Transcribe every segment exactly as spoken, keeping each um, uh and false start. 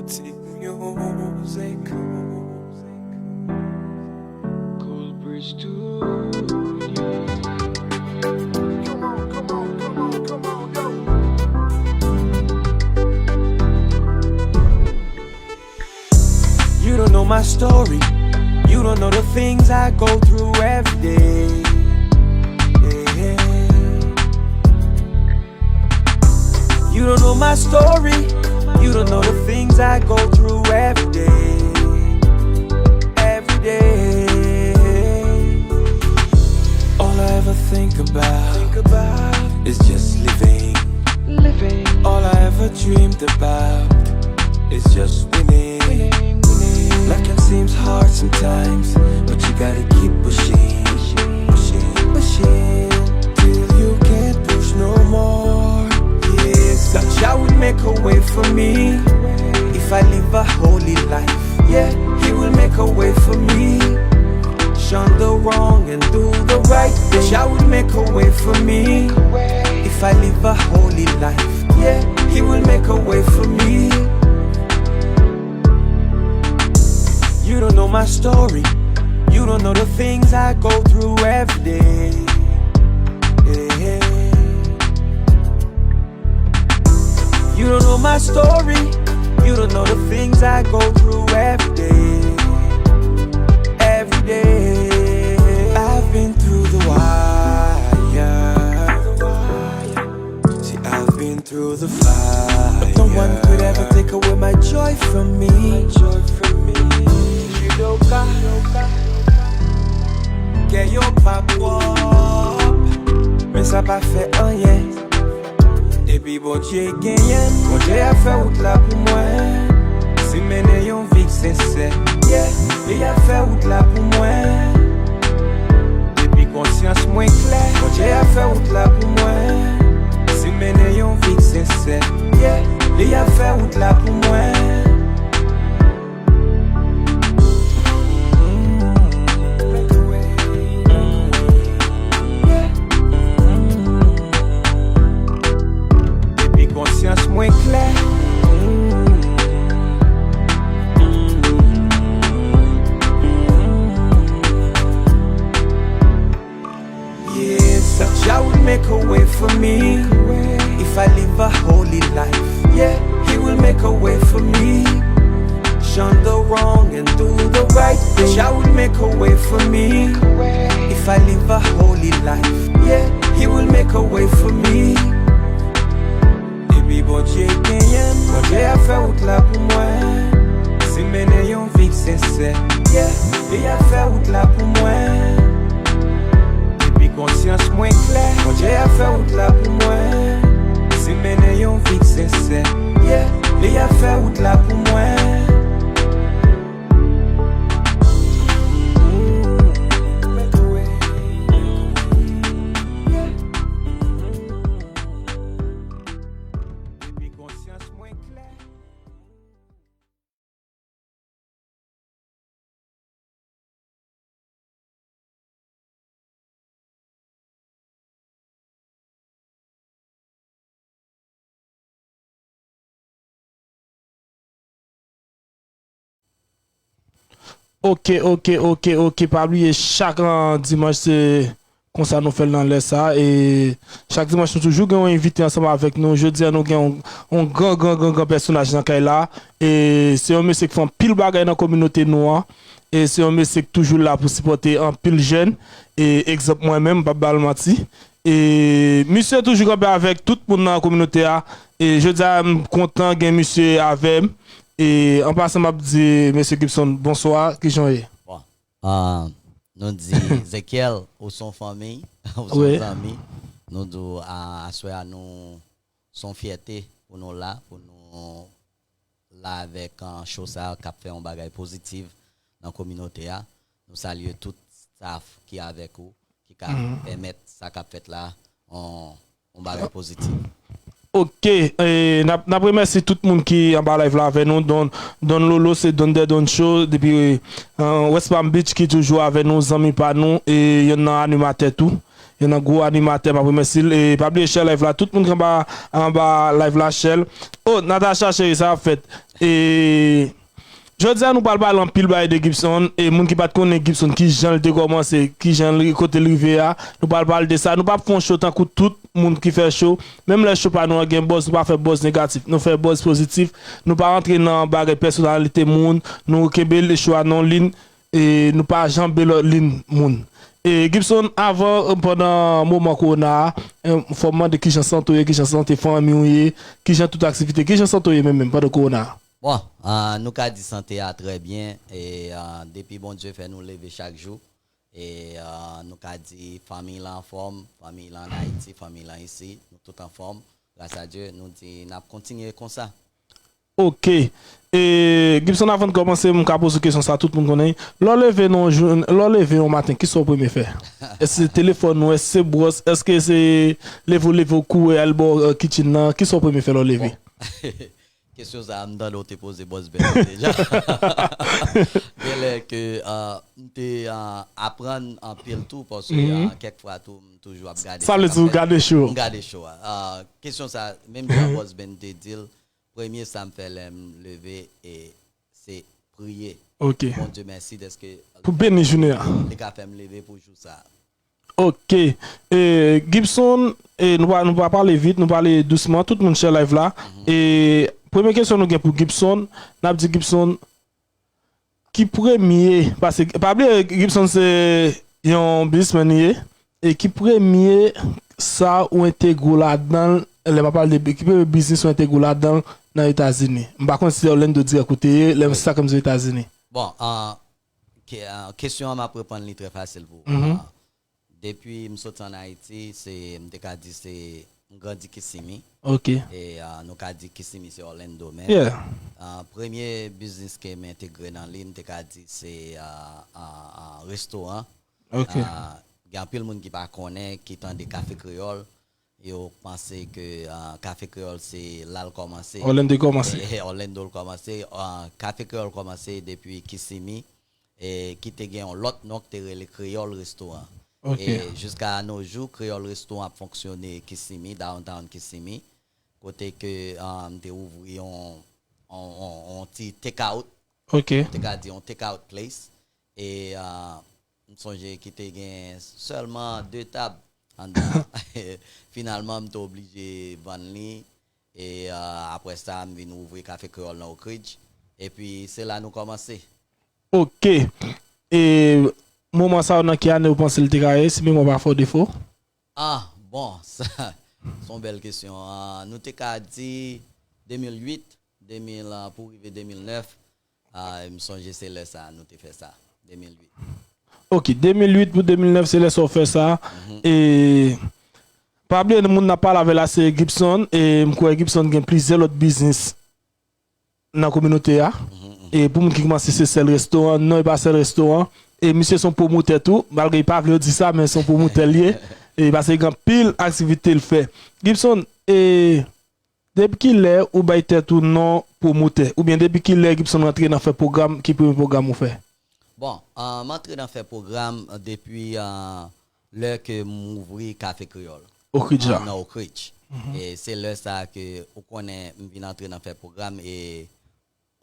Music. Cold Breeze Studio. You don't know my story. You don't know the things I go through every day. Yeah. You don't know my story. You don't know the things I go through every day. Every day. All I ever think about, think about is just living. Living. All I ever dreamed about is just winning. Winning, winning. Life can seem hard sometimes, but you gotta keep pushing, pushing, pushing, till you can't push no more. Yes, Jah will make a way for me. If I live a holy life, yeah, He will make a way for me. Shun the wrong and do the right thing. Jah will make a way for me. If I live a holy life, yeah, He will make a way for me. You don't know my story. You don't know the things I go through every day. Yeah. You don't know my story. You don't know the things I go through every day. Every day. I've been through the wire. See, I've been through the fire. But no one could ever take away my joy from me. Judoka. Kè yo pa pwòp, men sa pa fè anyen. Depi Bondye genyen m, Bondye ap fè wout la pou mwen. Si m mennen yon vi k sensè, yeah, li ap fè wout la pou mwen. Depi konsyans mwen klè, Bondye ap fè wout la pou mwen. Si m mennen yon vi k sensè, yeah, li ap fè wout la pou mwen. Depi konsyans mwen klè. Yes, Jah will make a way for me. If I live a holy life, yeah, He will make a way for me. Shun the wrong and do the right thing. Jah will make a way for me. If I live a holy life, yeah, He will make a way for me. Depi Bondye genyen m, Bondye ap fè wout la pou mwen. Si m mennen yon vi k sensè, yeah, li ap fè wout la pou mwen. Depi konsyans mwen klè, Bondye ap fè wout la pou mwen. Si m mennen yon vi k sensè, yeah, li ap fè wout la pou mwen. Depi konsyans mwen klè. Ok, ok, ok, ok. Pa bliye, chak, ah, dimanch, se konsa nou fè l nan lè sa. E chak dimanch, nou toujou gen yon envite ansanm avèk nou. Jodi a, nou gen yon, yon gran, gran, gran, gran pèsonaj nan kay la. E se yon mesye k fè anpil bagay nan kominote nou an. E se yon mesye k toujou la pou sipòte anpil jèn. E egzanp, mwen menm, m p ap ba l manti. E misye toujou kanpe avèk tout moun nan kominote a. E jodi a, m kontan gen misye avè m. E an pasan, m ap di mesye Gibson, bonswa, kijan w ye? Bon, ah, nou di, Zekyèl, ou se yon fanmi, ou se yon zanmi. Nou di w, a, aswè a, nou, se yon fyète pou nou la, pou nou la avèk, ah, show sa a k ap fè yon bagay pozitif nan kominote a. Nou salye tout staff ki avèk ou, ki ka pèmèt sa k ap fèt la, yon, yon bagay pozitif. Ok, e, n ap, n ap remèsye tout moun ki anba live la avè nou. Don, Don Lolo, se Don Dè Don Show, depi, e, West Palm Beach ki toujou avè nou, zanmi pa nou, e yonn nan animatè tou. Youn nan gwo animatè, m ap remèsye l. E pa bliye share live la. Tout moun ki anba, anba live la, share l. Oh, Natacha cheri, sa ap fèt. E jodi a, nou pral pale anpil bagay de Gibson. E moun ki pa t konnen Gibson, ki jan l te kòmanse, ki jan l, kote l rive a. Nou pral pale de sa. Nou p ap fè yon show tankou tout moun ki fè show. Menm lè show pa nou an gen buzz, nou pa fè buzz negatif. Nou fè buzz pozitif. Nou pa rantre nan bagay pèsonalite moun. Nou kenbe show a nan yon liy. E nou pa janbe lòt liy moun. E Gibson, avan, pandan moman kowona a, e, fò m mande kijan sante w ye, kijan sante fanmi w ye, kijan tout aktivite, kijan sante w ye menm menm pandan kowona a? Bon, ah, nou ka di sante a trè byen. E ah, depi Bondye fè nou leve chak jou, e ah, nou ka di fanmi lan anfòm, fanmi lan an Ayiti, fanmi lan isi, nou tout anfòm. Gras a Dye, nou di n ap kontinye konsa. Ok. E, Gibson, avan n kòmanse, m ka poze w kesyon sa, tout moun konnen. Lè w leve nan yon jou, lè w leve yon maten, kisa w premye fè? Èske se telefòn ou, èske se bwòs, èske se leve w leve w kouri al bò kitchen nan, kisa w premye fè lè w leve? Kesyon sa a, m tande w te poze Boss Ben deja. Genlè ke ah, m te ah, aprann anpil tou, paske ah, kèk fwa tou, m toujou ap gade Sa vle di w gade show. M gade show a. Ah, kesyon sa, menm jan Boss Ben te di l, premye sa m fè lè m leve, e se priye. Ok. Bondye mèsi dèske Pou beni jounen an. Li ka fè m leve pou jou sa. Ok. E, Gibson, e, nou pa, nou pa pale vit, nou pale dousman, tout moun share live la. E premye kesyon nou gen pou Gibson, n ap di Gibson, ki premye, paske pa bliye Gibson se yon biznismenn li ye, e ki premye sa ou entegre w ladan l, lè m ap pale de, ki premye biznis ou entegre w ladan l nan Etazini? M pa konn si se Orlando dirèk ou te ye, lè sa ke m di Etazini. Bon, ah, ke- ah, kesyon an m ap reponn li trè fasil pou ou. Ah, depi m soti an Ayiti, se, m te ka di se, m grandi Kissimmee. Ok. E ah, nou ka di Kissimmee se Orlando menm. Yeah. Ah, premye biznis ke m entegre nan li, m te ka di se ah, ah, ah, restoran. Ok. Ah, gen anpil moun ki pa konnen, ki tande Kafe Kreyòl, yo panse ke ah, Kafe Kreyòl se la l kòmanse. Orlando kòmanse. E, e, Orlando l kòmanse. Ah, Kafe Kreyòl kòmanse depi Kissimmee, e ki te gen yon lòt non ki te rele Kreyòl Restoran. Ok. E jiska no jou, Kreyòl Restoran ap fonksyone Kissimmee, downtown Kissimmee, kote ke ah, m te ouvri yon, yon, yon, yon ti take out, Ok. te ka di yon take out place. E ah, m sonje ki te gen sèlman de tab anndan. Finalman, m te oblije vann li. E ah, apre sa, m vin ouvri Kafe Kreyòl nan Oak Ridge. Epi, se la nou kòmanse. Ok. E moman sa yo nan ki ane ou panse l te ka ye, si memwa pa fè w defo? Ah, bon, sa, se yon bèl kesyon. Ah, nou te ka di de mil uit, de mil, ah, pou rive de mil nèf. Ah, m sonje se lè sa, nou te fè sa, de mil uit. Ok, de mil uit pou de mil nèf, se lè sa w fè sa. E pa bliye, moun n ap pale avè la, se Gibson. E m kwè Gibson gen plizyè lòt biznis nan kominote a. E pou moun ki kòmanse, se Sèl Restoran, non, e pa Sèl Restoran. E misye se yon pwomotè tou, malgre li pa vle yo di sa, men se yon pwomotè l ye. E paske gen anpil aktivite l fè. Gibson, e depi kilè ou bay tèt ou non pwomotè? Oubyen depi kilè Gibson rantre nan fè pwogram, ki premye pwogram ou fè? Bon, ah, m antre nan fè pwogram depi ah, lè ke m ouvri Kafe Kreyòl. Oak Ridge la. Nan Oak Ridge. E se lè sa ke ou konnen m vin antre nan fè pwogram e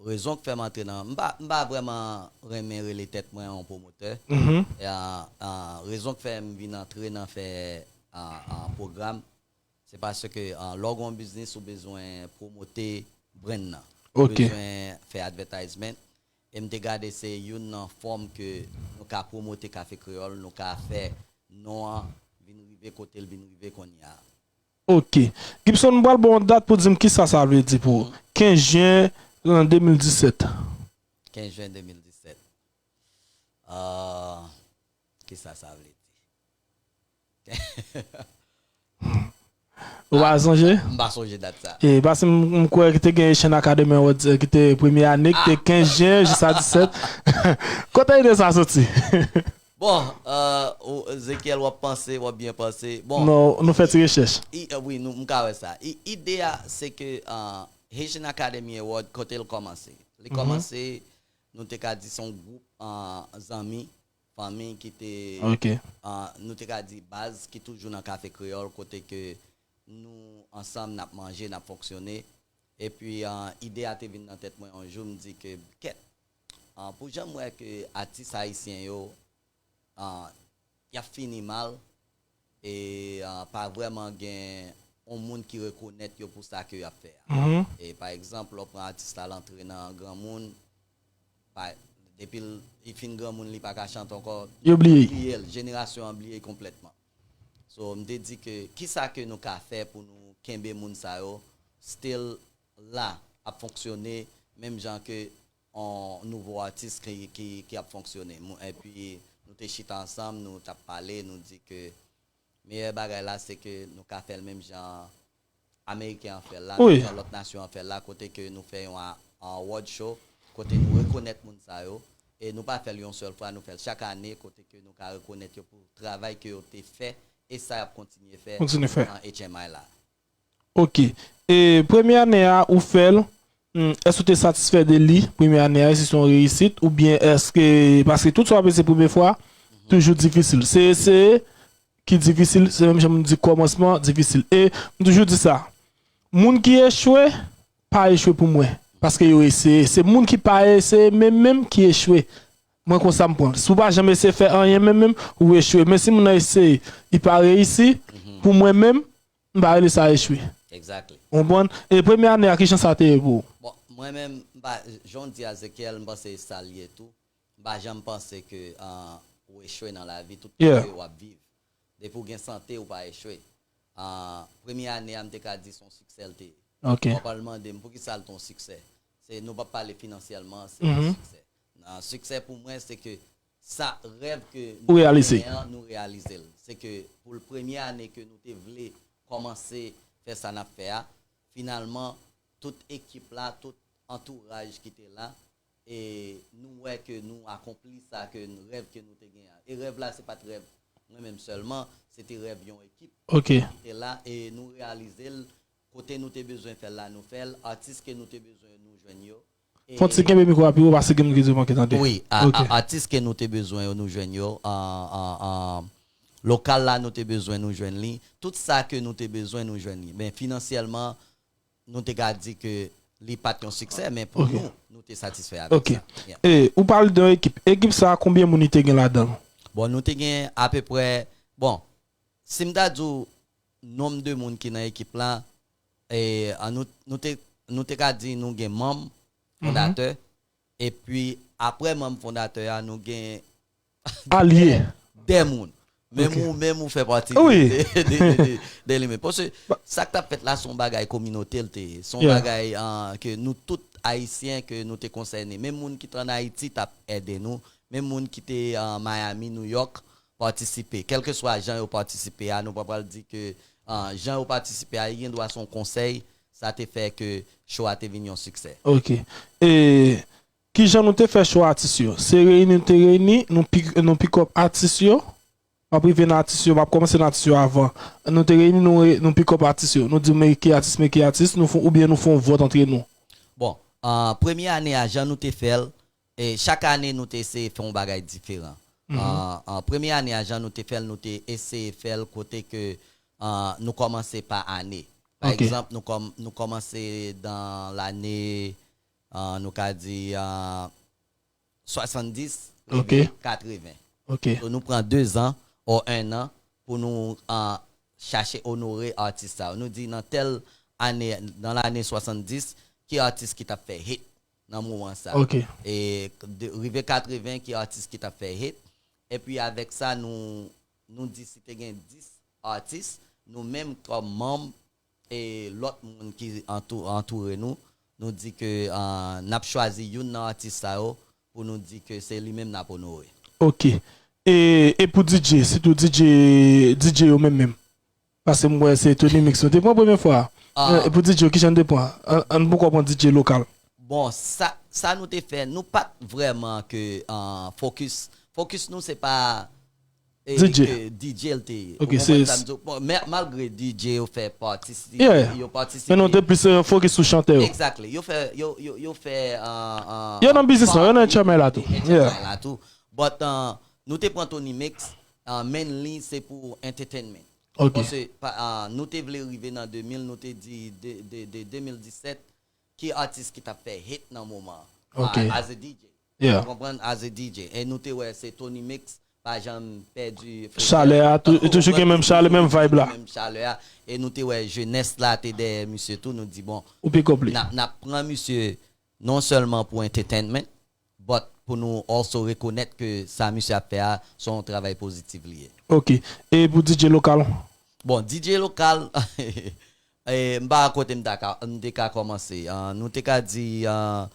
rezon k fè m antre nan, m pa, m pa vrèman renmen rele tèt mwen yon pwomotè. E, ah, ah, rezon k fè m vin antre nan fè ah, ah, pwogram, se paske ah, lè w gen yon biznis ou bezwen pwomote brand nan. Ou Ok. Bezwen fè advertisement. E m te gade se youn nan fòm ke nou ka pwomote Kafe Kreyòl, nou ka fè non an vin rive kote l vin rive kounye a. Ok. Gibson, m pral ba w yon dat pou di m kisa sa vle di pou ou. Kenz jen, an de mil disèt. Kenz jen de mil disèt. Ah, kisa sa vle di? Ou pa sonje? M pa sonje dat sa. E, paske m, m kwè ki te gen Haitian Academy Awards, eh, ki te premye ane, ki te kenz jen jis a disèt. Kote ide sa soti? Bon, euh, ou, Ezekiel, w ap panse, w ap byen panse. Bon, Non, nou fè ti rechèch. I, euh, wi, nou, m ka wè sa. I, ide a, se ke, euh, Haitian Academy Award, kote l kòmanse. Li kòmanse, nou te ka di se yon gwoup, euh, zanmi, fanmi ki te, Ok. ah, nou te ka di baz ki toujou nan Kafe Kreyòl, kote ke nou ansanm n ap manje, n ap fonksyone. Epi, ah, ide a te vin nan tèt mwen yon jou, m di ke, kèt, ah, pou jan m wè ke atis ayisyen yo, ah, y ap fini mal, e, ah, pa vrèman gen yon moun ki rekonèt yo pou sa ke y ap fè a. Mhm. E pa egzanp, lè w pran atis la, l antre nan granmoun, pa, depi l li fin granmoun, li pa ka chante ankò. Yo bliye. Bliye l, jenerasyon an bliye l konplètman. So, m te di ke kisa ke nou ka fè pou nou kenbe moun sa yo still la, ap fonksyone menm jan ke yon nouvo atis ki, ki, ki ap fonksyone. Mou- Epi nou te chita ansanm, nou t ap pale, nou di ke meyè bagay la se ke nou ka fè l menm jan Ameriken an fè l la, Wi. Menm jan lòt nasyon an fè l la, kote ke nou fè yon a- award show, kote nou rekonèt moun sa yo, e nou pa fè l yon sèl fwa, nou fè l chak ane, kote ke nou ka rekonèt yo pou travay ke yo te fè, e sa y ap kontinye fè Kontinye fè. Nan H M I la. Ok. E premye ane a ou fè l, hmm, èske ou te satisfè de li, premye ane a, èske se yon reyisit, oubyen èske, paske tout sa w ap eseye premye fwa, toujou difisil. Se eseye ki difisil, se menm jan m di kòmansman difisil. E m toujou di sa, moun ki echwe, pa echwe pou mwen, paske yo eseye. Se moun ki pa eseye menm menm ki echwe. Mwen konsa m pran l. Si w pa janm eseye fè anyen menm menm, ou echwe. Men si moun nan eseye, li pa reyisi, pou mwen menm, m pa rele sa echwe. Exactly. Ou konprann? E premye ane a, kijan sa te ye pou ou? Bon, mwen menm, m pa, jan w di Ezekiel, m panse sa l ye tou. M pa janm panse ke ah, ou echwe nan lavi, tout Yeah. Ke w ap viv. Depi w gen sante, ou pa echwe. Ah, premye ane a, m te ka di se yon siksè l te ye. Ok. W ap al mande m poukisa l te yon siksè. Se, nou p ap pale finansyèlman, se yon Mhm. siksè. Nan siksè pou mwen, se ke sa rèv ke Ou reyalize. Genyen an, nou reyalize l. Se ke pou l premye ane ke nou te vle kòmanse fè sa n ap fè a, finalman, tout ekip la, tout antouraj ki te la, e nou wè ke nou akonpli sa ke n- rèv ke nou te genyen an. E rèv la, se pa t rèv mwen menm sèlman, se te rèv yon ekip Ok. ki te la, e nou reyalize l, kote nou te bezwen fè l la, nou fè l, atis ke nou te bezwen, nou jwenn yo. E- Fon ti kenbe mikwo a pi wo, paske gen moun ki di w manke tande. Wi, a- Ok. a- atis ke nou te bezwen yo, nou jwenn yo, an, an, an, lokal la, nou te bezwen, nou jwenn li, tout sa ke nou te bezwen, nou jwenn li. Men finansyèlman, nou te ka di ke li pa t yon siksè, men pou Ok. nou, nou te satisfè avèk Ok. Sa. Yeah. E ou pale de yon ekip. Ekip sa a, konbyen moun li te gen ladan l? Bon, nou te gen apeprè, bon, si m ta di w nonb de moun ki nan ekip la, e, an nou, nou te, nou te ka di nou gen manm, fondatè, epi apre manm fondatè a, nou gen Alye. De moun. Menm Ok. Ou, menm ou fè pati Wi. de, de, de, de, de li menm. Paske sa k t ap fèt la, se yon bagay kominote l te ye. Se yon Yeah. Bagay ah, ke nou tout Ayisyen ke nou te konsène. Menm moun ki t ann Ayiti t ap ede nou. Menm moun ki te an Miami, New York, patisipe. Kèlkeswa jan yo patisipe a, nou pa pral di ke ah, jan yo patisipe a, li gen dwa se yon konsèy, sa te fè ke show a te vin yon siksè. Ok. E kijan nou te fè chwa atis yo? Se reyini nou te reyini, nou pick, nou pick up atis yo. M ap rive nan atis yo, m ap kòmanse nan atis yo avan. Nou te reyini, nou, re- nou pick up atis yo. Nou di men ki atis, men ki atis, nou fon, oubyen nou fon vòt antre nou. Bon, ah, premye ane a, jan nou te fè l, e chak ane nou te eseye fè yon bagay diferan. Ah, ah, premye ane a, jan nou te fè l, nou te eseye fè l kote ke ah, nou kòmanse pa ane. Pa Ok. Egzanp, nou, kòm, nou kòmanse dan lane, ah, nou ka di, ah, swasanndis, Ok. rive katreven. Ok. So, nou pran de zan o en an pou nou ah, chache onore atis sa yo. Nou di nan tèl ane, nan lane swasanndis, ki atis ki t ap fè hit nan moman sa. Ok. E de, rive katreven, ki atis ki t ap fè hit. Epi avèk sa, nou, nou di si te gen dis atis, nou menm kòm manm e lòt moun ki antou, antoure nou, nou di ke ah, n ap chwazi youn nan atis sa yo pou nou di ke se li menm n ap onore. Ok. E, e pou D J, sitou D J, D J yo menm menm. Paske m wè se Tony Mix nou te pran premye fwa. Ah. E pou D J yo, kijan nou te pran? An, an poko pran D J lokal. Bon, sa, sa nou te fè, nou pa t vrèman ke ah, focus. Focus nou se pa e, D J. ke D J l te ye. Ok, Ou konprann se- sa m di w? Bon, men, malgre D J yo fè patisi, Yeah. yo patisipe. Men nou te plis eh, focus sou chantè yo. Exactly. Yo fè, yo, yo, yo fè ah, ah, Yo nan biznis lan, yo nan parti H M I la tou. de Yeah. H M I la tou. But ah, Nou te pran Tony Mix, uh, mainly se pou entertainment. Ok. Paske pa- uh, nou te vle rive nan de mil, nou te di de, de, de de mil disèt, ki atis ki t ap fè hit nan moman an? Ok. Uh, as a D J. Yeah. Ou konprann? As a D J. E nou te wè se Tony Mix, pa janm pèdi frekans. Chalè a, tou- Ou toujou gen konprann? menm chalè, menm vibe la. Menm chalè a. E nou te wè jenès la te dèyè misye tou, nou di bon, Ou pick up li. n ap n ap pran misye non sèlman pou entertainment, but pou nou also rekonèt ke sa misye ap fè a, se yon travay pozitif li ye. Ok. E pou D J lokal? Bon, D J lokal, eh, m pa kote m ta ka- m te ka kòmanse. Ah, nou te ka di, ah,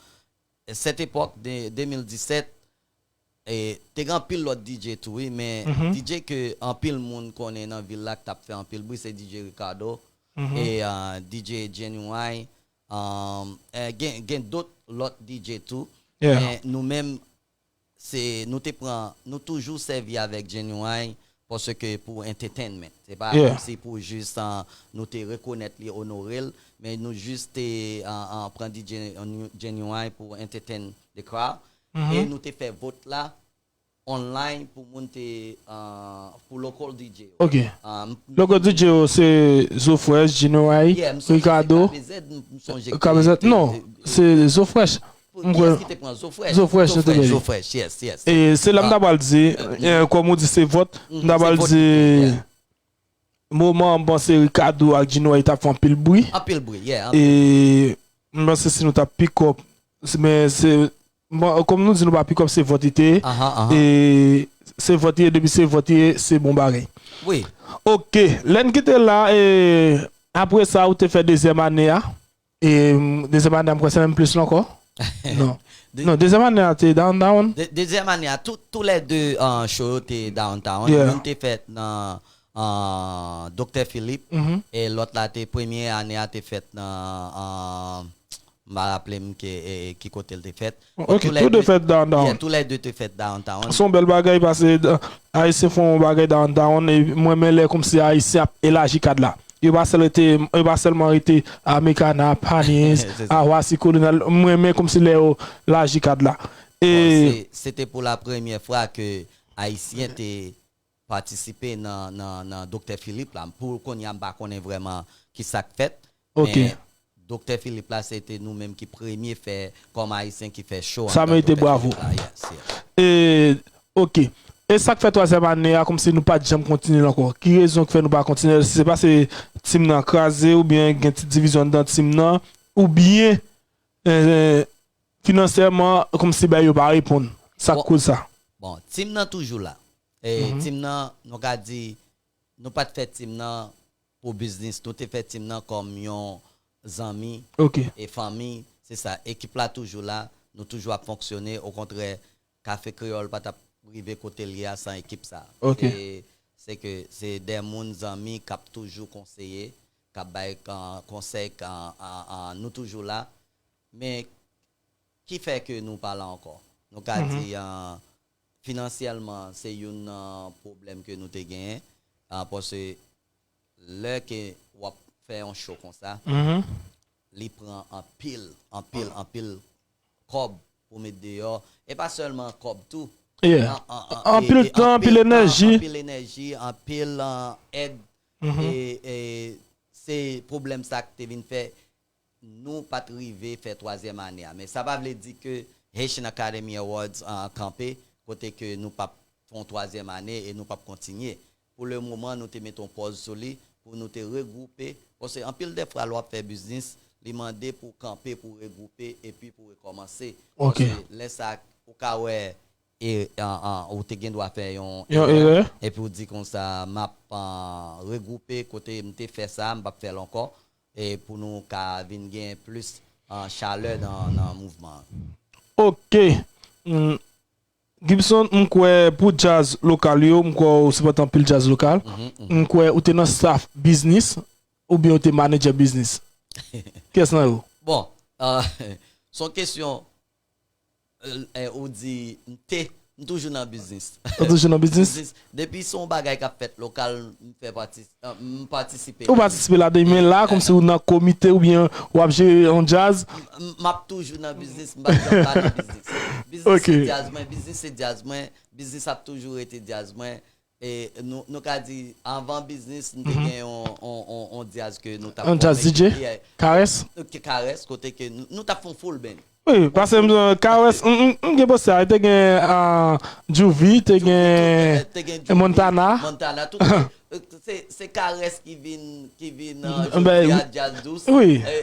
sèt epòk de de mil disèt, eh, te gen anpil lòt D J tou, wi, men Mhm. D J ke anpil moun konnen nan vil la, k t ap fè anpil bri, se D J Ricardo Mhm. e ah, D J Genuine. Um, eh, gen, gen dòt lòt D J tou. Yeah. Men nou menm, se nou te pran, nou toujou sèvi avèk Genuine paske pou entertainment. Se pa Yeah. Kòmsi pou jis ah, nou te rekonèt li, onore l, men nou jis te ah, ah, pran D J Genuine pou entertain the crowd. Mhm. E nou te fè vòt la online pou moun te ah, pou local D J yo. Ok. Ah, m- Local D J yo se Zo Fresh, Genuine, Yeah, m sonje se Ricardo. K B Z, m- m sonje ki K B Z, te- non, te- se Zo Fresh. Pou- M kiyès kwè- ki te pran? Zo Fresh. Zo Fresh, Zo nou te Fresh, genyen. Zo Fresh, yes, yes. E se la m Ah. ta pral di, eh, kòm ou di se vòt, m ta Se pral vòt di, ki te, yeah. Moman an, m panse Ricardo ak Genuine t ap fè anpil bri. Anpil bri, yeah. Anpil. E m panse si nou t ap pick up, se- men se, bon, kòm nou di nou pa pick up, se vòt li te ye. Aha, aha. E se vòt li ye, depi se vòt li ye, se bon bagay. Wi. Ok, lè n kite la, e apre sa, ou te fè dezyèm ane a. E mm, dezyèm ane a, m kwè se menm plis la ankò. Non. De- Non, dezyèm ane a te downtown. De- dezyèm ane a, tou, tou lè de uh, show yo te downtown. Yeah. Youn te fèt nan uh, Doktè Philippe, Mhm. e lòt la te premye ane a te fèt nan uh, m pa raple m ke, e, ki kote l te fèt. Ok, tou de fèt downtown. Yeah, tou lè de te fèt downtown. Se yon bèl bagay paske uh, Ayisyen fè yon bagay downtown e mwen men lè kòmsi Ayisyen ap elaji kad la. Yo pa sèl rete, yo pa sèlman rete Americana, Palmyra, Se sa. Awasi, Kolonyal. Mwen men kòmsi lè yo laji kad la. E Bon, se- se te pou la premyè fwa ke Ayisyen te patisipe nan, nan, nan Doktè Philippe la. Pou kounye a, m pa konnen vrèman ki sa k fèt. Ok. Men Doktè Philippe la, se te nou menm ki premye fè, kòm Ayisyen ki fè show Sa andan merite Doktè bravo. Philippe la. Yes, yes. E, ok. E sa k fè twazyèm ane a, kòmsi nou pa t janm kontinye l ankò? Ki rezon k fè nou pa kontinye l? Se pa se tim nan kraze oubyen gen ti divizyon anndan tim nan oubyen eh, finansyèman kòmsi bay yo pa reponn? Sa k Bon. Koz sa? Bon, tim nan toujou la. E Mhm. Tim nan, nou ka di, nou pa t fè tim nan pou biznis. Nou te fè tim nan kòm yon zanmi Ok. e fanmi. Se sa. Ekip la toujou la. Nou toujou ap fonksyone. Okontrè, Kafe Kreyòl pa t ap rive kote l ye a san ekip sa. Ok. E se ke se de moun zanmi k ap toujou konseye, k ap bay kan- konsèy, kan- an- an- nou toujou la. Men ki fè ke nou pa la ankò? Nou ka Mhm. di an, finansyèlman, se youn nan pwoblèm ke nou te genyen. An, paske lè ke w ap fè yon show konsa, Mhm. li pran anpil, anpil, anpil kòb pou met deyò. E pa sèlman kòb tou. Yeah. An- an- an- Anpil e- e tan, anpil enèji. Anpil enèji, anpil an, èd. Mhm. E, e se pwoblèm sa k te vin fè nou pa t rive fè twazyèm ane a. Men sa pa vle di ke Haitian Academy Awards an kanpe, kote ke nou p ap fè yon twazyèm ane e nou p ap kontinye. Pou le moman, nou te mete yon pòz sou li pou nou te regwoupe. Paske anpil de fwa, lè w ap fè biznis, li mande pou w kanpe, pou w regwoupe, epi pou w rekòmanse. Ok. Paske lè sa, ou ka wè, e, an, an, ou te gen dwa fè yon Yon erè. Epi w di konsa, m ap an, regwoupe, kote m te fè sa, m p ap fè l ankò. E pou nou ka vin gen plis an, chalè nan, nan mouvman an. Ok. Mm. Gibson, m kwè pou djaz lokal yo, m kwè ou sipòte anpil djaz lokal. Mhm, mhm. M kwè ou te nan staff biznis oubyen ou te manager biznis? Kiyès nan yo? Bon, euh, se yon kesyon, euh, ou di, m te, m toujou nan biznis. Ou toujou nan biznis? Biznis. Depi se yon bagay k ap fèt lokal, m fè pati, euh, m patisipe. Ou patisipe ladan, men la, kòmsi ou nan komite oubyen w ap jere yon djaz? M, m ap toujou nan biznis, m pa janm pa nan biznis. Biznis Ok. se djaz mwen, biznis se djaz mwen, biznis ap toujou rete djaz mwen. E nou, nou ka di, anvan biznis, m te gen yon, yon, yon, yon djaz ke nou t ap fòme, ki te, yeah, Karès? Ki Karès, kote ke nou, nou t ap fè yon full band. Wi, paske m, Karès, m, m, m gen pòs sa, te gen, ah, Juvie, te gen, eh, te gen Juvie, Montana. Montana, tout. Eh, se, se Karès ki vin, ki vin, ah, jodi a, djaz dous. Wi. E,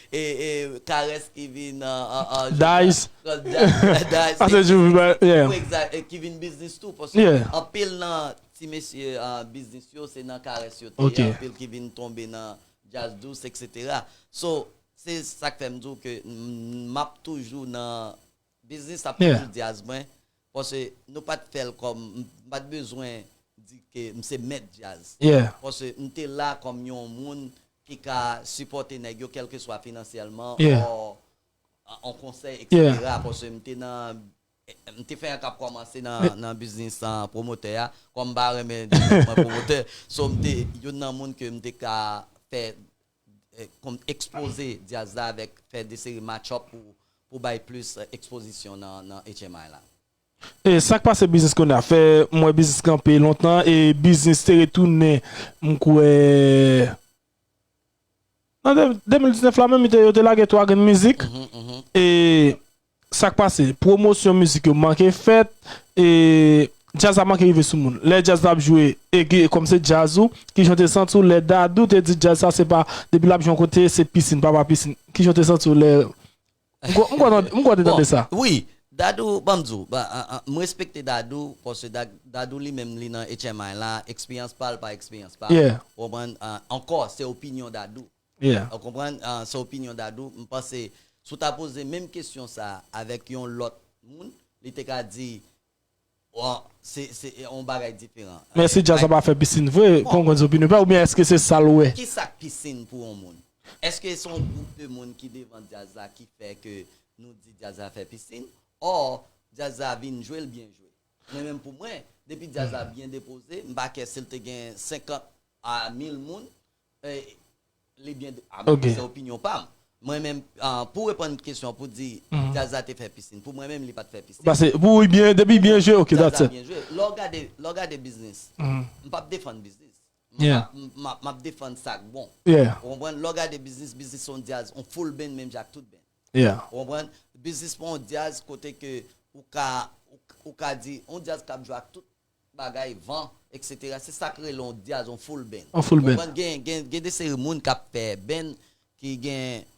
e, e, Karès ki vin, ah, ah, ah, jodi a, Dice. Dice, Dice, paske Juvie, yeah. Wi, egzak, e ki vin biznis tou, paske anpil nan ti mesye, ah, biznis yo, se nan Karès yo te ye, anpil ki vin tonbe nan djaz dous, et cetera. So, se sa k fè m di w ke m, m ap toujou nan biznis, ap toujou djaz mwen, paske nou pa t fè l kòm, m pa t bezwen di ke m se mèt djaz. Paske m te la kòm yon moun ki ka sipòte nèg yo, kèlkeswa finansyèlman, or, an, an konsèy, et cetera. Paske m te nan, m te fè an k ap kòmanse nan, nan biznis, ah, pwomotè a, kòm m pa renmen di mwen pwomotè. So, m te youn nan moun ke m te ka fè, eh, kòm ekspoze djaz la avèk fè de seri match-up pou, pou bay plis, eh, ekspozisyon nan, nan H M I la. E sa k pase biznis kounye a? Fè m wè biznis kanpe lontan e biznis te retounen, m kwè, nan de, de mil diznèf la menm, yo te, yo te lage twa grenn mizik. E sa k pase? Pwomosyon mizik yo manke fèt. E djaz la manke rive sou moun. Lè djaz la ap jwe, e ki, kòm se djaz ou, kijan w te santi w lè Dadou te di djaz sa se pa, depi l ap jwe yon kote, se pisin, papa pisin? Kijan w te santi w lè M kwè, m kwè tande, m kwè te tande sa. Bon, wi, Dadou, ban m di w, ba, a, a, m respekte Dadou, paske Da-, Dadou li menm, li nan H M I la, eksperyans pa l pa eksperyans pa m. Ou konprann? Ah, ankò, se opinyon Dadou. Ou konprann? Ah, se opinyon Dadou. M panse, si w ta poze menm kesyon sa a avèk yon lòt moun, li te ka di, Wa, se, se yon bagay diferan. Men si djaz la pa fè pisin vre, konn konn opinyon pa, oubyen èske se sa l wè? Ki sa k pisin pou yon moun? Èske se yon gwoup de moun ki devan djaz la ki fè ke nou di djaz la fè pisin? Or, djaz la vin jwe, l byen jwe. Mwen menm pou mwen, depi djaz la byen depoze, m pa kè si l te gen senkant a mil moun, eh, li byen, ah, se opinyon pa m. Mwen menm, ah, pou reponn kesyon, pou di djaz la te fè pisin. Pou mwen menm, li pa t fè pisin. Paske pou li byen, depi byen jwe, ok, that's it. Djaz la byen jwe. Lè w gade, lè w gade biznis, m p ap defann biznis. M p ap, m, m ap, m ap defann sa k bon. Ou konprann? Lè w gade biznis, biznis se yon djaz, on full band, menm jan ak tout band. Ou konprann? Biznis pa yon djaz kote ke ou ka, ou, ou ka di, yon djaz k ap jwe ak tout bagay, van, et cetera. Se sa k rele yon djaz, yon full band. Yon full band. Ou konprann? Gen, gen, gen de seri moun k ap fè band ki gen,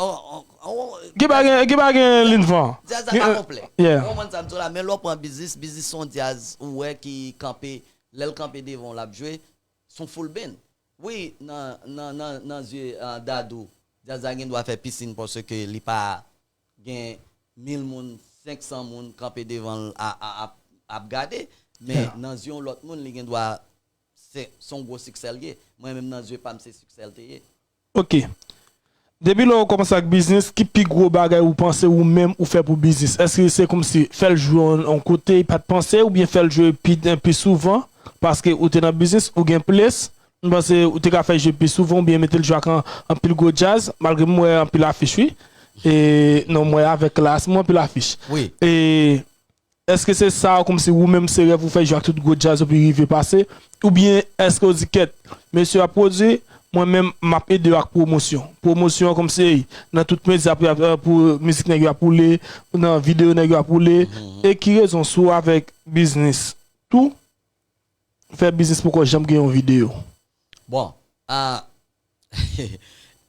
oh, oh, oh, gen pa gen, gen pa gen liy van. Djaz la pa konplè. Ou konprann sa m di w la? Men lè w pran biznis, biznis se yon djaz ou wè ki kanpe, lè l kanpe devan w l ap jwe, se yon full band. Wi, nan, nan, nan, nan zye, ah, Dadou, djaz la gen dwa fè pisin paske li pa gen mil moun, senk san moun kanpe devan l a, a, ap, ap gade, men nan zye yon lòt moun, li gen dwa se, se yon gwo siksè l ye. Mwen menm nan zye pa m, se siksè l te ye. Ok. Depi lè w kòmanse ak biznis, ki pi gwo bagay ou panse ou menm ou fè pou biznis? Èske se kòmsi fè l jwe yon, yon kote, li pa t panse, oubyen fè l jwe pi, pi souvan? Paske ou te nan biznis, ou gen plis, m panse ou te ka fè l jwe pi souvan oubyen mete l jwe ak an, anpil gwo djaz, malgre m wè anpil afich, wi. E, non, m wè avèk klas, m wè anpil afich. Wi. E, èske se sa, kòmsi ou menm se rèv ou fè jwe ak tout gwo djaz yo pou rive pase? Oubyen èske ou di, kèt, mesye ap pwodui, mwen menm, m ap ede yo ak pwomosyon. Pwomosyon kòmsi, ey, nan tout medya pou, pou mizik nèg yo ap woule, nan videyo nèg yo ap woule. E ki rezon si w avèk biznis tou, fè biznis poko janm gen yon videyo? Bon, ah,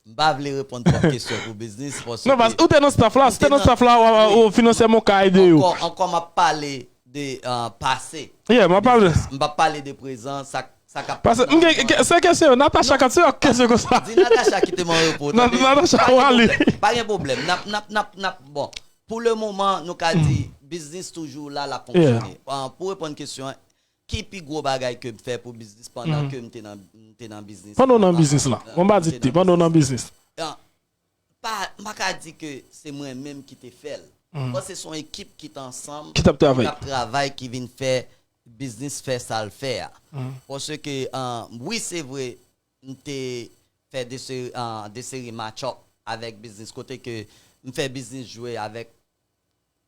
m pa vle reponn twòp kesyon pou biznis, paske ou te nan staff la, si te nan staff la, ou, ou finansyèman ou ka ede yo. Ankò, ankò m ap pale de, ah, pase. Yeah, m ap pale. M p ap pale de prezan, sa, sa k ap, paske m gen, se kesyon, Natacha, kan se yon kesyon konsa. Di Natacha kite m an repo, tande? Natacha, pa gen pwoblèm. Pa gen pwoblèm. N ap, n ap, n ap, n ap, bon, pou le moman, nou ka di, biznis toujou la, l ap fonksyone. Ah, pou reponn kesyon an, ki pi gwo bagay ke m fè pou biznis pandan ke m te nan, m te nan biznis la? Pandan w nan biznis la. Bon, m pa di te, pandan w nan biznis. Ah, pa, m pa ka di ke se mwen menm ki te fè l. Paske se yon ekip ki te ansanm, ki t ap travay, ki vin fè biznis fè sa l fè a. Paske, ah, wi, se vre, m te fè de seri, ah, de seri match-up avèk biznis, kote ke m fè biznis jwe avèk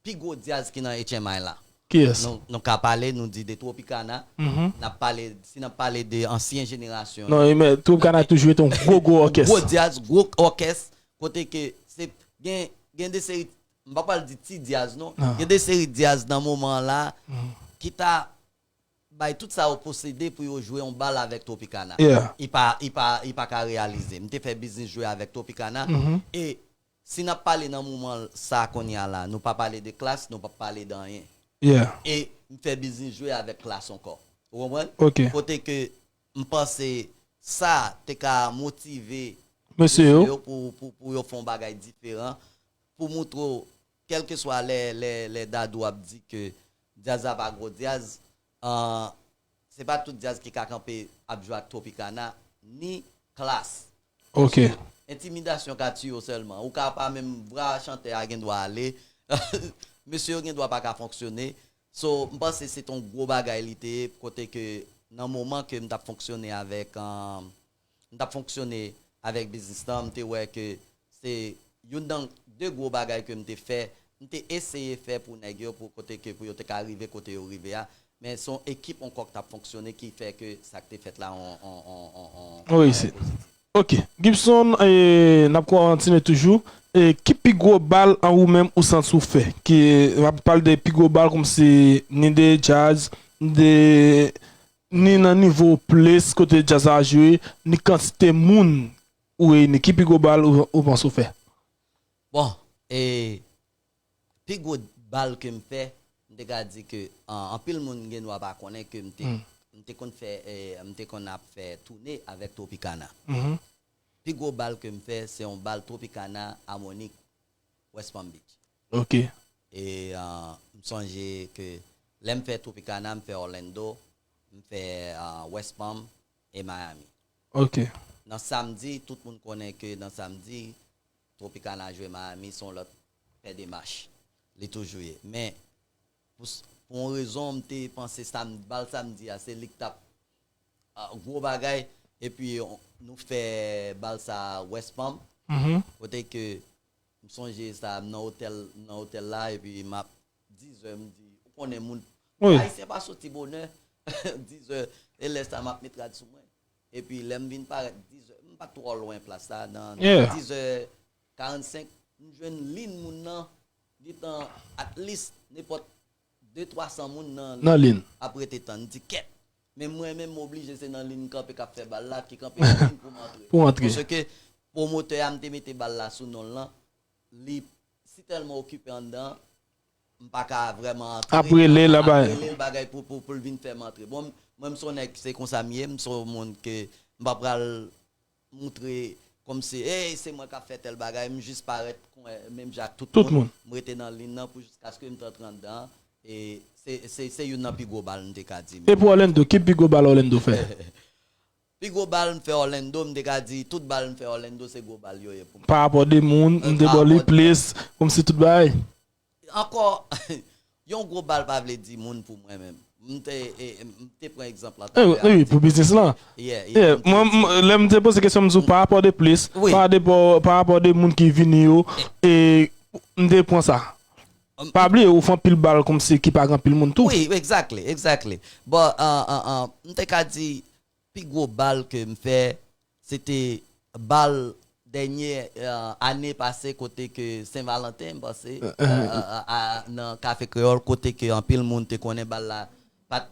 pi gwo djaz ki nan H M I la. Yes. Nou, nou ka pale, nou di de Tropicana. N ap pale, si n ap pale de ansyen jenerasyon yo. Non, men Tropicana toujou ete yon gwo, gwo òkès. Gwo djaz, gwo òkès, kote ke se gen, gen de seri, m pa pral di ti djaz non, gen de seri djaz nan moman an la ki ta bay tout sa yo posede pou yo jwe yon bal avèk Tropicana. I pa, i pa, i pa ka reyalize. M te fè biznis jwe avèk Tropicana. E si n ap pale nan moman sa kounye a la, nou pa pale de Klass, nou pa pale de anyen. E m fè biznis jwe avèk Klass ankò. Ou konprann? Kote ke m panse sa te ka motive mesye yo pou, pou, pou yo fè yon bagay diferan, pou moutre w, kèlkeswa lè, lè, lè Dadou ap di ke djaz la pa gwo djaz, an, se pa tout djaz ki ka kanpe ap jwe ak Tropicana, ni Klass. Paske entimidasyon ka tiye w sèlman. Ou ka pa menm vwa chantè a gen dwa ale. Mesye yo gen dwa pa ka fonksyone. So, m panse se t on gwo bagay li te ye, kote ke nan moman ke m t ap fonksyone avèk, um, m t ap fonksyone avèk biznis lan, m te wè ke se youn nan de gwo bagay ke m te fè, m te eseye fè pou nèg yo, pou kote ke pou yo te ka rive kote yo rive a. Men se yon ekip ankò k t ap fonksyone ki fè ke sa k te fèt la, on, on, on, on, on bagay pozitif. Ok, Gibson, e, n ap kontinye toujou. E, ki pi gwo bal an ou menm ou santi w fè? Ki, n ap pale de pi gwo bal kòmsi ni de djaz, ni de, ni nan nivo ples kote djaz la jwe, ni kantite moun ou reyini. Ki pi gwo bal ou, ou panse w fè? Bon, e, pi gwo bal ke m fè, m te ka di ke, an, anpil moun gen dwa pa konnen ke m te, m te konn fè, e, m te konn ap fè toune avèk Tropicana. Pi gwo bal ke m fè, se yon bal Tropicana Harmonic West Palm Beach. Ok. E, an, m sonje ke lè m fè Tropicana, m fè Orlando, m fè, an, West Palm e Miami. Ok. Nan samdi, tout moun konnen ke nan samdi, Tropicana jwe Miami, se yon lòt pè de mach. Li toujou ye. Men, pou, s- pou yon rezon, m te panse sam, bal samdi a, se li k t ap, a, gwo bagay. Epi, on- nou fè bal sa West Palm. Kote ke, m sonje sa, m nan otèl, m nan otèl la, epi m ap, dizè, m di, ou konnen moun, Ayisyen pa soti bonè, dizè, e lè sa, m ap met rad sou mwen. Epi lè m vin parèt dizè, m pa t twò lwen plas la, nan dizè karannsenk, m jwenn lin moun nan, gentan at least nenpòt de twa san moun nan lin ap rete tann. M di, kèt! Men mwen menm, m oblije se nan lin m kanpe k ap fè bal la, ki kanpe nan lin pou m antre. Pou antre. Paske pwomotè a, m te mete bal la sou non l lan, li si tèlman okipe anndan an, m pa ka vrèman antre. Ap rele l, ap rele l bagay pou, pou, pou l vin fè m antre. Bon, mwen, m se yon nèg, se konsa m ye, m se yon moun ke m pa pral moutre kòmsi, hey, se mwen k ap fè tèl bagay, m jis parèt kon, eh, menm jan ak tout moun. M rete nan lin nan pou jiskaske m t antre anndan an. E se, se, se youn nan pi gwo bal, m te ka di. E pou Orlando, ki pi gwo bal Orlando fè? Pi gwo bal m fè Orlando, m te ka di, tout bal m fè Orlando, se gwo bal yo ye pou mwen. Pa rapò de moun, m te ba li plis, kòmsi tout bagay. Ankò, yon gwo bal pa vle di moun pou mwen menm. M te, e, e, m te pran egzanp lan talè a, wi, pou biznis lan. Yeah, yeah, m te di. Mwen, m- lè m te poze kesyon, m di w pa rapò de plis, pa de, pa rapò de moun ki vini yo, e m te pran sa. Pa bliye, ou fè anpil bal kòmsi ki pa gen anpil moun tou. Wi, exactly, exactly. Bon, an, an, an, m te ka di, pi gwo bal ke m fè, se te bal dènye, eh, ane pase kote ke Sen Valanten, m panse, eh, eh, eh, a, nan Kafe Kreyòl, kote ke anpil moun te konnen bal la pa t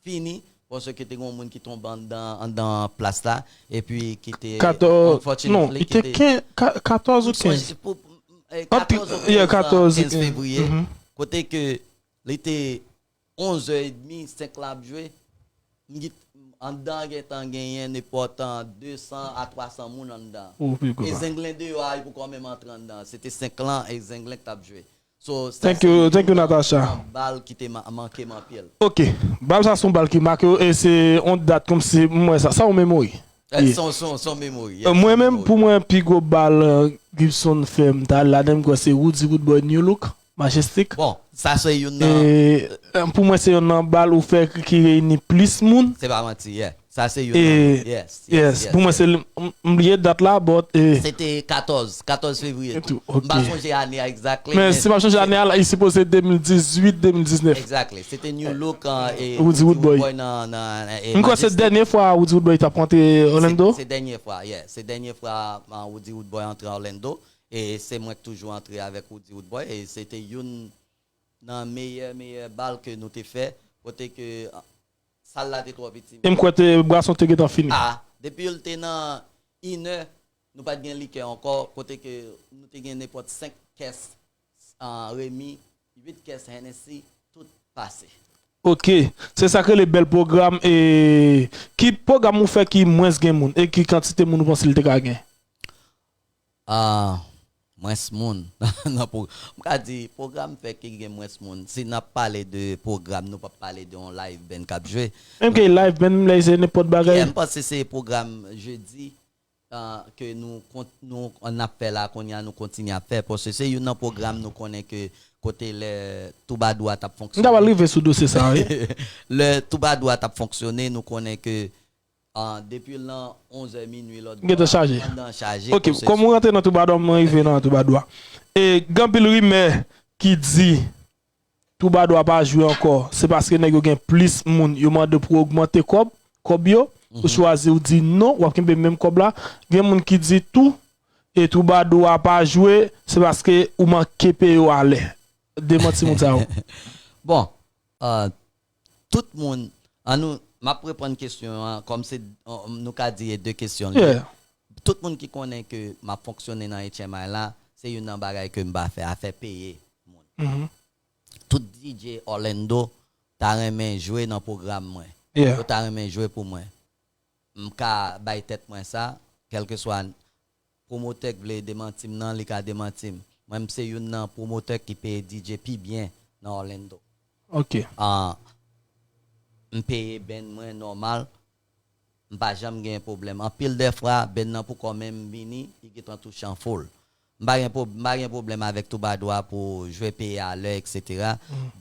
fini, paske te gen yon moun ki tonbe anndan, anndan plas la, epi ki te, katòz, non, unfortunately, li te ken-, ka-, katòz ou kenz. Ant, yeah, katòz ou kenz, kenz fevriye, kote ke li te onz è edmi, senk lan ap jwe. M gen, anndan an gentan genyen nenpòt de san a twa san moun anndan. E Zenglen deyò a, li poko menm antre anndan. Se te senk lan e Zenglen k t ap jwe. So, sa se youn nan bal ki te ma- manke m anpil. Ok, bal sa se yon bal ki make w, e se yon dat kòmsi m wè sa, sa yon memori. Eh, se yon, se yon, se yon memori, yeah, se yon memori. Mwen menm, pou mwen, pi gwo bal, eh, Gibson fè, m ta al ladan, m kwè se Roody Roodboy New Look. Majestic. Bon, sa se youn nan. E, eh, pou mwen, se youn nan bal ou fè ki, ki reyini plis moun. Se pa manti, yeah. Sa se youn nan. Yes, yes, yes. Pou mwen, se, m bliye dat la, but. Se te katòz, katòz fevriye tou. M pa sonje ane a exactly. Men si m pa sonje ane a, li sipoze de mil dizuit, de mil diznèf. Exactly. Se te New Look, e Roody Roodboy nan, nan, e, M kwè se dènye fwa Roody Roodboy t ap rantre Orlando. Se dènye fwa, yeah. Se dènye fwa Roody Roodboy antre Orlando. E se mwen k toujou antre avèk Roody Roodboy. E se te youn nan meyè, meyè bal ke nou te fè. Kote ke sal la te twò piti. E m kwè te, bwason te gentan fini. Ah, depi l te nan inè, nou pa t gen likè ankò, kote ke nou te gen nenpòt senk kès Remy, uit kès Hennessy, tout pase. Ok, se sa k rele bèl pwogram. E ki pwogram ou fè ki mwens gen moun e ki kantite moun ou panse l te ka gen? Ah, mwens moun nan pwogram. M ka di pwogram fè ki gen mwens moun. Si n ap pale de pwogram, nou p ap pale de yon live band k ap jwe. Menm ke live band, menm lè se nenpòt bagay. M panse se pwogram jedi ke nou, nou n ap fè la kounye a, nou kontinye ap fè. Paske se youn nan pwogram nou konnen ke kote lè Toubadour a t ap fonksyone. M ta pral rive sou dosye sa, wi. Lè Toubadour a t ap fonksyone, nou konnen ke depi l nan onzè minui lòt bò a, anndan chaje. Ok, kòm ou rantre nan Toubadour, mwen rive nan Toubadour a. E gen anpil rimè ki di Toubadour a pa jwe ankò, se paske nèg yo gen plis moun, yo mande pou ogmante kòb, kòb yo, ou chwazi ou di non, w ap kenbe menm kòb la. Gen moun ki di tou, e Toubadour a pa jwe, se paske ou manke peye yo alè. Demanti moun sa yo. Bon, tout moun, an nou, m ap reponn kesyon an, kòm se, nou ka di e de kesyon l ye. Tout moun ki konnen ke m ap fonksyone nan H M I la, se youn nan bagay ke m pa fè, afè peye moun. Tout D J Orlando ta renmen jwe nan pwogram mwen. Yo ta renmen jwe pou mwen. M ka bay tèt mwen sa, kèlkeswa pwomotè k vle demanti m nan, li ka demanti m. Mwen, m se youn nan pwomotè ki peye D J pi byen nan Orlando. Ok. M peye band mwen nòmal, m pa janm gen pwoblèm. Anpil dè fwa, band nan poko menm vini, li gentan touche an foul. M pa gen pwob-, m pa gen pwoblèm avèk Toubadour a pou jwe peye alè, etsetera.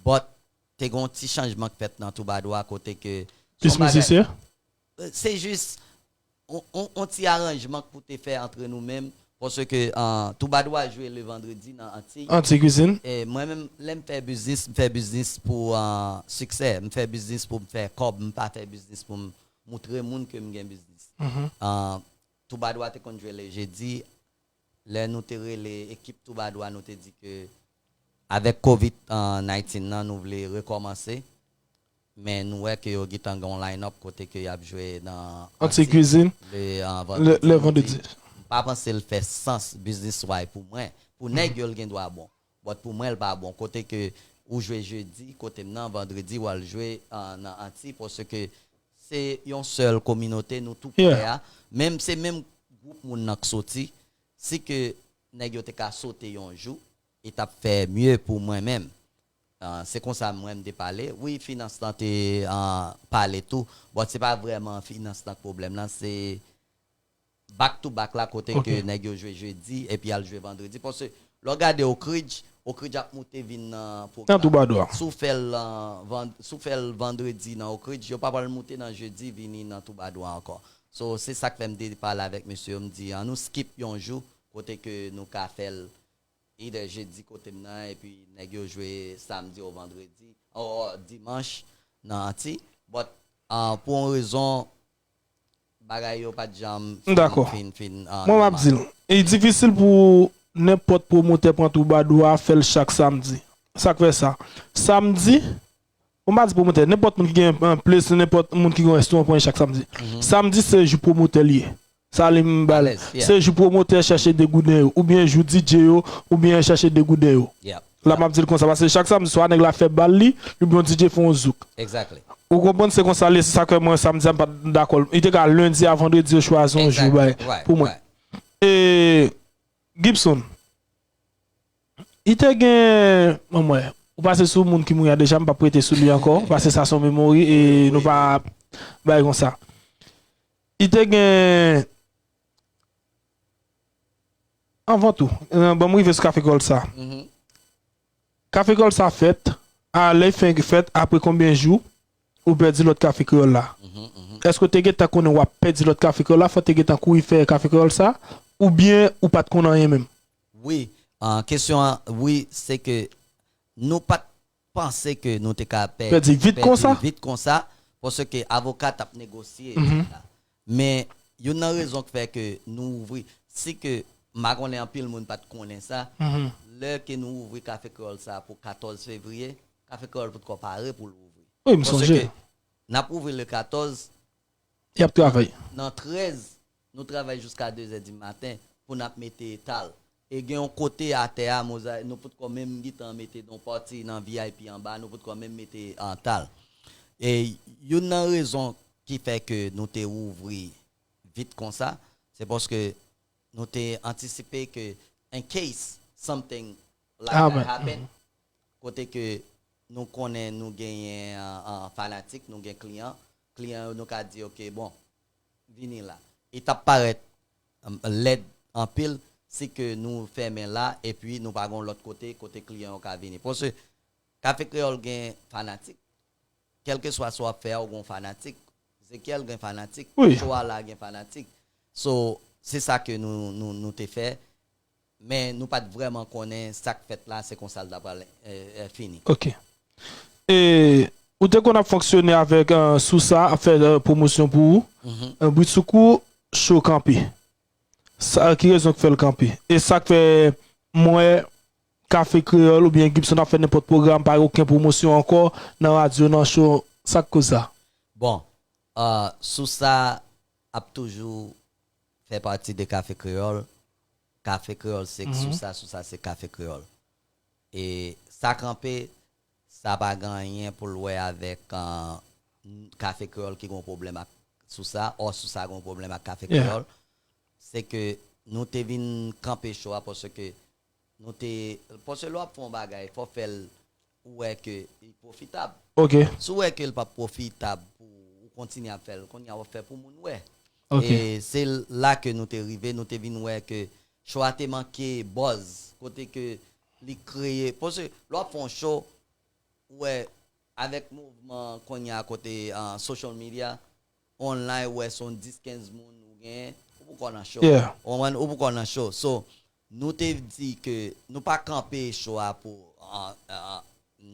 But, te gen yon ti chanjman k fèt nan Toubadour a kote ke. Plis mizisyen? Se jis yon, yon, yon ti aranjman k pou te fè antre nou menm, paske Toubadour a jwe le vandredi nan Antiy. Antiy Cuisine. E mwen menm, lè m fè biznis, m fè biznis pou siksè, m fè biznis pou m fè kòb, m pa fè biznis pou m moutre moun ke m gen biznis. Toubadour a te konn jwe le jedi, lè nou te rele ekip Toubadour a, nou te di ke avèk Covid nineteen nan, nou vle rekòmanse. Men nou wè ke yo gentan gen yon line-up kote ke y ap jwe nan Antiy Cuisine le, le vandredi. M pa panse l fè sans business wise pou mwen. Pou nèg yo, l gen dwa bon. But pou mwen, l pa bon. Kote ke ou jwe jedi, kote m nan, vandredi, w al jwe nan Antiy, paske se yon sèl kominote, nou tou prè a. Menm, se menm gwoup moun nan k soti. Si ke nèg yo te ka sote yon jou, e t ap fè mye pou mwen menm. Se konsa mwen m te pale. Wi, finans lan te pale tou. But se pa vrèman finans lan k pwoblèm lan, se back to back la kote ke nèg yo jwe jedi epi al jwe vandredi. Paske lè w gade Oak Ridge, Oak Ridge ap moute vin nan pwogram. Nan Toubadour a. Si w fè l, si w fè l vandredi nan Oak Ridge, yo pa pral moute nan jedi vini nan Toubadour a ankò. So, se sa k fè m te pale avèk mesye yo, m di, ann nou skip yon jou kote ke nou ka fè l either jedi kote m nan, epi nèg yo jwe samdi ou vandredi, ou dimanch nan Antiy. But pou yon rezon, bagay yo pa t janm fin, fin, fin. Mwen, m ap di l, e difisil pou nenpòt pwomotè pran Toubadour a, fè l chak samdi. Sa k fè sa? Samdi, bon, m pa di pwomotè, nenpòt moun ki gen yon plas, nenpòt moun ki gen yon restoran pran chak samdi. Samdi se jou pwomotè li ye. Sa li m ba l. Se jou pwomotè chèche degouden yo, oubyen jou D J yo, oubyen chèche degouden yo. La m ap di l konsa, paske chak samdi swa nèg la fè bal li, oubyen yon D J fè yon zouk. Ou konprann, se konsa l ye, se sa k fè mwen samdi a m pa t dakò. Li te ka lendi a vandredi yo chwazi yon jou bay pou mwen. E Gibson, li te gen, ban m wè, ou pase sou moun ki mouri a deja, m p ap rete sou li ankò, paske sa se yon memori e nou pa bay konsa. Li te gen, anvan tou, ban m rive sou kafe kreyòl sa. Kafe kreyòl sa fèt, a lè l fin fèt, apre konbyen jou ou pèdi lòt kafe kreyòl la? Èske w te gentan konnen w ap pèdi lòt Kafe Kreyòl la, fò w te gentan kouri fè Kafe Kreyòl sa, oubyen ou pa t konn anyen menm? Wi, an kesyon an, wi, se ke nou pa t panse ke nou te ka pèdi Pèdi vit konsa? Vit konsa, paske avoka t ap negosye. Men youn nan rezon k fè ke nou ouvri, si ke m pa konnen anpil moun pa t konnen sa, lè ke nou ouvri Kafe Kreyòl sa pou katòz fevriye, Kafe Kreyòl potko pare pou l ouvri. Wi, m sonje. N ap ouvri le katòz, Y ap travay. Nan trèz, nou travay jiska de zè di maten pou n ap mete tal. E gen yon kote atè a, mozayik, nou potko menm gentan mete yon pati nan V I P anba, nou potko menm mete an tal. E youn nan rezon ki fè ke nou te ouvri vit konsa, se paske nou te antisipe ke in case something like that happen, kote ke nou konnen nou genyen an, an fanatik, nou gen kliyan, kliyan yo nou ka di, ok, bon, vini la. E t ap parèt um, lèd anpil si ke nou fèmen la epi nou pa gen lòt kote, kote kliyan yo ka vini. Paske Kafe Kreyòl gen fanatik, kèlkeswa sa w ap fè a, ou gen fanatik. Zekyèl gen fanatik, Wi. Cho a la gen fanatik. So, se sa ke nou, nou, nou te fè. Men nou pa t vrèman konnen sa k fèt la, se konsa l ta pral eh, eh, fini. Ok. E ou te konn ap fonksyone avèk eh, Sousa, ap fè eh, pwomosyon pou ou. Eh, Britsoukou, cho kanpe. Sa, ki rezon k fè l kanpe? E sa k fè mwen, Kafe Kreyòl oubyen Gibson ap fè nenpòt pwogram, pa gen okenn pwomosyon ankò nan radyo, nan cho, sa k koz sa? Bon, uh, Sousa ap toujou fè pati de Kafe Kreyòl. Kafe Kreyòl se Sousa, Sousa se Kafe Kreyòl. E sa kanpe, sa pa gen anyen pou l wè avèk uh, Kafe Kreyòl ki gen pwoblèm ak Sousa, ò Sousa gen pwoblèm ak Kafe Kreyòl. Se ke nou te vin kanpe cho a paske nou te, paske lè w ap fè yon bagay, fò w fè l ou wè ke li pwofitab. Ok. Si w wè ke l p ap pwofitab pou ou kontinye ap fè l, kounye a w ap fè pou moun wè. Ok. E se la ke nou te rive, nou te vin wè ke cho a te manke buzz, kote ke li kreye. Paske lè w ap fè yon cho, ou wè, avèk mouvman kounye a kote uh, social media, online, ou wè se yon dis kenz moun ou genyen, ou poko nan cho. Yeah. Ou konprann? Ou poko nan cho. So, nou te di ke nou pa kanpe cho a pou uh, uh,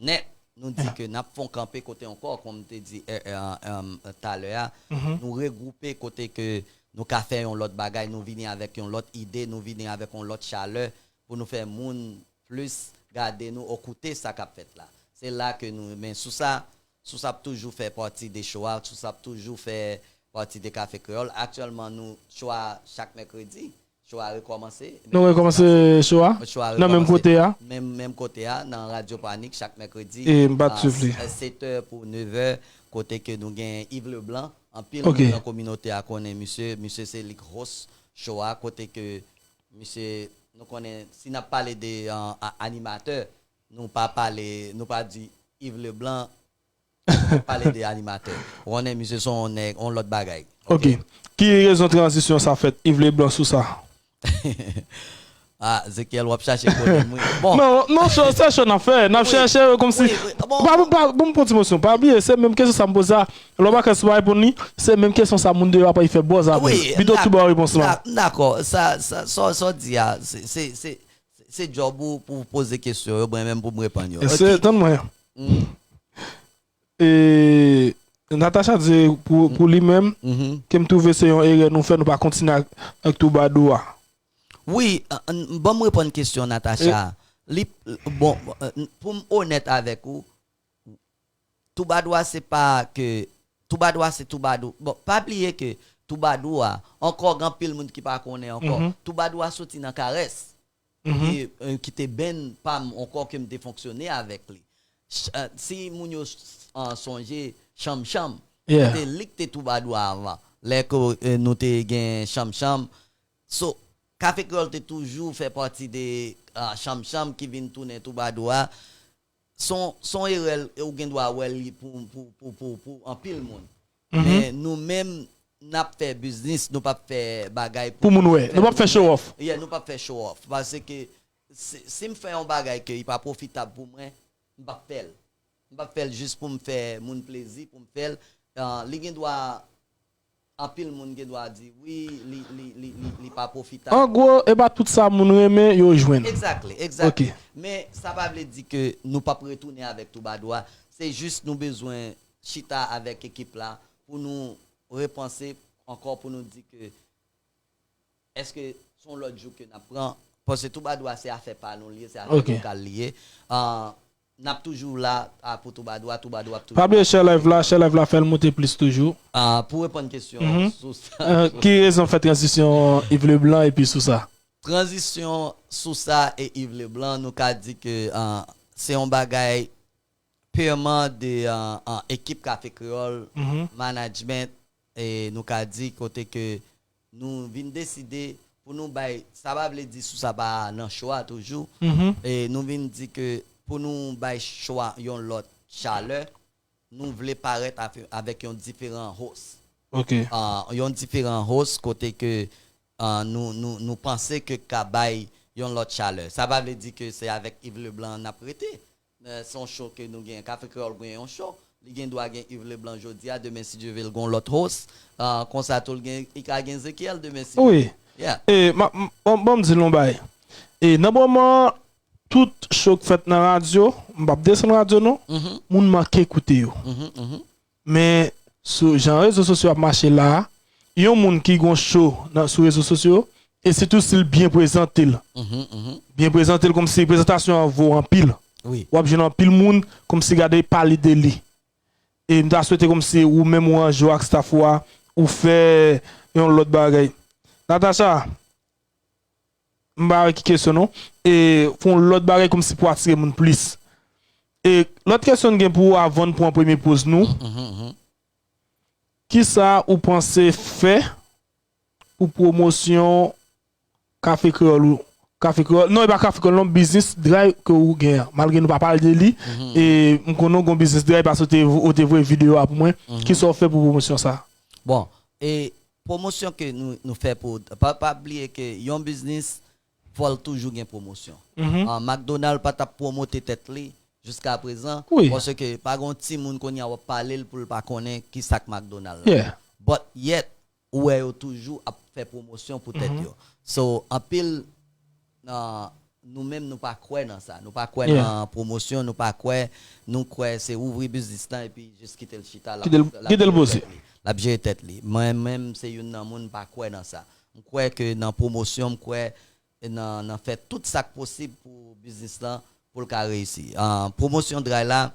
nèt. Nou di ke n ap fè yon kanpe kote ankò, kòm m te di eh, eh, um, talè a. Nou regwoupe kote ke nou ka fè yon lòt bagay, nou vini avèk yon lòt ide, nou vini avèk yon lòt chalè pou nou fè moun plis gade nou ou koute sa k ap fèt la. Se la ke nou, men Sousa, Sousa ap toujou fè pati de cho a, Sousa ap toujou fè pati de Kafe Kreyòl. Aktyèlman, nou cho a chak mèkredi, cho a rekòmanse. Nou rekòmanse cho a? Cho a Nan menm rekòmanse. Kote a? Menm, menm kote a, nan Radyo Panik, chak mèkredi. E m pa t swiv li. Setè pou nevè, kote ke nou gen Yves Leblanc. Anpil Ok. Moun nan kominote a konnen misye, misye se li k host cho a, kote ke misye, nou konnen, si n ap pale de uh, a- animatè, nou pa pale, nou pa di Yves Leblanc, nou pale de animatè. Ou konnen misye se yon nèg, yon lòt bagay. Ok. Ki rezon tranzisyon sa fèt, Yves Leblanc Sousa? Ah, Zekyèl, w ap chache pwoblèm, wi. Bon, Non, non, cho, se cho n ap fè. N ap chèche yo kòmsi. Wi, wi. Bon, Pa, pa, bon, m pran ti mosyon. Pa bliye, se menm kesyon sa m poze a. Lè w pa ka sou pa reponn li, se menm kesyon sa moun deyò ap fè bòz avè l. Pito tou ba w repons lan. Dakò, sa, sa, sa, sa w di a, se, se, se, se job ou pou w poze kesyon yo, mwen menm pou m reponn yo. E se, tann mwen. E, Natacha di pou, pou li menm, ke m twouve se yon erè nou fè, nou pa kontinye ak, ak Toubadou a. Wi, euh, n- ban m reponn kesyon Natacha. Li, bon, euh, n- pou m onèt avèk ou, Toubadou a se pa ke, Toubadou a se Toubadou. Bon, pa bliye ke Toubadou a, ankò gen anpil moun ki pa konnen ankò. Toubadou a soti nan Karès. Ki, euh, ki te band pa m ankò ke m te fonksyone avèk li. Ch- euh, si moun yo uh, sonje Chanm Chanm, Yeah. Se li k te Toubadou a avan. Lè ke euh, nou te gen Chanm Chanm. So, Kafe Kreyòl te toujou fè pati de uh, Chanm Chanm ki vin tounen Toubadou a. Son, son erè ou gen dwa wè li pou, pou, pou, pou, pou anpil moun. Men nou menm, n ap fè biznis, nou p ap fè bagay Pou moun wè. Nou p ap fè show off. Yeah, nou p ap fè show off. Paske si, si m fè yon bagay ke li pa pwofitab pou mwen, m p ap fè l. M p ap fè l jis pou m fè moun plezi, pou m fè l. Uh, li gen dwa anpil moun gen dwa di, wi, li, li, li, li, li pa pwofitab. An gwo, e pa tout sa moun renmen, yo jwenn. Exactly, exactly. Ok. Men sa pa vle di ke nou p ap retounen avèk Toubadwa. Se jis nou bezwen chita avèk ekip la pou nou repanse ankò, pou nou di ke èske se yon lòt jou ke n ap pran? Paske Toubadwa se afè pa nou li ye, se afè lokal li ye. Ah, n ap toujou la, ah, pou Toubadwa, Toubadwa ap toujou la. Pa bliye share live la, share live la, fè l monte plis toujou. Ah, pou reponn kesyon sou sa. Euh, ki rezon fè tranzisyon Yves Leblanc epi sou sa? Tranzisyon sou sa e Yves Leblanc, nou ka di ke, ah, se yon bagay purman de, ah, ah, ekip Kafe Kreyòl, management, e nou ka di kote ke nou vin deside pou nou bay, sa pa vle di sou sa pa nan cho a toujou, e nou vin di ke pou nou bay cho a yon lòt chalè, nou vle parèt avè-, avèk yon diferan host. Ok. Ah, yon diferan host kote ke, ah, nou, nou, nou panse ke ka bay yon lòt chalè. Sa pa vle di ke se avèk Yves Leblanc n ap rete. Eh, se yon show ke nou gen. Kafe Kreyòl gen yon show. Li gen dwa gen Yves Leblanc jodi a, demen si Dye vle l gen yon lòt host. Ah, konsa tou l gen, li ka gen Ezekiel demen si Dye vle. Wi. Yeah. E, ma, m, bon, bon, m di l yon bagay. E, nan moman, tout show k fèt nan radyo, m p ap desann radyo non, moun manke koute yo. Men, sou jan rezo sosyo ap mache la a, yon moun ki gon show nan, sou rezo sosyo, e sitou si l byen prezante l. Byen prezante l kòmsi prezantasyon an vo anpil. Wi. W ap jwenn anpil moun kòmsi gade pale de li. E m ta swete kòmsi ou menm ou ranje w ak staff ou a, ou fè yon lòt bagay. Natacha, m pa wè ki kesyon non. E fè yon lòt bagay kòmsi pou atire moun plis. E lòt kesyon n gen pou ou avan n pran premye poz nou. Kisa ou panse fè pou pwomosyon Kafe Kreyòl ou? Kafe Kreyòl, non, e pa Kafe Kreyòl, non, biznis dray ke ou gen an. Malgre nou pa pale de li, e m konnen w gon biznis dray paske w te, ou te voye videyo a pou mwen. Kisa w fè pou pwomosyon sa? Bon, e pwomosyon ke nou, nou fè pou, pa, pa bliye ke yon biznis, fò l toujou gen pwomosyon. Ah, McDonald pa t ap pwomote tèt li jiska prezan, paske pa gon timoun kounye a w ap pale l pou l pa konnen ki sa k McDonald la. But yet, ou wè yo toujou ap fè pwomosyon pou tèt yo. So, anpil nan nou menm, nou pa kwè nan sa. Nou pa kwè nan pwomosyon, nou pa kwè, nou kwè se ouvri biznis lan epi jis kite l chita, l ap, kite l, l ap jere tèt li. L ap jere tèt li. Mwen menm, se youn nan moun m pa kwè nan sa. M kwè ke nan pwomosyon, m kwè nan, nan fè tout sa k posib pou biznis lan, pou l ka reyisi. Ah, pwomosyon dray la,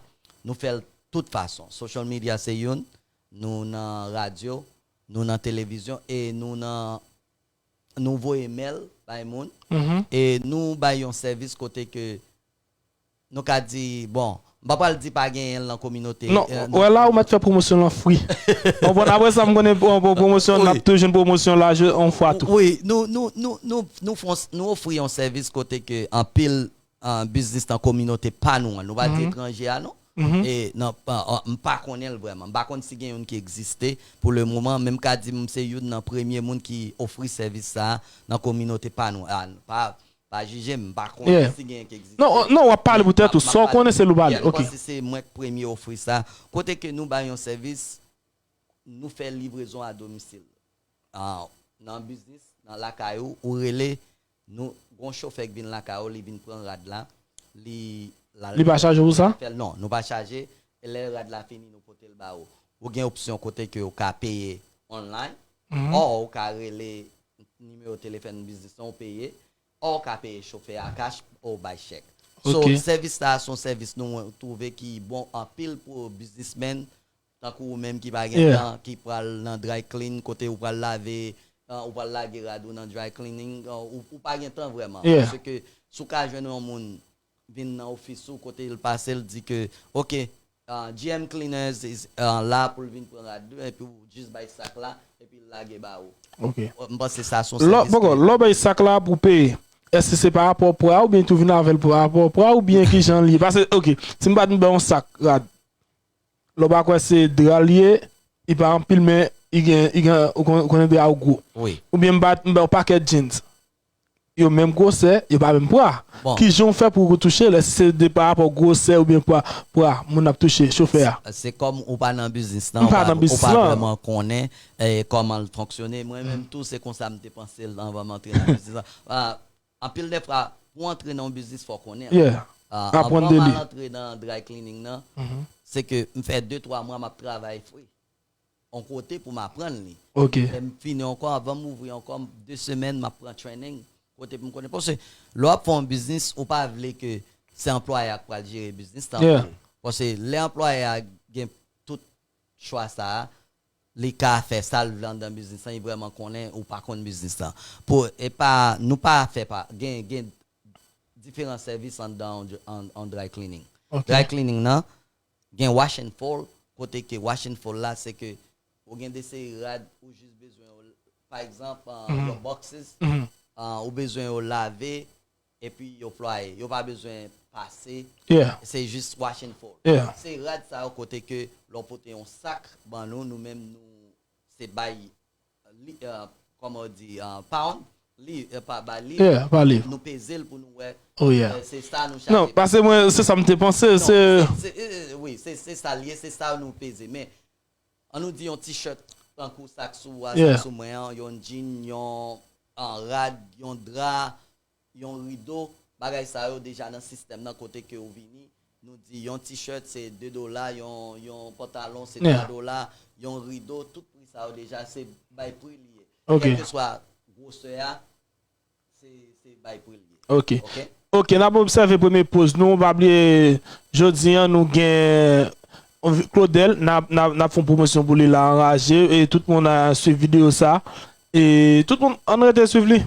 nou fè l tout fason. Social media se youn, nou nan radyo, nou nan televizyon, e nou nan, nou voye mail bay moun, e nou bay yon sèvis kote ke nou ka di, bon, m pa pral di pa genyen l nan kominote. Non, wè la, ou mèt fè pwomosyon lan fri. Ou konprann? Apre sa, m konnen pwomosyon, n ap toujou jwenn pwomosyon la, yon fwa tou. Wi, nou, nou, nou, nou, nou fè yon s-, nou ofri yon sèvis kote ke anpil, ah, biznis nan kominote pa nou an, nou pa di etranje a, non. E nan, ah, ah, m pa konnen l vrèman. M pa konn si gen youn ki egziste pou le moman, men m ka di m se youn nan premye moun ki ofri sèvis sa a nan kominote pa nou. Ah, pa, pa jije m, m pa konnen si gen ki egziste. Non, non, w ap pale pou tèt ou. Sa w konnen, se l ou pale. Ok. M panse se mwen k premye ofri sa. Kote ke nou bay yon sèvis, nou fè livrezon a domisil. Ah, nan biznis, nan lakay ou, ou rele, nou, gon chofè k vin lakay ou, li vin pran rad la, li, li pa chaje pou sa? Fè l, non, nou pa chaje. E lè rad la fini, nou pote l ba ou. Ou gen opsyon kote ke ou ka peye online, or ou ka rele nimewo telefòn biznis lan, ou peye, or ou ka peye chofè a cash, ou bay chèk. So, sèvis la, se yon sèvis nou twouve ki bon anpil pou biznismenn, tankou ou menm ki pa gen tan, ki pral nan dry clean, kote ou pral lave, ah, ou pral lage rad ou nan dry cleaning, ah, ou, ou pa gen tan vrèman. Paske si w ka jwenn yon moun vin nan ofis ou, kote l pase, l di ke, ok, ah, G M Cleaners is, ah, la pou l vin pran rad li, epi ou jis bay sak la, epi l lage ba ou. Ok. M panse sa se yon sèvis ke lè w bay sak la pou peye, èske se pa rapò pwa oubyen tou vin avè l pou rapò pwa oubyen ki jan l ye? Paske, ok, si m pa t vin bay yon sak rad, lè w pa kwè se dra l ye, li pa anpil, men li gen, li gen, ou kon-, ou konnen dra yo gwo. Wi. Oubyen m pa t, m bay yon pakèt jeans. yo menm gwosè, yo pa menm pwa. Bon. Kijan w fè pou w touche l? Èske se de pa rapò gwosè oubyen pwa, pwa moun ap touche, chofè a? Se kòm ou pa nan biznis lan, ou pa, ou pa vrèman konnen, eh, kòman l fonksyone. Mwen menm tou, se konsa m te panse l anvan m antre nan biznis lan. Ah, anpil de fwa, pou w antre nan yon biznis, fò w konnen l. Yeah. Ah, anvan m al antre nan dry cleaning nan, se ke m fè de twa mwa m ap travay fri yon kote pou m aprann li. Ok. Lè m fini ankò, anvan m ouvri ankò, m, de semèn, m ap pran training. Kote pou m konnen. Paske lè w ap fè yon biznis, ou pa vle ke se anplwaye a k pral jere biznis lan pou ou. Paske lè anplwaye a gen tout chwa sa a, li ka fè sa l vle anndan biznis lan, li vrèman konnen ou pa konn biznis lan. Pou, e pa, nou pa fè pa, gen, gen diferan sèvis anndan an, an, an dry cleaning. Ok. Dry cleaning nan, gen wash and fold, kote ke wash and fold la, se ke ou gen de seri rad ou jis bezwen yo, pa egzanp, ah, your boxes, ah, ou bezwen yo lave, epi yo plwaye. Yo pa bezwen pase. Yeah. Se jis wash and fold. Yeah. Se rad sa yo kote ke lè w pote yon sak ban nou, nou menm nou, se bay li, eh, kòman w di, eh, pound, li, eh, pa, ba li, yeah, pa li, nou peze l pou nou wè, oh, yeah, eh, se sa nou chache. Non, paske mwen, se sa m te panse, non, se, se, se, eh, eh, wi, se, se sa l ye, se sa nou peze. Men, ann nou di yon t-shirt, tankou sa k sou ou a, yeah, sa k sou mwen an, yon jean, yon, ah, rad, yon dra, yon rido, bagay sa yo deja nan sistèm nan kote ke ou vini. Nou di yon t-shirt se de dola, yon, yon pantalon se twa dola, yon rido, tout pri sa yo deja se bay pri li ye. Ok. Kèlkeswa gwosè a, se, se bay pri li ye. Ok. Ok? Ok, n ap obsève premye poz nou. Pa bliye, jodi a, nou gen Claudel, n ap, n ap, n ap fè yon pwomosyon pou li la, anraje, e tout moun a swiv videyo sa. E tout moun, ann rete swiv li.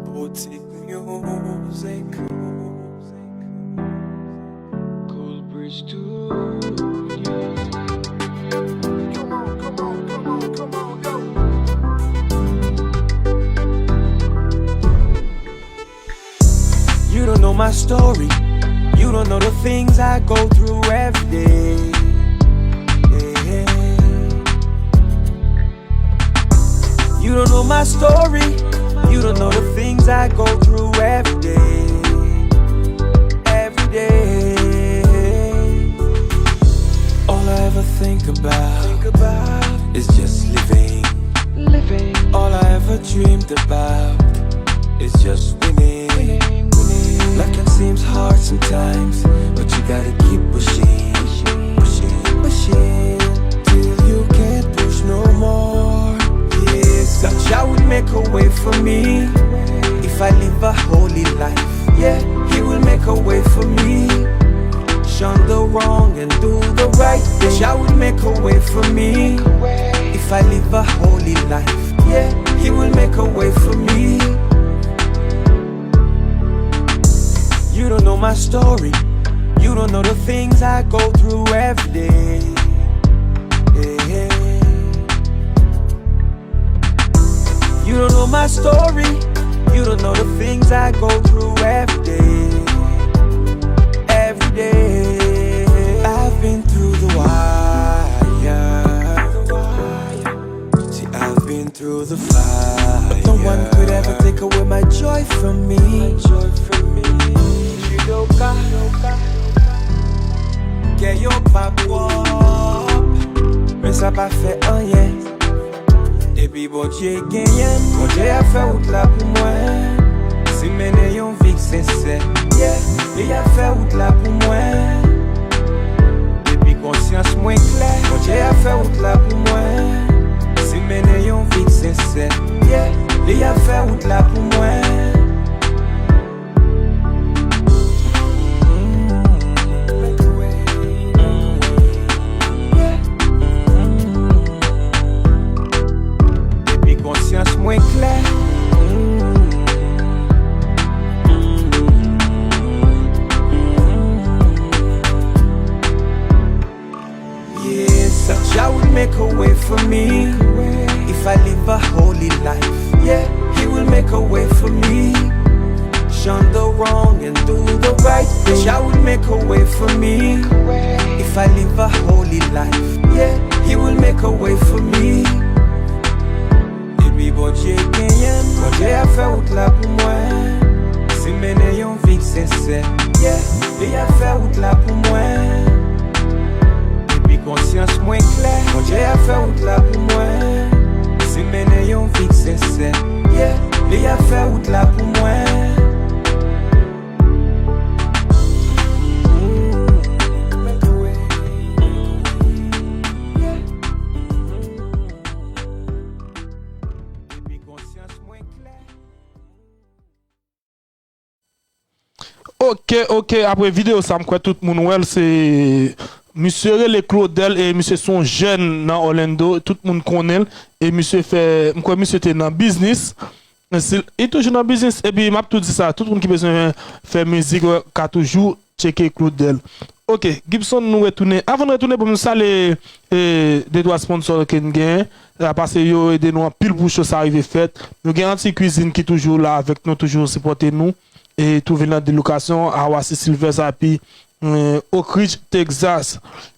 Boutique Music. Cool Breeze Studio. Come on, come on, come on, come on, go. You don't know my story. You don't know the things I go through every day. Yeah. You don't know my story. You don't know the things I go through every day. Every day. All I ever think about, think about is just living. Living. All I ever dreamed about is just winning. Winning, winning. Life can seem hard sometimes, but you gotta keep pushing, pushing, pushing, till you can't push no more. Yes, Jah will make a way for me if I live a holy life. Yeah, He will make a way for me. Shun the wrong and do the right thing. Jah will make a way for me if I live a holy life. Yeah, He will make a way for me. You don't know my story. You don't know the things I go through every day. Yeah. You don't know my story. You don't know the things I go through every day. Every day. I've been through the wire. See, I've been through the fire. But no one could ever take away my joy from me. My joy from me. Judoka. Kè yo pa pwòp, men sa pa fè anyen. Depi Bondye genyen m, Bondye ap fè wout la pou mwen. Si m mennen yon vi k sensè, yeah, li ap fè wout la pou mwen. Depi konsyans mwen klè, Bondye ap fè wout la pou mwen. Si m mennen yon vi k sensè, yeah, li ap fè wout la pou mwen. Depi konsyans mwen klè. Yes, Jah will make a way for me if I live a holy life. Yeah, He will make a way for me. Shun the wrong and do the right thing. Jah will make a way for me if I live a holy life. Yeah, He will make a way for me. Fè wout la pou mwen. Si mennen yon vi k sensè, yeah, li ap fè wout la pou mwen. Depi konsyans mwen klè. Ok, ok, apre videyo sa, m kwè tout moun wè l, se misye rele Claudel e misye se yon jèn nan Orlando, tout moun konnen l, e misye fè, m kwè misye te nan biznis, si l, li toujou nan biznis, epi m ap tou di sa, tout moun ki bezwen fè mizik, wè, ka toujou tcheke Claudel. Ok, Gibson, nou retounen. Avan n retounen, bon, m salye, e, de twa sponsò ke n genyen. Sa pase yo ede nou anpil pou show sa rive fèt. Nou gen Anti Cuisine ki toujou la avèk nou, toujou sipòte nou. E twouve l nan de lokasyon, Hawaii Silvers epi, e, Oak Ridge, Texas.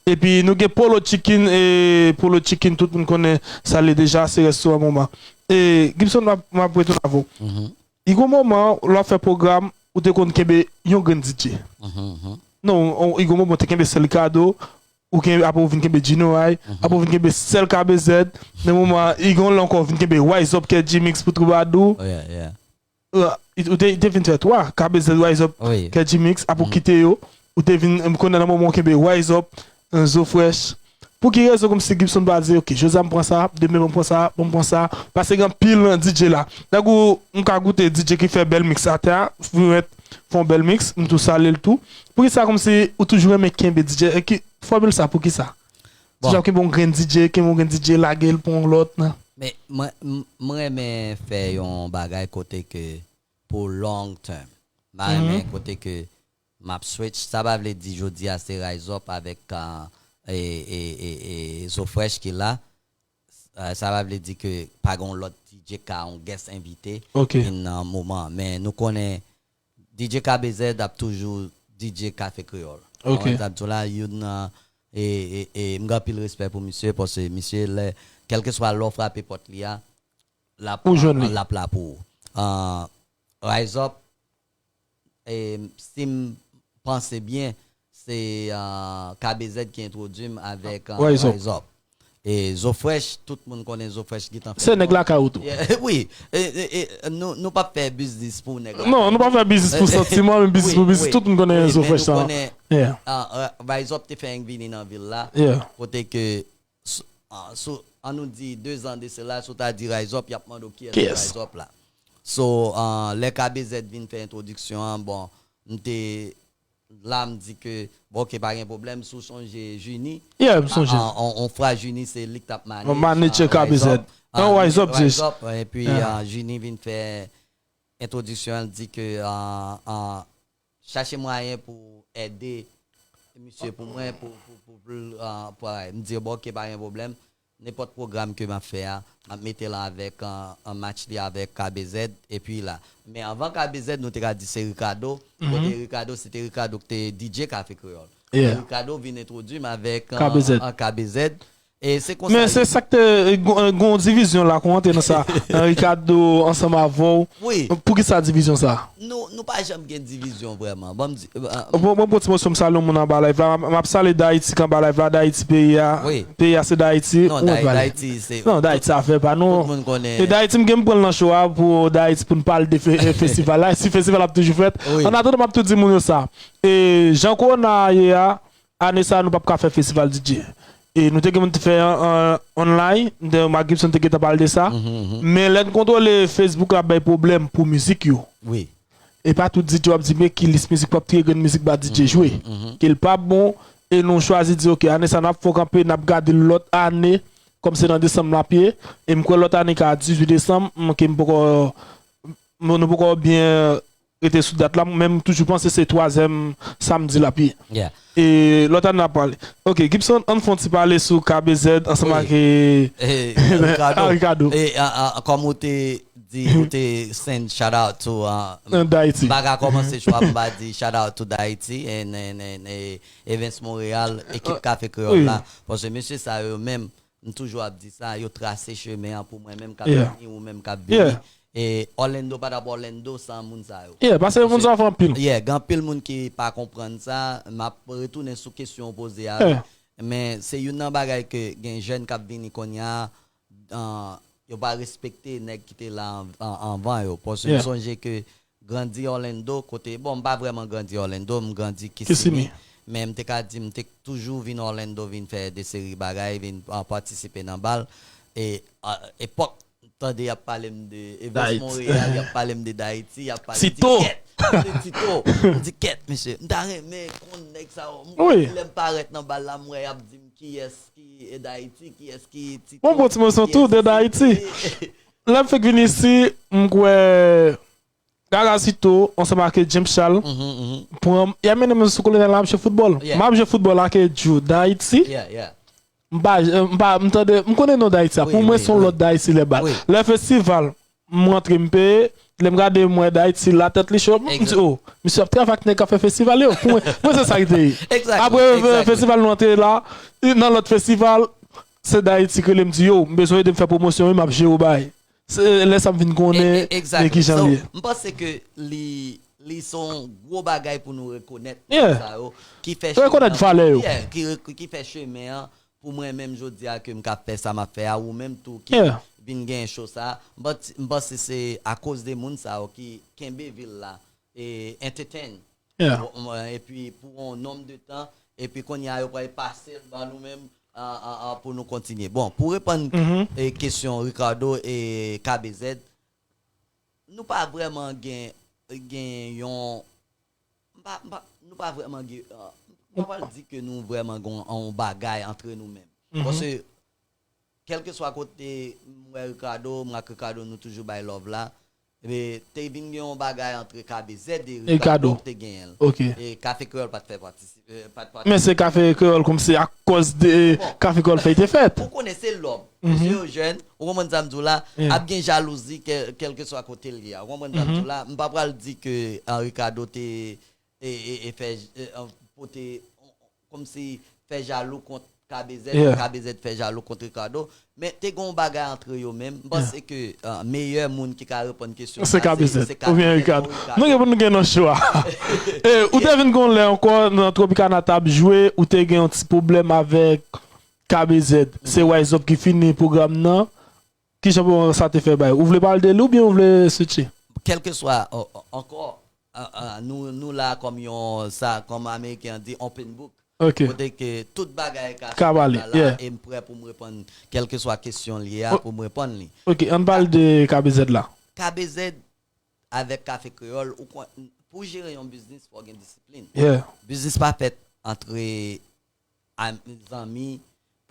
Epi nou gen Polo Chicken, e Polo Chicken, tout moun konnen sa l ye deja, se restoran moman. E Gibson, m ap, m ap retounen avè w. Mhm. I gon moman, lè w ap fè pwogram, ou te konn kenbe yon grenn D J. Mhm, mhm. Non, on- i gon moman, ou te kenbe sèl Ricardo, ou kenbe, apre ou vin kenbe Gino Ray, mhm, apre ou vin kenbe sèl K B Z, nan moman, i gon lè ankò, ou vin kenbe Wise Up, K G Mix pou Troubadour. Oh, yeah, yeah. Euh, ou te, ou te vin fè twa, K B Z, Wise Up, oui, K G Mix, apre ou, mhm, kite yo, ou te vin, m konnen nan moman ou kenbe Wise Up, euh, Zo Fresh. Pou ki rezon kòmsi Gibson pa di, ok, jodi a m pran sa, demen m pran sa, bon, m pran sa? Paske gen anpil D J la. Nèg ou, m ka goute D J ki fè bèl mix atè a, vin mèt fè yon bèl mix, m tou salye l tou. Poukisa kòmsi ou toujou renmen kenbe D J? E ki fòmil sa, poukisa? Bon. Toujou ap kenbe yon grenn D J, kenbe yon grenn D J, lage l, pran yon lòt, nan. Men, mwen, m, m renmen fè yon bagay kote ke pou long term. M pa, mhm, renmen kote ke m ap switch. Sa pa vle di jodi a se Rise Up avèk, ah, e, e, e, e Zo Fresh ki la. Ah, sa pa vle di ke pa gen yon lòt D J ka yon guest invite, ok, vin nan moman. Men nou konnen D J K B Z ap toujou D J Kafe Kreyòl. Ok. Ou konprann sa m di w la, youn nan, e, e, e, m gen anpil respè pou misye, paske misye, lè, kèlkeswa lè w frape pòt li a, l ap, ou jwenn li, l ap la pou ou. Ah, Rise Up, e, si m panse byen, se, ah, K B Z ki entwodui m avèk, ah, Rise Up. Rise Up. E Zo Fresh, tout moun konnen Zo Fresh gentan fè. Se nèg lakay ou tou. Yeah, wi. E, e, e, nou, nou p ap fè biznis pou nèg lakay. Non, nou p ap fè biznis pou santiman, men biznis pou biznis, tout moun konnen Zo Fresh sa. Wi, men nou konnen, yeah, ah, ah, Rise Up te fè yon vini nan vil la, yeah, kote ke, s-, ah, sou, an nou di, de zan de sela, si w ta di Rise Up, y ap mande w kiyès ki Rise Up la. So, ah, lè K B Z vin fè entwodiksyon an, bon, m te la, m di ke, bon, ok, pa gen pwoblèm, si w sonje Juni. Yeah, m sonje. Ah, ah, on, on fwa Juni, se li k t ap manage, manage, ah, K B Z. Rise Up. Ah, Rise Up, Rise Up, epi, yeah, ah, Juni vin fè entwodiksyon an, l di ke, ah, ah, chache mwayen pou ede misye pou mwen, pou, pou, pou, pou, ah, pou, m di, bon, ok, pa gen pwoblèm. Nenpòt pwogram ke m ap fè a, m ap mete l avèk, an, an match li avèk K B Z, epi la. Men anvan K B Z, nou te ka di se Ricardo. Mhm. Kote Ricardo, se te Ricardo ki te D J Kafe Kreyòl. Yeah. Men Ricardo vin entwodui m avèk, an, K B Z. An, K B Z. E se konsa. Men se sa k te, eh, gon, eh, gon divizyon la, kon antre nan sa. Eh, Ricardo ansanm avè w. Wi. Poukisa divizyon sa? Nou, nou pa janm gen divizyon vrèman. Ban m di, eh, ah, bon, bon, bon, ti mosye, m salye yon moun anba live la. M ap, m ap salye Dayiti k anba live la, Dayiti peyi a. Wi. Peyi a se Dayiti. Non, ou Dayi-, pale. Dayiti se, non, Dayiti afè pa nou. Tout moun konnen. E Dayiti, m gen m pran l nan show a pou Dayiti pou n pale de fe-, festival la. Si festival ap toujou fèt. Wi. Annatandan, m ap tou di moun yo sa. E jan kowona ye a, ane sa a, nou p ap ka fè festival D J. E nou te gen pou n te fè an, an online, m te, Marc Gibson te gentan pale de sa. Mhm, mhm. Men lè n kontwole Facebook la ap bay pwoblèm pou mizik yo. Wi. E pa tout D J w ap di, men ki lis mizik, w ap triye grenn mizik ba D J jwe. Mhm, mhm. Ke l pa bon, e nou chwazi di, ok, ane sa n ap fè kanpe, n ap gade l lòt ane, kòm se nan desanm l ap ye, e m kwè lòt ane ka dizuit desanm, m, ke m poko, m, nou poko byen rete sou dat la, men m toujou panse se twazyèm samdi l ap ye. Yeah. E lòt ane n ap pale. Ok, Gibson, ann fè yon ti pale sou K B Z ansanm, wi, ak, eh, eh, Ricardo. Ah, Ricardo. E, ah, ah, kòm ou te di, ou te send shout out to, ah, Dayiti. M pa ka kòmanse show a pou m pa di shout out to Dayiti and, and, and, eh, Evens Montréal, ekip, ah, Kafe Kreyòl, wi, la. Paske mesye sa yo menm, m toujou ap di sa, yo trase chemen an pou mwen menm k ap, yeah, vini, ou menm k ap vini. Yeah. E Orlando pa t ap Orlando san moun sa yo. Yeah, paske moun sa yo fè anpil. Yeah, gen anpil moun ki pa konprann sa. M ap retounen sou kesyon w poze a. Yeah. Men se youn nan bagay ke gen jèn k ap vini kounye a, an, yo pa respekte nèg ki te la an, an, anvan yo. Paske m sonje ke grandi Orlando, kote, bon, m pa vrèman grandi Orlando, m grandi Kissimmee, men m te ka di, m te toujou vin Orlando, vin fè de seri bagay, vin, ah, patisipe nan bal. E, ah, epòk, tande y ap pale m de Evans Montréal, y ap pale m de Dayiti, y ap pale m di, kèt, m di, Tito, m di, kèt, mesye, m ta renmen konn nèg sa yo. M konnen lè m parèt nan bal la, m wè y ap di m kiyès ki e Dayiti, kiyès ki Tito. Bon, bon ti mòso tou de Dayiti. Lè m fèk vin isi, m kwè Gaga Tito, ansanm ak James Charles, pran m, y ap mennen m sou kolonèl la, m ap jwe foutbòl. M ap jwe foutbòl ak Djou Dayiti. M pa, m pa, m tande, m konnen non Dayiti a. Pou mwen, se yon lòt Dayiti lè bal. Lè festival, m rantre, m peye. Lè m gade, m wè Dayiti la, tèt li cho. M di, oh, misye ap travay ak nèg k ap fè festival yo. Pou mwen, mwen se sa ki te ye. Apre festival nou antre la, nan lòt festival, se Dayiti ki rele m di, yo, m bezwen ede m fè pwomosyon, wi, m ap jere w bay. Se lè sa m vin konnen de kijan l ye. M panse ke li, li se yon gwo bagay pou nou rekonèt moun sa yo, ki fè chemen an, ki, ki fè chemen an pou mwen menm jodi a ke m ka fè sa m ap fè a, ou menm tou ki vin gen cho sa. M panse se akoz de moun sa yo ki kenbe vil la e entertain. Bon, epi pou yon nonm de tan, epi kounye a yo pral pase l ban nou menm, an, an, an, pou nou kontinye. Bon, pou reponn e kesyon Ricardo e K B Z, nou pa vrèman gen, gen yon, m pa, m pa, nou pa vrèman gen, an, m pa pral di ke nou vrèman gen yon, yon bagay antre nou menm. Paske kèlkeswa kote m wè Ricardo, m ak Ricardo nou toujou bay love la. Ebyen, te vin gen yon bagay antre K B Z e Ricardo ki te genyen l. E Kafe Kreyòl pa t fè patisipe, pa t patisipe. Men se Kafe Kreyòl kòmsi akòz de Kafe Kreyòl fè te fèt. Ou konnen se love. Mesye yo jèn, ou konprann sa m di w la, ap gen jalouzi kèl, kèlkeswa kote l ye a. Ou konprann sa m di w la, m pa pral di ke, ah, Ricardo te e, e, e fè, e, an, pote, kòmsi fè jalou kont K B Z, K B Z fè jalou kont Ricardo. Men te gen yon bagay antre yo menm. M panse ke, ah, meyè moun ki ka reponn kesyon sa, se K B Z oubyen Ricardo. Nou gen pou nou gen nan cho a. E, ou te vin gen yon lè ankò nan Tropicana t ap jwe, ou te gen yon ti pwoblèm avèk K B Z. Se Wise Up ki fini pwogram nan. Kijan pou sa te fè bay? Ou vle pale de li oubyen ou vle switche? Kèlkeswa, an, an, ankò, an, an, nou, nou la kòm yon, sa, kòm Ameriken an di, open book. Kote ke tout bagay ka soti la, e m prè pou m reponn kèlkeswa kesyon l ye a, pou m reponn li. Ok, ann pale de K B Z la. K B Z avèk Kafe Kreyòl, ou konn, pou jere yon biznis, fò w gen disiplin. Biznis pa fèt antre zanmi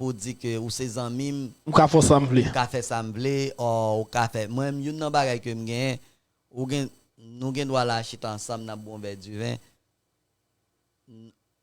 pou di ke ou se zanmi m, ou ka fè sa m vle, ou ka fè sa m vle, ò, ou ka fè. Mwen menm, youn nan bagay ke m genyen, ou gen, nou gen dwa la chita ansanm, n ap bwè yon vè diven.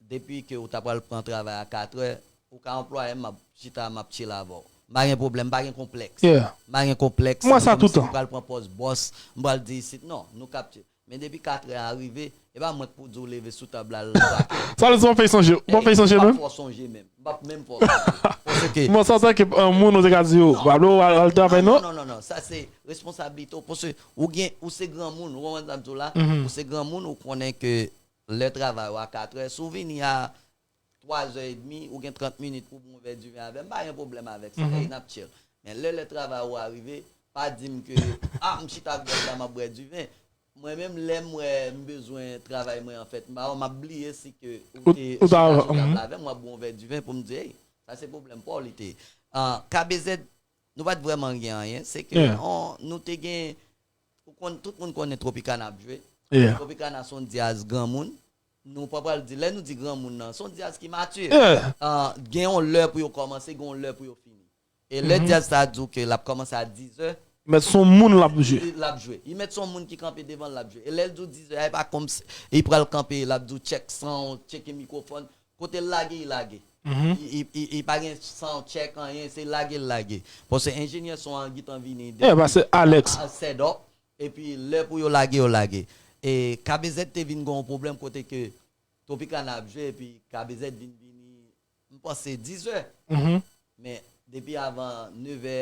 Depi ke ou ta pral pran travay a katrè, ou ka anplwaye m, m ap chita, m ap chill avè w. M pa gen pwoblèm, m pa gen konplèks. M pa gen konplèks. M wè sa toutan. M pral pran pòz bòs, m pral di isit, non, nou kap chill. Men depi katrè a rive, e pa mwen k pou di w leve sou tab la, al brake. Sa vle di w p ap fè sonje, w p ap fè sonje menm? M p ap fè w sonje menm. M p ap menm fè w sonje. Paske bon, sa, sa ke, euh, moun ou te ka di yo, Pablo, al, al travay, non? Non, non, non, non. Sa se responsablite w. Paske ou gen, ou se granmoun, ou konprann sa m di w la? Ou se granmoun, ou konnen ke lè travay ou a katrè, si w vini a twazè edmi, ou gen trant minit pou w bwè yon vè diven avè m, m pa gen pwoblèm avèk sa, n ap chill. Men lè, lè travay ou a rive, pa di m ke, ah, m chita ak bòs la, m ap bwè diven. Mwen menm, lè m wè m bezwen travay mwen, anfèt, m pa, m ap bliye si ke ou te chita sou tab la avè m, m ap bwè yon vè diven pou m di, hey, sa se pwoblèm pa w li te ye. Ah, K B Z, nou pa t vrèman gen anyen, se ke, on, nou te gen, ou konn, tout moun konnen Tropicana ap jwe. Tropicana se yon dyaz granmoun. Nou pa pral di, lè nou di granmoun nan, se yon dyaz ki mati. Ah, gen yon lè pou yo kòmanse, gen yon lè pou yo fini. E lè dyaz sa a di w ke l ap kòmanse a dizè, li mèt se yon moun l ap jwe. L ap jwe. Li mèt se yon moun ki kanpe devan l, l ap jwe. E lè l di w dizè a, e pa kòmsi li pral kanpe, l ap di w tchèk son, tcheke mikwofòn. Kote l lage, li lage. Li, li, li, li pa gen sound check, anyen, se lage l lage. Paske enjenyè son an gentan vini depi a, a set up, epi lè pou yo lage, yo lage. E K B Z te vin gen yon pwoblèm kote ke Tropicana ap jwe, epi K B Z vin vini, m panse dizè. Men depi avan nevè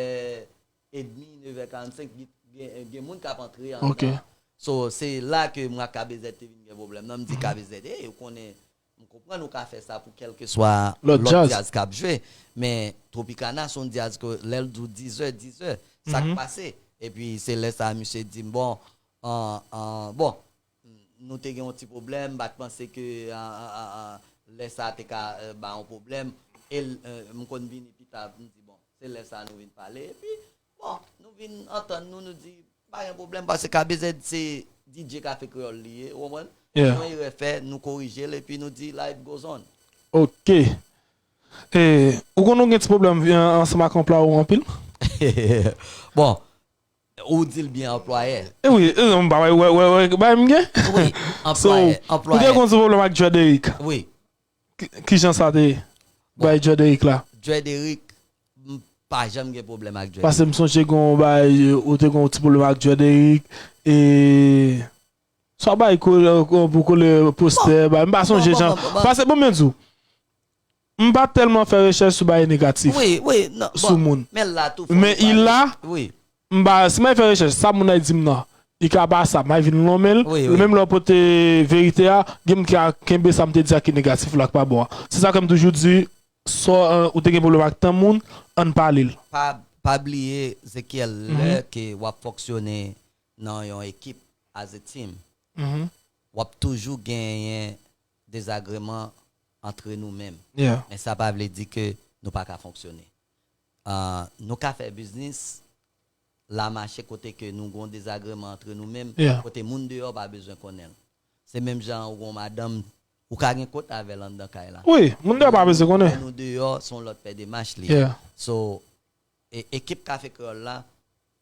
edmi, nevè karannsenk, gen, gen, gen moun k ap antre anndan. So, se la ke mwen ak K B Z te vin gen pwoblèm nan. M di K B Z, hey, ou konnen, M konprann ou ka fè sa pou kèlkeswa lòt djaz k ap jwe, men Tropicana se yon djaz ke lè l di w dizè, dizè, sa k pase? Epi se lè sa a misye di m, bon, an, an, bon, nou te gen yon ti pwoblèm, m pa t panse ke an, an, an, an, lè sa a te ka eh, ba yon pwoblèm. E l, eh, m konn vini pita, m di, bon, se lè sa a nou vin pale. Epi, bon, nou vin antann nou, nou di, pa gen pwoblèm, paske K B Z se D J Kafe Kreyòl li ye, ou konprann? Si yon erè fè, nou korije l, epi nou di, life goes on. Ok. E, ou konn ou gen ti pwoblèm eh, ansanm ak anplwa ou anpil? Bon, ou di l byen anplwayè. E wi, e, m pa wè, wè, wè, wè, bay m gen. Wi, So, anplwayè, ou te anplwayè. Konn sou pwoblèm ak Dread Eric. Wi, Ki, ki jan sa te ye? Bay Dread Eric la. Dread Eric, m pa janm gen pwoblèm ak Dread Eric. Paske m sonje gon bay, ou te gon ti pwoblèm ak Dread Eric. E, swa bay kole, pou kole postè, bay, m pa sonje bon, jan. bon, bon, bon. Paske, bon, men di w, m pa tèlman fè rechèch sou bay negatif. Wi, wi, non, Sou bon, moun. Men la tou, Men fò nou il la, pale. Wi, m pa, si m al fè rechèch, sa moun nan di m nan, li ka pa sa, m al vin lonmen l, Wi, wi. Menm lè w pote verite a, gen moun ki ka kenbe sa m te di a ki negatif la, ki pa bon an. Se sa ke m toujou di, sò, eh, ou te gen pwoblèm ak tan moun, ann pale l. pa, pa bliye, Zekiel, lè ke w ap fonksyone nan yon ekip as a team, Mhm. w ap toujou genyen dezagreman antre nou menm. Yeah. Men sa pa vle di ke nou pa ka fonksyone. Ah, nou ka fè biznis, la mache kote ke nou gon dezagreman antre nou menm, Yeah. kote moun deyò pa bezwen konnen l. Se menm jan ou gon madanm, ou ka gen kont avè l anndan kay la. Wi, moun deyò pa bezwen konnen. Lè nou deyò, se yon lòt pè demach li. Yeah. So, e, ekip Kafe Kreyòl la,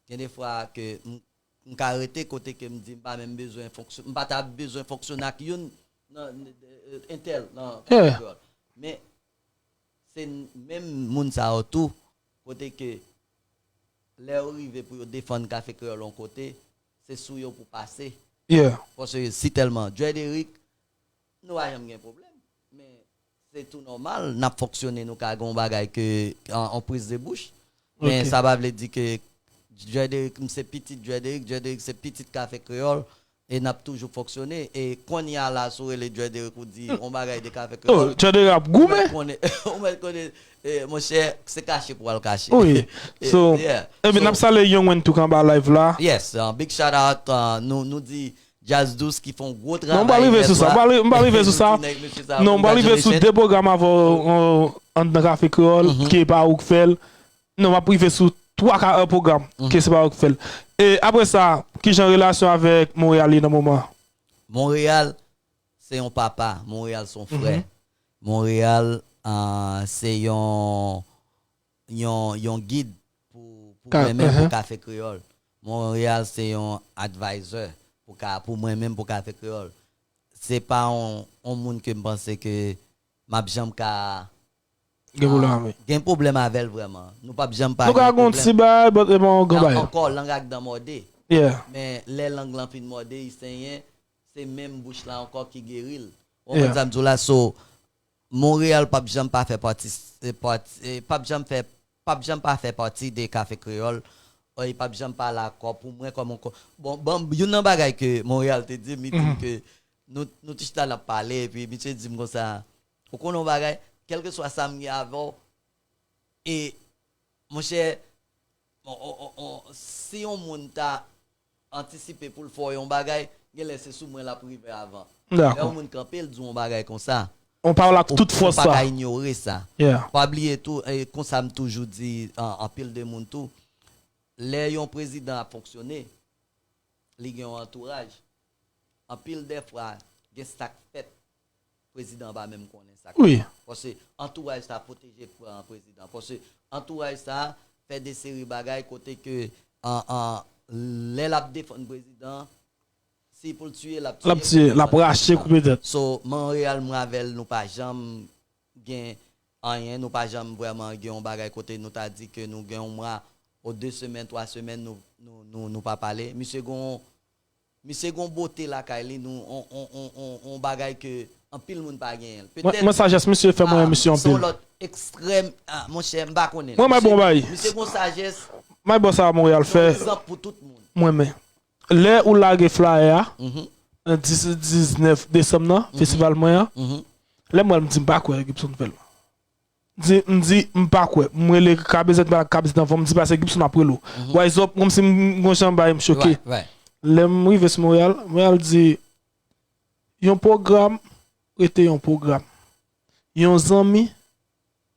gen de fwa ke m, m ka rete kote ke m di m pa menm bezwen fonksyon, m pa ta bezwen fonksyone ak youn nan, nan, eh, entèl nan Kafe Yeah. Kreyòl. Men, se menm moun sa yo tou, kote ke lè yo rive pou yo defann Kafe Kreyòl yon kote, se sou yo pou pase. Yeah. Paske si tèlman Dread Eric, nou pa janm gen pwoblèm. Men se tou nòmal, n ap fonksyone, nou ka gen yon bagay ke an, an priz de bouch. Men Ok. Sa pa vle di ke Dread Eric, m se pitit Dread Eric, Dread Eric se pitit Kafe Kreyòl, e n ap toujou fonksyone. E kounye a la, si w rele Dread Eric ou di yon bagay de Kafe Oh, Kreyòl, Dread Eric ap goumen. Ou mèt konnen, ou mèt konnen, eh, monchè, se kache pou al kache. Wi. Eh, So, yeah. e So, n ap salye Young Wayne tou k anba live la. Yes, uh, big shout out, uh, nou, nou di Jazz Dous ki fè yon gwo travay. Non, m pa rive sou sa. M pa ri- m pa rive sou sa. Non, m pa rive sou de pwogram avè w anndan Kafe Kreyòl, ki e pa ou k fè l. Non, m ap rive sou twa ka pwogram, ki se pa ou k fè l. E apre sa, ki jan relasyon avèk Monreyal ye nan moman? Monreyal, se yon papa. Monreyal, se yon frè. Monreyal, ah, se yon, yon, yon gid pou, pou mwen menm, pou Kafe Kreyòl. Monreyal, se yon advisor pou ka, pou mwen menm, pou Kafe Kreyòl. Se pa yon, yon moun ke m panse ke m ap janm ka Gen pwoblèm avè l. Gen pwoblèm avè l vrèman. Nou p ap janm pa Nou ka gen gon pwoblèm. Ti bay, but e pa yon gran Nan bay. Ankò, lang ak dan mòde. Yeah. Men lè lang lan fin mòde, i senyen, se menm bouch la ankò ki geri l. Ou konprann sa m di w la? So, Monreyal p ap janm pa fè pati, eh, pati, eh, p ap janm fè, p ap janm pa fè pati de Kafe Kreyòl. Ò, i p ap janm pa la ankò pou mwen kòm ankò. Bon, bon, youn nan bagay ke Monreyal te di m, li di m ke nou, nou te chita n ap pale, epi misye di m konsa, ou konnen yon bagay, kèlkeswa sa m gen avè w, e, monchè, on, on, on, on, si yon moun ta antisipe pou l fè w yon bagay, genlè se sou mwen l ap rive avan. Lè yon moun kanpe, l di w yon bagay konsa, On pawòl ak tout fòs ou pa sa. Ka inyore sa. Yeah. Pa bliye tou, e konsa m toujou di an, anpil de moun tou, lè yon prezidan ap fonksyone, li gen yon antouraj. Anpil de fwa, gen sa k fèt, prezidan an pa menm konnen sa k fèt. Paske antouraj sa pwoteje pre- prezidan. Paske antouraj sa fè de seri bagay kote ke an, an, lè l ap defann prezidan, si pou l tiye, l ap tiye. L ap tiye, l ap rache, koupe tèt. So, Monreyal, mwen avè l, nou pa janm gen anyen, nou pa janm vrèman gen yon bagay kote nou ta di ke nou gen yon mwa, ou de semèn, twa semèn, nou, nou, nou, nou pa pale. Misye gon, misye gon bote lakay li, nou, on, on, on, on, on bagay ke anpil moun pa genyen l. Mwen, mwen sajès misye fè mwen Ah, misye se yon anpil. Lòt ekstrèm, ah, monchè, m pa konnen. Mwen, mwen bon bay. Misye gon sajès, May bò sa Monreyal se yon fè. Egzanp pou tout moun. Mwen men. Lè ou lage flyer a, Mhm, nan dis, diznèf desanm nan, festival mwen an, mhm. Lè m wè l, m di m pa kwè Gibson fè l. M di, m di, m pa kwè. M rele K B Z, pa K B Z anvan, m di pase Gibson ap rele w. Wise up, kòmsi m gon jan bay, m choke. Right, right. Lè m rive sou Montréal, Montréal di, yon pwogram rete yon pwogram. Yon zanmi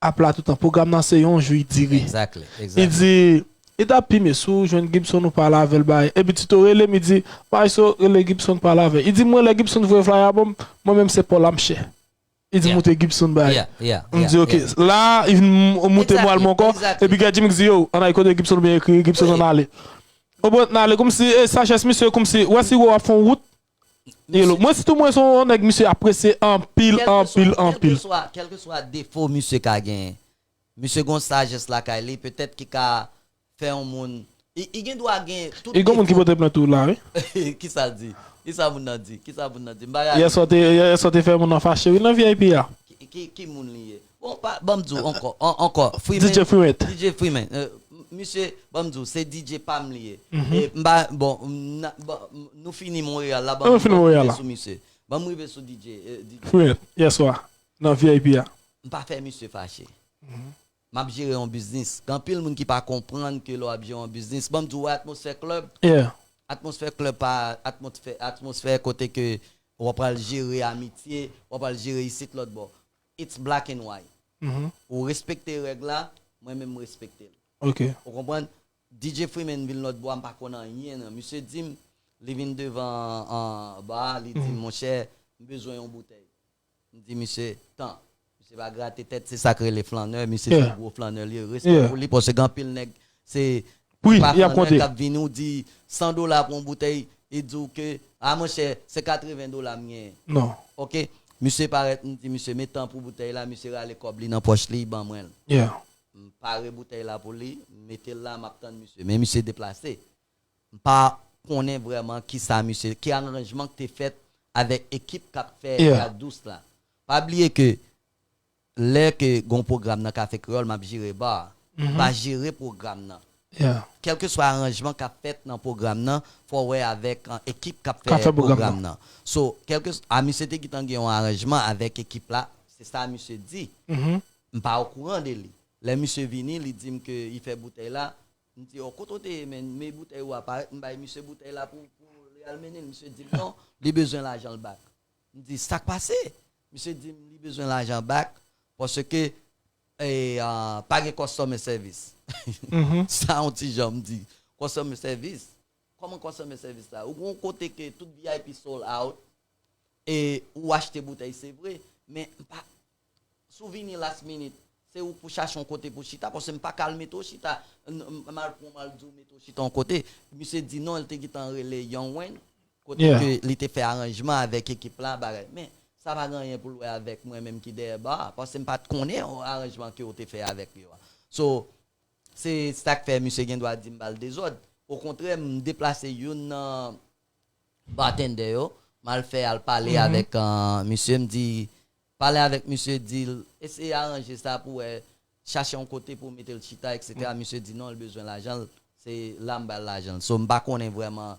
ap la toutan. Pwogram nan se yon jou, li dire. Exactly, Li exactly. di, li t ap pi mye, si w jwenn Gibson ou pale avè l, bay. Epi Tito rele m, li di, Maestro, rele Gibson, pale avè l. Li di, mwen, lè Gibson voye flyer ban m, mwen menm se Paul Amchè. Li di, Yeah. Moute Gibson, bay. Yeah, yeah, M yeah, di, ok. Yeah. La, m moute mwen al mwen ankò. Exactly. Epi Gadji m di, yo, ann al kote Gibson oubyen ekri Gibson ann ale. Ou pran ann ale, kòmsi, e, sajès misye, kòmsi, wè si w ap fè yon wout. Yelo. Mwen, sitou mwen, se yon nèg misye apresye anpil, anpil, anpil. Kèlkeswa defo misye ka genyen, misye gon sajès lakay li, petèt ki ka fè yon moun. Li gen dwa gen tout. E gen moun ki pote plent tou la, wi. Kisa l di? Kisa moun nan di? Kisa moun nan di? M pa gade. Yè swa te, yè swa te fè moun nan fache, wi, nan V I P a. Ki, ki, ki moun li ye? Bon, pa, ban m di w ankò, an- ankò. Freeman, D J Freeman. D J Freeman. Euh, m- misye, ban m di w, se D J pa m li ye. E m pa, bon, m na- ban- m- nou fini Montréal la, ban Nou m fini ban m Montréal rive la. Sou misye. Ban m rive sou D J. Euh, D J. Freeman, yè swa, nan V I P a. M pa fè misye fache. M ap jere yon biznis. Gen anpil moun ki pa konprann ke lè w ap jere yon biznis. Ban m di w, wè atmosfè klèb. Yeah. Atmosfè klèb pa atmosfè, atmosfè kote ke w ap pral jere amitye, w ap pral jere isit lòt bò. It's black and white. Mhm. Ou respekte règ la, mwen menm m respekte l. Ok. Ou konprann? D J Freeman vin lòt bò, m pa konn anyen nan. Misye di m, li vin devan an ba, li di m, monchè, m bezwen yon boutèy. M di misye, tan. Misye pa grate tèt, se sa k rele flannè, misye se Yeah. Gwo flannè li ye, respè pou li, paske gen anpil nèg, se Wi, pa y ap flannè konte. K ap vini, ou di san dola pou yon boutèy, li di w ke, a monchè, se katreven dola m genyen. Non. Ok? Misye parèt, m di misye, met tan pou boutèy la, misye rale kòb li nan pòch li, ban mwen l. Yeah. M pare boutèy la pou li, m mete l la, m ap tann misye. Men misye deplase. M pa konnen vrèman ki sa misye, ki aranjman ki te fèt avèk ekip k ap fè Yeah. Gadous la. Pa bliye ke lè ke gon pwogram nan Kafe Kreyòl, m ap jere ba a. M pa jere pwogram nan. Yeah. Kèlkeswa aranjman k ap fèt nan pwogram nan, fò w wè avèk an ekip k ap K ap fè fè pwogram pwogram nan. So, kèlke, a misye te gentan gen yon aranjman avèk ekip la, se sa misye di. Mhm. M pa okouran de li. Lè misye vini, li di m ke li fè boutèy la. M di, o, kote w te ye, men, men boutèy ou a parèt, m bay misye boutèy la pou, pou li al mennen l. Misye di m non, li bezwen lajan l back. M di, sa k pase? Misye di m li bezwen lajan back, paske, e, a, pa gen customer service. Mhm. Sa yon ti jan m di, customer service? Kòman customer service la? Ou gon kote ke tout V I P sold out, e ou achte boutèy, se vre, men m pa, si w vini last minute, se ou pou chache yon kote pou chita, paske m pa ka al mete w chita, m al pran w, m al di w mete w chita yon kote. Misye di non, l te gentan rele Young Wayne, kote Yeah. ke li te fè aranjman avèk ekip la, bagay. Men, sa pa gen anyen pou l wè avèk mwen menm ki dèyè ba a, paske m pa t konnen aranjman ke w te fè avèk yo a. So, se sa k fè misye gen dwa di m ba l dezòd. Okontrè, m deplase youn nan bartender yo, m al fè al pale avèk, euh, misye, m di, pale avèk misye, di l, eseye aranje sa pou wè, chache yon kote pou mete l chita, et cetera. Misye di non, l bezwen lajan l, se la m ba l lajan l. So, m pa konnen vrèman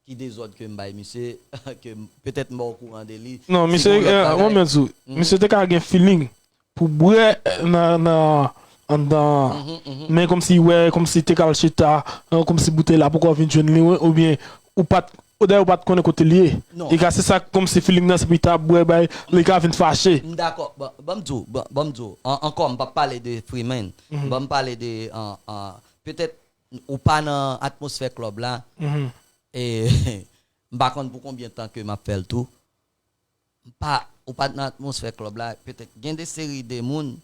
ki dezòd ke m bay misye, ke m- petèt m pa okouran de li. Non, Se misye, yon lòt eh, bagay. Mwen menm di w, misye te ka gen feeling pou bwè, eh, nan, nan, anndan, men kòmsi wè, kòmsi te ka al chita, eh, kòmsi boutèy la poko vin jwenn li, oubyen ou pa t, ou dayè ou pa t konnen kote l ye. Non. Li ka se sa, kòmsi feeling nan, se pou li ta bwè, bay, li ka vin fache. M dakò. Ban ban m di w, ban ban m di w, an- ankò, m p ap pale de Freeman. Ban m pale de, an- an- petèt, ou pa nan atmosfè klèb la. Mhm. E m pa konn pou konbyen tan ke m ap fè l tou. M pa, ou pa t nan atmosfè klèb la. Petèt, gen de seri de moun,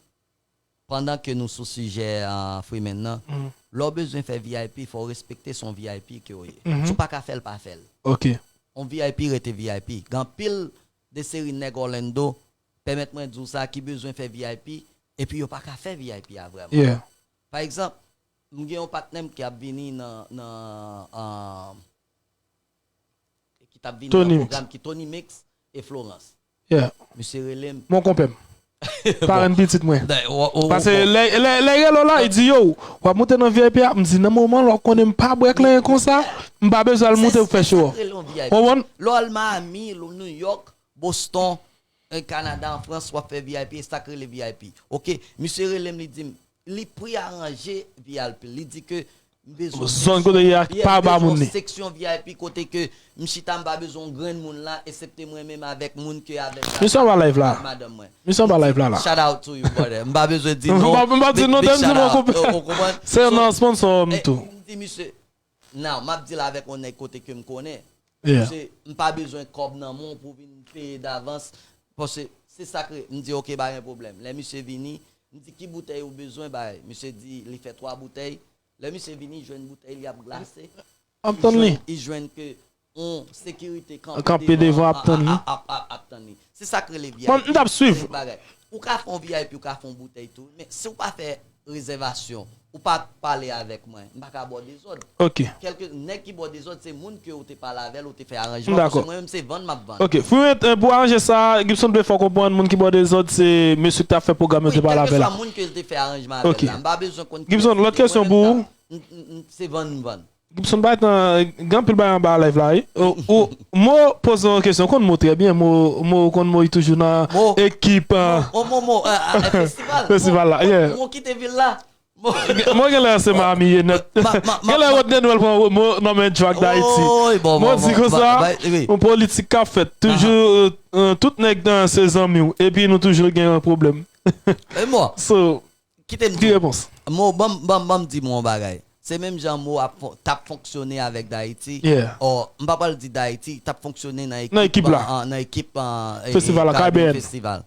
pandan ke nou sou sijè, ah, Freeman nan, Mhm. lè w bezwen fè V I P, fò w respekte se yon V I P ke w ye. Mhm. Si w pa ka fè l, pa fè l. Ok. Yon V I P rete V I P. Gen anpil de seri nèg Orlando, pèmèt mwen di w sa, ki bezwen fè V I P, epi yo pa ka fè V I P a vrèman. Yeah. Pa egzanp, m gen yon patnè m ki ap vini nan, nan, ah, ki t ap vini Tony nan Mix. Pwogram ki Tony Mix e Florence. Yeah. Misye rele m. Mon konpè m. Parenn pitit mwen. Da- o- o- Paske o- lè, lè, lè rele w la, li di yo, w ap moute nan V I P a, m di nan moman l w ap konnen m pa bwè klenyen konsa, m pa bezwen al moute pou fè show. Se sa k rele yon V I P. Konprann? Lè w al Miami, lè w New York, Boston, Kanada, an Frans, w ap fè V I P, e sa k rele V I P. Oke, misye rele m, li di m, li pre aranje V I P, li di ke m bezwen zòn kote y a pa ba moun li. Seksyon V I P kote ke m chita, m pa bezwen yon grenn moun la, eksepte mwen menm avèk moun ke avèk madanm mwen. Misye anba live la. Misye anba live la la. Shout out to you, brother. M pa bezwen di non. M pa di non, dan di non. Ou konprann? Se nan sponsor m tou. M di misye, now, m ap deal avèk yon nèg kote ke m konnen. Misye, m pa bezwen kòb nan men w pou vin peye davans. Paske se sa k re-, m di, "Oke, pa gen pwoblèm." Lè misye vini, m di, "Ki boutèy ou bezwen bay?" Misye di, li fè twa boutèy. Lè misye vini, jwenn boutèy li ap glase. Ap tann li. Li jwenn ke yon sekirite kanpe devan, ap tann li. Ap tann li. Se sa k rele V I P. Mwen, m t ap swiv. Ou ka fè yon V I P, ou ka fè yon boutèy tou. Men si w pa fè rezèvasyon, ou pa pale avèk mwen, m pa ka ba w dezòd. Ok. Kèlke nèg ki ba w dezòd, se moun ke ou te pale avè l, ou te fè aranjman, paske mwen menm se vann m ap vann. Ok. Pou, eh, pou aranje sa, Gibson vle fè w konprann, moun ki ba w dezòd, se mesye ki t ap fè pwogram yo te pale avè l la. Wi, kèlkeswa moun ke l te fè aranjman avè l la. M pa bezwen konn kiyès li ye, mwen menm m ta, m, m, m, se vann m vann. Gibson, bay tan, gen anpil bagay anba live la, wi. Ou, ou, Mo poze yon kesyon, ou konn Mo trè byen, Mo, Mo, ou konn Mo, li toujou nan ekip, ah, Mo, Mo, Mo, ah, ah, festival. Festival la, yeah. Mo kite vil la. Mo gen lè se Miami ye nèt. Gen lè Rodney Noël pran Mo nan men drag Dayiti. Mo di konsa, yon politik k ap fèt. Toujou, euh, euh, tout nèg nan se zanmi w. Epi nou toujou gen yon pwoblèm. So, Kite m di w. Ki repons? Mo, ban m, ban m, ban m di Mo yon bagay. Se menm jan Mo ap fon-, t ap fonksyone avèk Dayiti. Yeah. Or, m pa pral di Dayiti, t ap fonksyone nan ekip, nan ekip la, an, nan ekip, an, e, festival la, Caribbean Festival.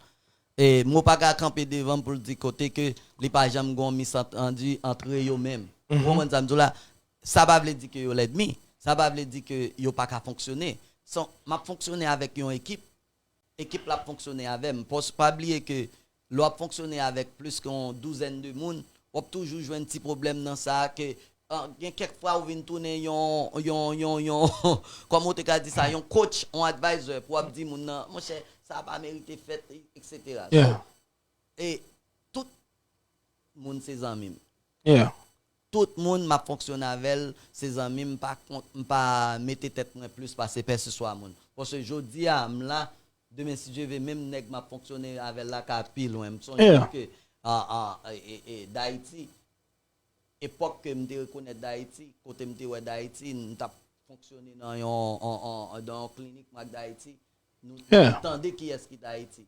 E Mo pa ka kanpe devan m pou l di kote ke li pa janm gon misantandi antre yo menm. Ou konprann sa m di w la? Sa pa vle di ke yo lènmi. Sa pa vle di ke yo pa ka fonksyone. Son, m ap fonksyone avèk yon ekip. Ekip la ap fonksyone avè m. Pòs-, pa bliye ke lè w ap fonksyone avèk plis ke yon douzèn de moun, w ap toujou jwenn ti pwoblèm nan sa a ke, ah, gen kèk fwa ou vin tounen yon, yon, yon, yon, kòman w te ka di sa, yon coach, yon advisor, pou w ap di moun nan, monchè, sa a pa merite fèt, etsetera. So, e tout moun se zanmi m. Yeah. Tout moun m ap fonksyone avè l, se zanmi m, m pa kont, m pa mete tèt mwen plis pase pèseswa moun. Paske jodi a, m la, demen, si Dye ve, menm nèg m ap fonksyone avè l la ka pi lwen. M sonje ke, a, a, e, e, e, Dayiti, epòk ke m te rekonèt Dayiti, kote m te wè Dayiti, m t ap fonksyone nan yon, an, an, nan yon klinik, m ak Dayiti, nou te tande kiyès ki Dayiti.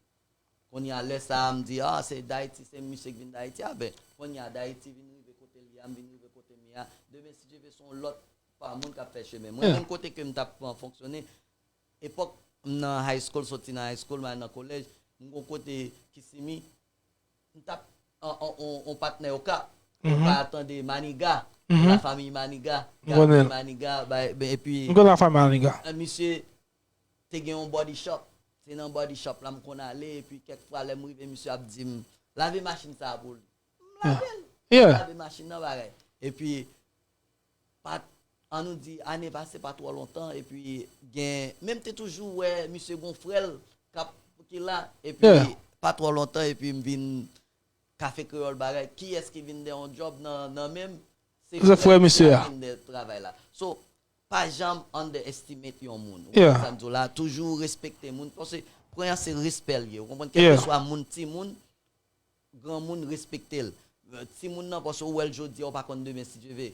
Kounye a, lè sa a, m di, ah, se Dayiti, se misye k vin Dayiti a. Ben, kounye a, Dayiti vin rive kote l ye a, m vin rive kote m ye a. Demen, si Dye ve, se yon lòt pa moun k ap fè chemen. Mwen menm, kote ke m t ap, uh, fonksyone, epòk m nan high school, soti nan high school, m al nan kolèj, m gon kote Kisimi, m t ap, on, on, on, on patnè Okap. Mwen pa tande Maniga, la famille Maniga, Gaby Maniga, ben, epi m konn la famille Maniga. Misye te gen yon body shop. Se nan body shop la m konn ale, epi kèk fwa lè m rive, misye ap di m, "Lave machin sa a pou li." M lave l. Yeah. M lave machin nan, bagay. Epi, pa, ann nou di, ane pase pa twò lontan, epi gen, men m te toujou wè misye gon frè l k ap, ki la, epi pa twò lontan, epi m vin Kafe Kreyòl bagay, kiyès ki vin dèyè yon djòb nan, nan men m? Se frè misye a. Ki vin dèyè travay la. So, pa janm underestimate yon moun. Ou konprann sa m di w la? Toujou respekte moun. Paske premye se respè l ye. Ou konprann? Kèlkeswa moun, timoun, granmoun, respekte l. Timoun nan, paske ou wè l jodi a, ou pa konn demen, si Dye ve,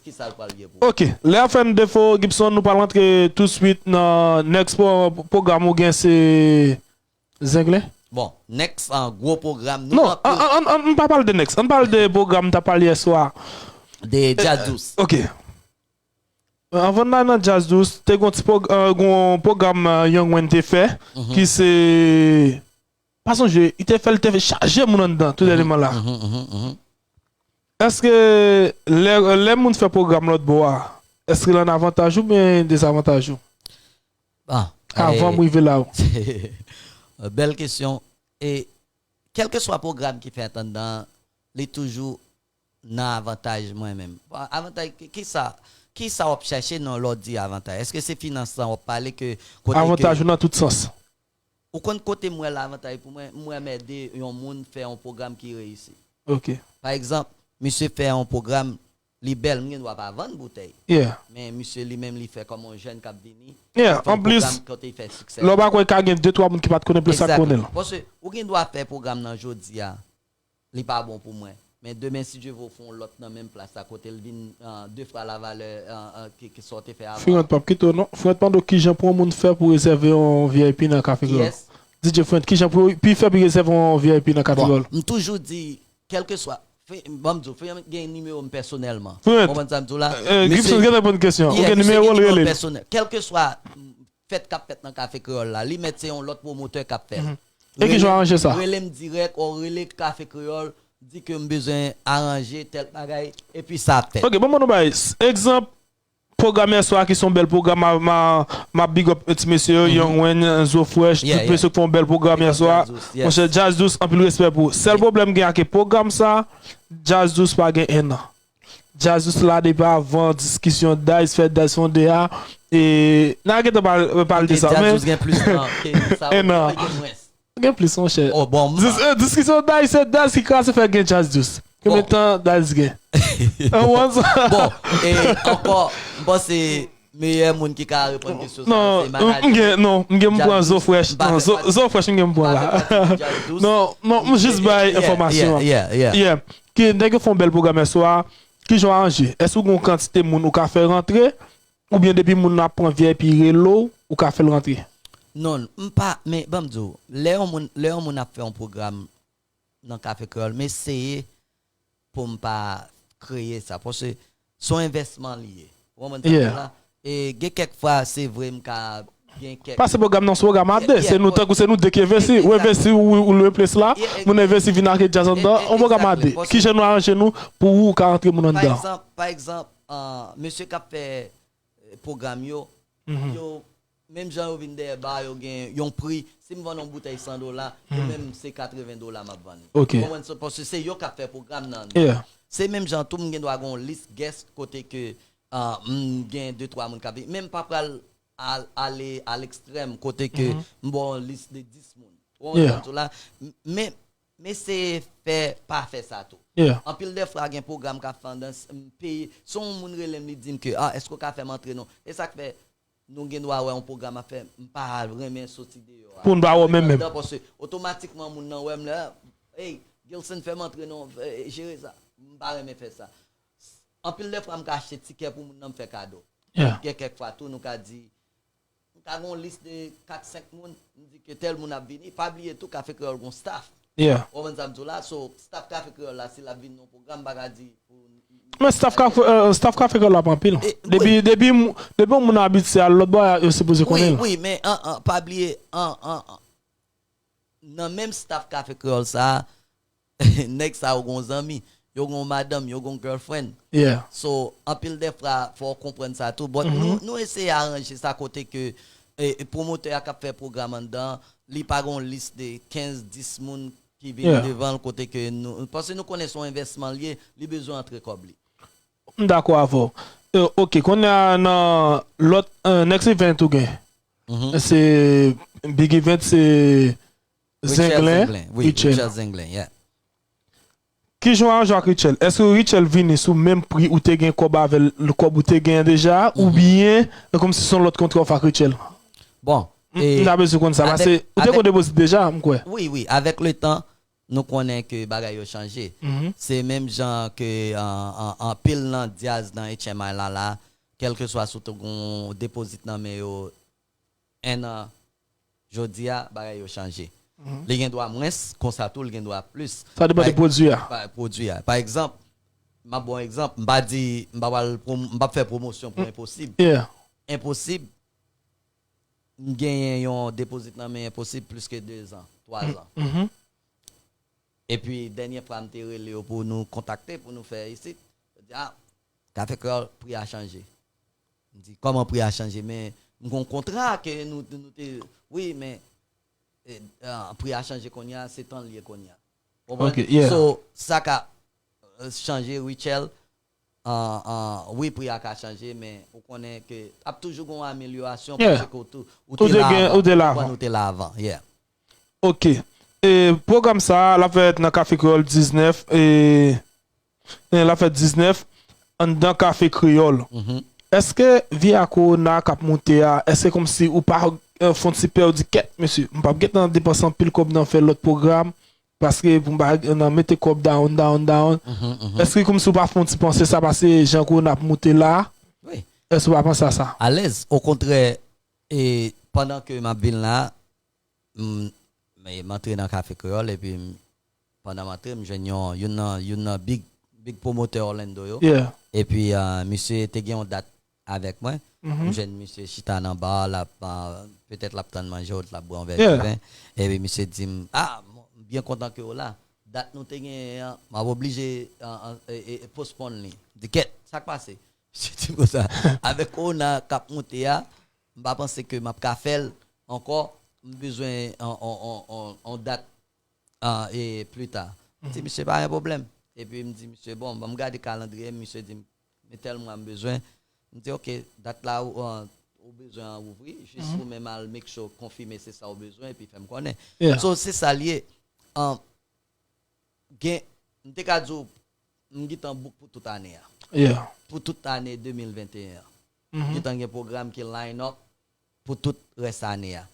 kisa l pral ye pou ou. Ok. Lè a fè n defo, Gibson, nou pral rantre touswit nan next pro-, pwogram ou gen se Zenglen? Bon, next, an gwo pwogram. Non, an, an, an, an pa pale de next. An pale de pwogram n t ap pale yè swa. De Djaz Dous. Ok. Anvan n al nan Djaz Dous, te gon ti pwog-, euh, gon pwogram, euh, Young Wayne te fè, ki se, pa sonje, li te fè, li te fè chaje moun anndan, tou dènyèman la. Èske lè, lè moun fè pwogram lòt bò a, èske l an avantaj ou byen dezavantaj ou? Bon, avan m rive la. Bèl kesyon. E kèlkeswa pwogram ki fèt anndan, li toujou nan avantaj mwen menm. Bon, avantaj, ki, kisa, kisa w ap chèche nan lè w di avantaj? Èske se finans lan w ap pale ke kote ke avantaj ou nan tout sans? Ou konn kote m wè l avantaj pou mwen, m wè m ede yon moun fè yon pwogram ki reyisi. Ok. Pa egzanp, misye fè yon pwogram, li bèl, m gen dwa pa vann boutèy. Yeah. Men misye li menm li fè kòm yon jèn k ap vini. Yeah, an plis, lè w pa kwè ka gen de twa moun ki pa t konnen plis sa k konnen l. Paske ou gen dwa fè pwogram nan jodi a, li pa bon pou mwen. Men demen si Dye vle w fè yon lòt nan menm plas la kote l vin de fwa la valè ke sa w te fè avan. Frè Ant p ap kite w non. Frè Ant mande w kijan pou yon moun fè pou rezève yon V I P nan Kafe Kreyòl. DJ Frè Ant, kijan pou pi fè pou rezève yon V I P nan Kafe Kreyòl. M toujou di kèlkeswa, ban m di w, fè gen nimewo m pèsonèlman. Ou konprann sa m di w la? Gibson gentan reponn kesyon. Ou gen nimewo l rele l. Kèlkeswa fèt k ap fèt nan Kafe Kreyòl la, li mèt se yon lòt pwomotè k ap fè l. E kijan w aranje sa? Rele m dirèk, ou rele Kafe Kreyòl, di ke m bezwen aranje tèl bagay, epi sa ap fèt. Ok, ban m ban nou bagay. Egzanp, pwogram yèswa ki se yon bèl pwogram, m a, m a, m ap big up ti mesye yo, Young Wayne, Zo Fresh, tout mesye ki fè yon bèl pwogram yèswa. Monchè, Djaz Dous, anpil respè pou ou. Sèl pwoblèm m gen ak pwogram sa, Djaz Dous pa gen ennan. Djaz Dous la depi avan diskisyon Dayz fè Dayz fè yon de a. E n a gentan pale de sa. Men, ennan. Gen plis, monchè. Diskisyon Dayz, se Dayz ki kraze fè gen Djaz Dous. Konbyen tan Dayz gen? Bon, e ankò, m panse meyè moun ki ka reponn kesyon sa se Magali. Non, m gen m pran Zo Fresh. Non, Zo Fresh m gen m pran la. Non, non, m jis bay enfòmasyon an. Yeah. Ki nèg yo fè yon bèl pwogram yèswa. Kijan w aranje? Èske w gen yon kantite moun ou ka fè rantre? Oubyen depi moun nan ap pran V I P rele w, ou ka fè l rantre? Non, m pa, men ban m di w, lè yon moun, lè yon moun ap fè yon pwogram nan Kafe Kreyòl, m eseye pou m pa kreye sa. Paske se yon envèsman li ye. Ou konprann sa m di w la? E gen kèk fwa, se vre, m ka gen kèk. Pase pwogram nan, se pwogram a de. Se nou, tankou se nou de ki envesti. Ou envesti, ou lwe plas la, moun envesti vin achte djaz anndan, yon pwogram a de. Kijan nou aranje nou pou ou ka rantre moun anndan? Pa egzanp, pa egzanp, mesye k ap fè pwogram yo, yo, menm jan yo vin dèyè ba a, yo gen yon pri. Si m vann yon boutèy san dola, yo menm se katreven dola m ap vann li. Ou konprann sa? Paske se yo k ap fè pwogram nan. Se menm jan tou, m gen dwa gen yon lis guest kote ke m gen de twa moun k ap vini. Men m pa pral ale a lekstrèm kote ke m ba w yon lis de dis moun. Ou konprann sa m di w la? Men m eseye fè pa fè sa tou. Anpil de fwa gen pwogram k ap fè anndan m peye, si yon moun rele m li di m ke, ah, èske w ka fè m antre non? E sa k fè nou gen dwa wè yon pwogram ap fè, m pa renmen soti deyò a. Pou n pa wè w menm menm. Paske otomatikman moun nan wè m la, hey, Gelson fè m antre non, jere sa. M pa renmen fè sa. Anpil de fwa m ka achte tikè pou moun nan m fè kado. Gen kèk fwa tou nou ka di, m ka gen yon lis de kat senk moun, m di ke tèl moun ap vini. Pa bliye tou Kafe Kreyòl gen yon staff. Ou konprann sa m di w la? So, staff Kafe Kreyòl la, si l ap vin nan yon pwogram, m pa ka di pou. Men staff Kafe, staff Kafe Kreyòl la pa anpil. Depi, depi, depi yon moun abitye al lòt bò a, yo sipoze konnen l. Wi, wi, men pa bliye, nan menm staff Kafe Kreyòl sa a, nèg sa yo gen yon zanmi, yo gen yon madanm, yo gen yon girlfriend. So, anpil de fwa, fò w konprann sa tou. But nou, nou eseye aranje sa kote ke pwomotè a k ap fè pwogram anndan, li pa gen yon lis de kenz, dis moun ki vin devan l kote ke nou, paske nou konnen se yon envèsman l ye, li bezwen antre kòb li. M dakò avè w. Ok, kounye a nan lòt next event ou gen. Se big event, se Zenglen, Richel. Kijan w aranje w ak Richel? Èske Richel vini sou menm pri ou te gen kòb avè l, kòb ou te genyen deja, oubyen kòmsi se yon lòt kontra w fè ak Richel? Bon, m ta bezwen konn sa, paske ou te konn depozit deja, m kwè. Wi, wi, avèk letan, nou konnen ke bagay yo chanje. Se menm jan ke anpil nan dyaz nan H M I la la, kèlkeswa si w te gon depozit nan men yo, enn an, jodi a, bagay yo chanje. Li gen dwa mwens, konsa tou, li gen dwa plis. Sa depann de pwodui a. Pwodui a. Pa egzanp, m ap ba w egzanp, m pa di, m pa pral, m p ap fè pwomosyon pou Enposib. Enposib, m genyen yon depozit nan men Enposib plis ke dezan, twazan. Epi, dènye fwa m te rele yo pou nou kontakte, pou nou fè isit, yo di, a, Kafe Kreyòl, pri a chanje. M di, kòman pri a chanje? Men, m gon kontra ke nou, nou te, wi, men pri a chanje kounye a, se tan l ye kounye a. Ou konprann? So, sa ka chanje, Richel, wi, pri a ka chanje, men ou konnen ke ap toujou gon amelyorasyon, paske ou te la avan. Ou te la avan. Ok. E, pwogram sa a, l ap fèt nan Kafe Kreyòl diznèf, e, l ap fèt diznèf. anndan Kafe Kreyòl. Èske vye a kowona k ap moute a, èske kòmsi ou pa, eh, fè yon ti pè, ou di, "Kèt, mesye, m p ap gentan depanse anpil kòb nan fè lòt pwogram, paske pou m pa nan mete kòb down, down, down." Èske kòmsi ou pa fè yon ti panse sa, paske jan kowona ap moute la, èske ou pa panse a sa? Alèz, okontrè, e pandan ke m ap vin la, m, m, m antre nan Kafe Kreyòl, epi m, pandan m antre, m jwenn yon, youn nan, youn nan big, big pwomotè Orlando yo. Epi, ah, misye te gen yon dat avèk mwen. M jwenn misye chita nan ba a, l ap, ah, petèt l ap tann manje ou l ap bwè yon vè diven. Epi misye di m, "Ah, m byen kontan ke w la. Dat nou te genyen an, m ap oblije, ah, ah, e, e, e, postpone li." M di, "Kèt, sa k pase?" Misye di m konsa, "Avèk kowona k ap moute a, m pa panse ke m ap ka fè l ankò. M bezwen on, on, on, on, on dat, ah, e, pli ta." M di misye, "Pa gen pwoblèm." Epi m di misye, "Bon, ban m gade kalandriye m." Misye di m, "Men tèl mwa m bezwen." M di, "Ok, dat la ou, ah, ou bezwen an ouvri, jis ou menm al make sure, konfime se sa ou bezwen, epi fè m konnen." So, se sa l ye. Ah, gen, m te ka di w, m gentan book pou tout ane a. Pou tout ane de mil venteyen an. M gentan gen pwogram ki line up pou tout rès ane a.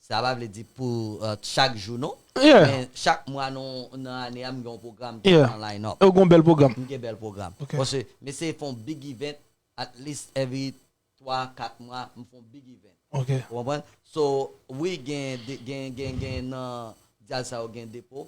Sa pa vle di pou, eh, chak jou, non. Men chak mwa nan, nan ane a, m gen yon pwogram ki nan line up. E w gen yon bèl pwogram? M gen bèl pwogram. Paske m eseye fè yon big event, at least every twa, kat mwa, m fè yon big event. Ou konprann? So, wi, gen, gen, gen, gen nan djaz sa yo gen depo,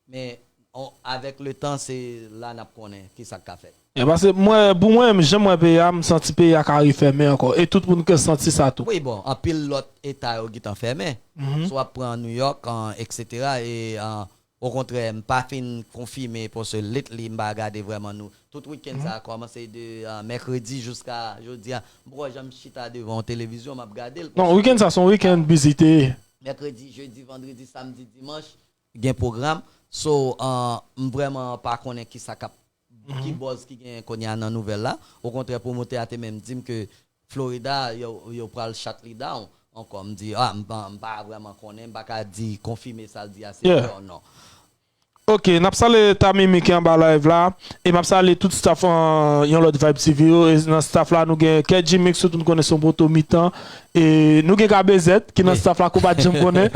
men on, avèk le tan, se la n ap konnen ki sa k ka fèt. E paske mwen, pou mwen, jan mwen peyi a, m santi peyi a ka refèmen ankò. E tout moun ka santi sa tou. Wi, bon, anpil lòt eta yo gentan fèmen. Si w ap pran New York, an, et cetera, e, an, okontrè, m pa fin konfime, paske lately, m pa gade vrèman nou. Tout wikenn sa a kòmanse de, ah, mèkredi jiska jodi a. M poko janm chita devan yon televizyon, m ap gade l. Non, wikenn sa, se yon wikenn bizi te ye. Mèkredi, jedi, vandredi, samdi, dimanch, gen pwogram. So, ah, m vrèman pa konnen ki sa k ap, ki buzz ki genyen kounye a nan nouvèl la. Okontrè, pwomotè a te menm di m ke Florida, yo, yo pral shut li down ankò. M di, ah, m pa, m pa vrèman konnen, m pa ka di, konfime sa l di a, se vre ou non. Ok, n ap salye Tamimi ki anba live la. E m ap salye tout staff an, yon lòt Vibe T V yo. E nan staff la, nou gen Kedji Mix, tout moun konnen se yon poto mitan. E nou gen K B Z ki nan staff la, ke w pa t janm konnen.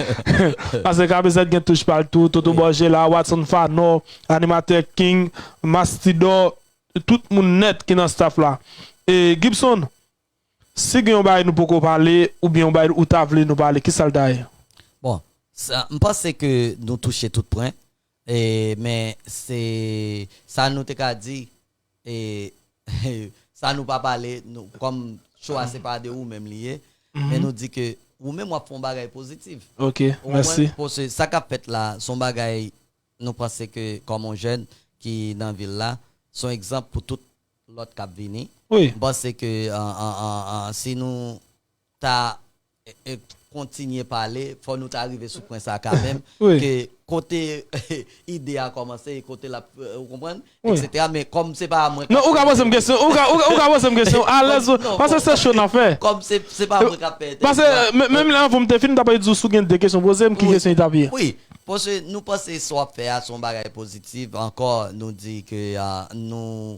Paske K B Z gen touch pa l tou, Toto Borgela, Watson Fanò, animatè King, Mastidò, tout moun nèt ki nan staff la. E Gibson, si gen yon bagay nou poko pale, oubyen yon bagay ou ta vle nou pale, ki sa l ta ye? Bon, sa, m panse ke nou touche tout pwen. E, men se sa nou te ka di, e sa nou pa pale, nou, kòm show a se pa de ou menm li ye, men nou di ke ou menm w ap fè yon bagay pozitif. Ok, mèsi. Paske sa k ap fèt la, se yon bagay nou panse ke kòm yon jèn ki nan vil la, se yon egzanp pou tout lòt k ap vini. M panse ke, an, an, an, an, si nou ta, e, e, kontinye pale, fò nou ta rive sou pwen sa a kanmenm, ke kote ide a kòmanse, e kote l ap, e, ou konprann, et cetera. Men kòm se pa mwen k ap... Non, ou ka poze m kesyon, ou ka, ou ka, ou ka poze m kesyon, alèz, paske se show n ap fè. Kòm se, se pa mwen k ap fè entèvyou a. Paske, men, menm lè anvan m te fin, m t ap di w si w gen de kesyon poze m, ki kesyon li t ap ye? Wi, paske nou panse sa w ap fè a se yon bagay pozitif, ankò, nou di ke, ah, nou,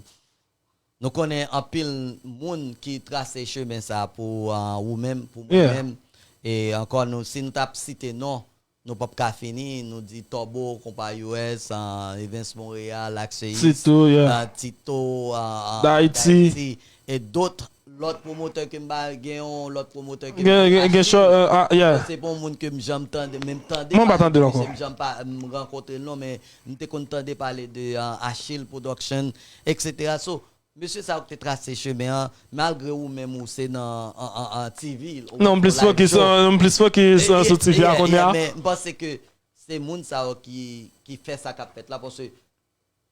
nou konnen anpil moun ki trase chemen sa pou, ah, ou menm, pou mwen menm. E ankò, nou, si nou t ap site non, nou p ap ka fini, nou di Tòbo, Konpa U S, ah, Evens Montréal, Axeis, Tito, ah, Tito, ah, ah, D'Haïti, e dòt, lòt pwomotè ke m pa, gen yon lòt pwomotè ke m gen, gen, gen Achille. Se pa yon moun ke m janm tande, men m tande pale de misye, m janm pa, m rankontre l non, men m te konn tande pale de, ah, Achille Production, et cetera. So, mesye sa yo ki te trase chemen an, malgre ou menm ou se nan, an, an, an T V, ou... Non, m plis fokis, an, m plis fokis, an, sou T V a kounye a. Men m panse ke se moun sa yo ki, ki fè sa k ap fèt la, paske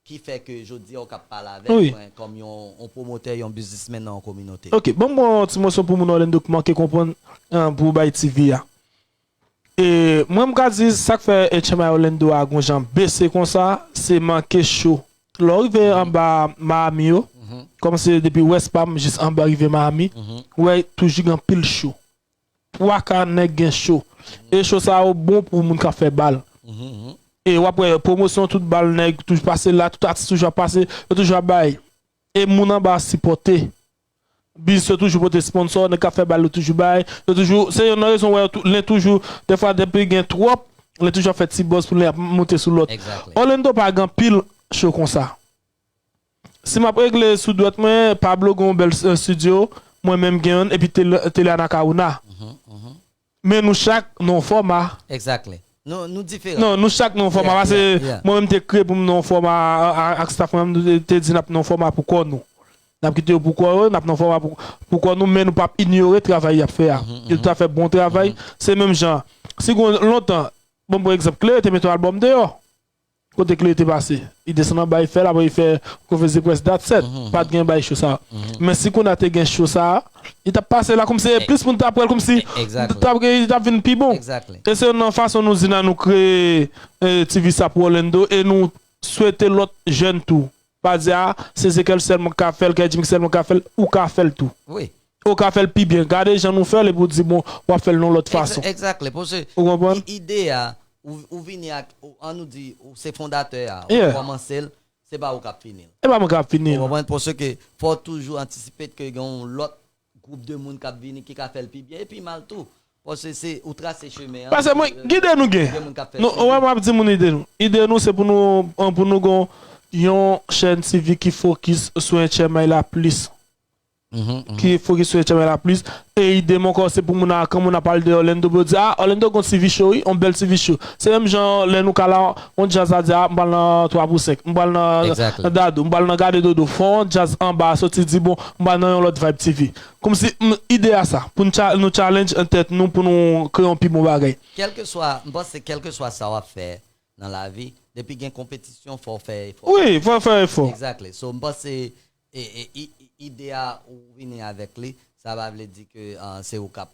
ki fè ke jodi a ou ka pale avè mwen kòm yon, yon pwomotè, yon biznismenn nan yon kominote. Ok, ban m pran yon ti moso pou moun Orlando ki manke konprann, an, pou bay T V a. E mwen, m ka di sa k fè H M I Orlando a gon jan bese konsa, se manke cho. Lè w rive anba Miami yo, kòmanse depi West Palm jis anba rive Miami, ou wè toujou gen anpil cho. Twa ka nèg gen cho. E cho sa yo bon pou moun k ap fè bal. E w ap wè pwomosyon tout bal nèg toujou pase la, tout atis toujou ap pase, yo toujou ap bay. e moun anba a sipòte. Biznis yo toujou pote sponsò, nèg k ap fè bal yo toujou bay. Yo toujou, se youn nan rezon wè yo tou- len toujou, defwa depi gen twòp, len toujou ap fè ti buzz pou len ap monte sou lòt. Exactly. Orlando pa gen anpil show konsa. Si m ap regle sou dwèt mwen, Pablo gen yon bèl eh, studio, mwen menm gen youn, epi Tel- Tele Anacaona. Men nou chak nan yon fòma. Exactly. Nou, nou diferan. Non, nou chak nan yon fòma. Yeah, Paske yeah, yeah. Mwen menm te kreye pou m nan yon fòma a- a- ak staff mwen, nou te- te di n ap nan yon fòma pou kò nou. N ap kite yo pou kò yo, n ap nan fòma pou, pou kò nou, men nou p ap inyore travay y ap fè a. Yo tout ap fè bon travay. Se menm jan. Si gon lontan, bon, pou egzanp, Kle te mete yon albòm deyò. Kote Kle te pase? Li desann anba, li fè l, apre li fè konferans de près, dat sèt. Pa t gen bay show sa. Men si kounye a te gen show sa, li t ap pase la kòmsi e plis moun t ap wè l kòmsi Exactly. t ap gen- li t ap vin pi bon. Exactly. E se youn nan fason nou di n a nou kreye eh, T V sa pou Orlando e nou swete lòt jèn tou. Pa di a, se Ezekiel sèlman k ka fè l, Kedjim sèlman k ka fè l, ou ka fè l tou. Wi. Ou ka fè l pi byen. Gade jan nou fè l epi w di bon, w ap fè l nan lòt fason. Exactly. Paske Ou konprann? i- ide a, ou, ou vini ak, ou- an nou di, ou se fondatè a, ou Yeah. kòmanse l, se pa ou k ap fini l. E pa mwen k ap fini. Ou konprann? Paske fò w toujou antisipe ke gen yon lòt gwoup de moun k ap vini ki ka fè l pi byen, e pi mal tou. Paske se ou trase chemen an. Paske mwen, ki ide nou gen? Gen moun k ap fè Nou, suivi. Wè, mwen ap di moun ide nou. Ide nou, se pou nou, an, pou nou gon yon chèn T V ki fokis sou H M I la plis. Mhm, mhm. Ki fokis sou H M I la plis. E ide m ankò, se pou moun a, kan moun ap pale de Orlando, pou yo di, ah, Orlando gon T V show, wi, yon bèl T V show. Se menm jan lè nou ka la, yon djaz la di, ah, m pral nan twa pou senk, m pral nan Exactly. nan Dadou, m pral nan Gade Dodo. Fò yon djaz anba a soti di, bon, m pral nan yon lòt vibe T V. Kòmsi, m, ide a sa, pou n cha- nou challenge an tèt nou, pou nou kreye yon pi bon bagay. Kèlkeswa, m panse kèlkeswa sa w ap fè nan lavi, depi gen konpetisyon, fò w fè efò. Wi, fò fè efò. Exactly. So, m panse e, e, i- i- ide a ou vini avèk li, sa pa vle di ke ah, se ou k ap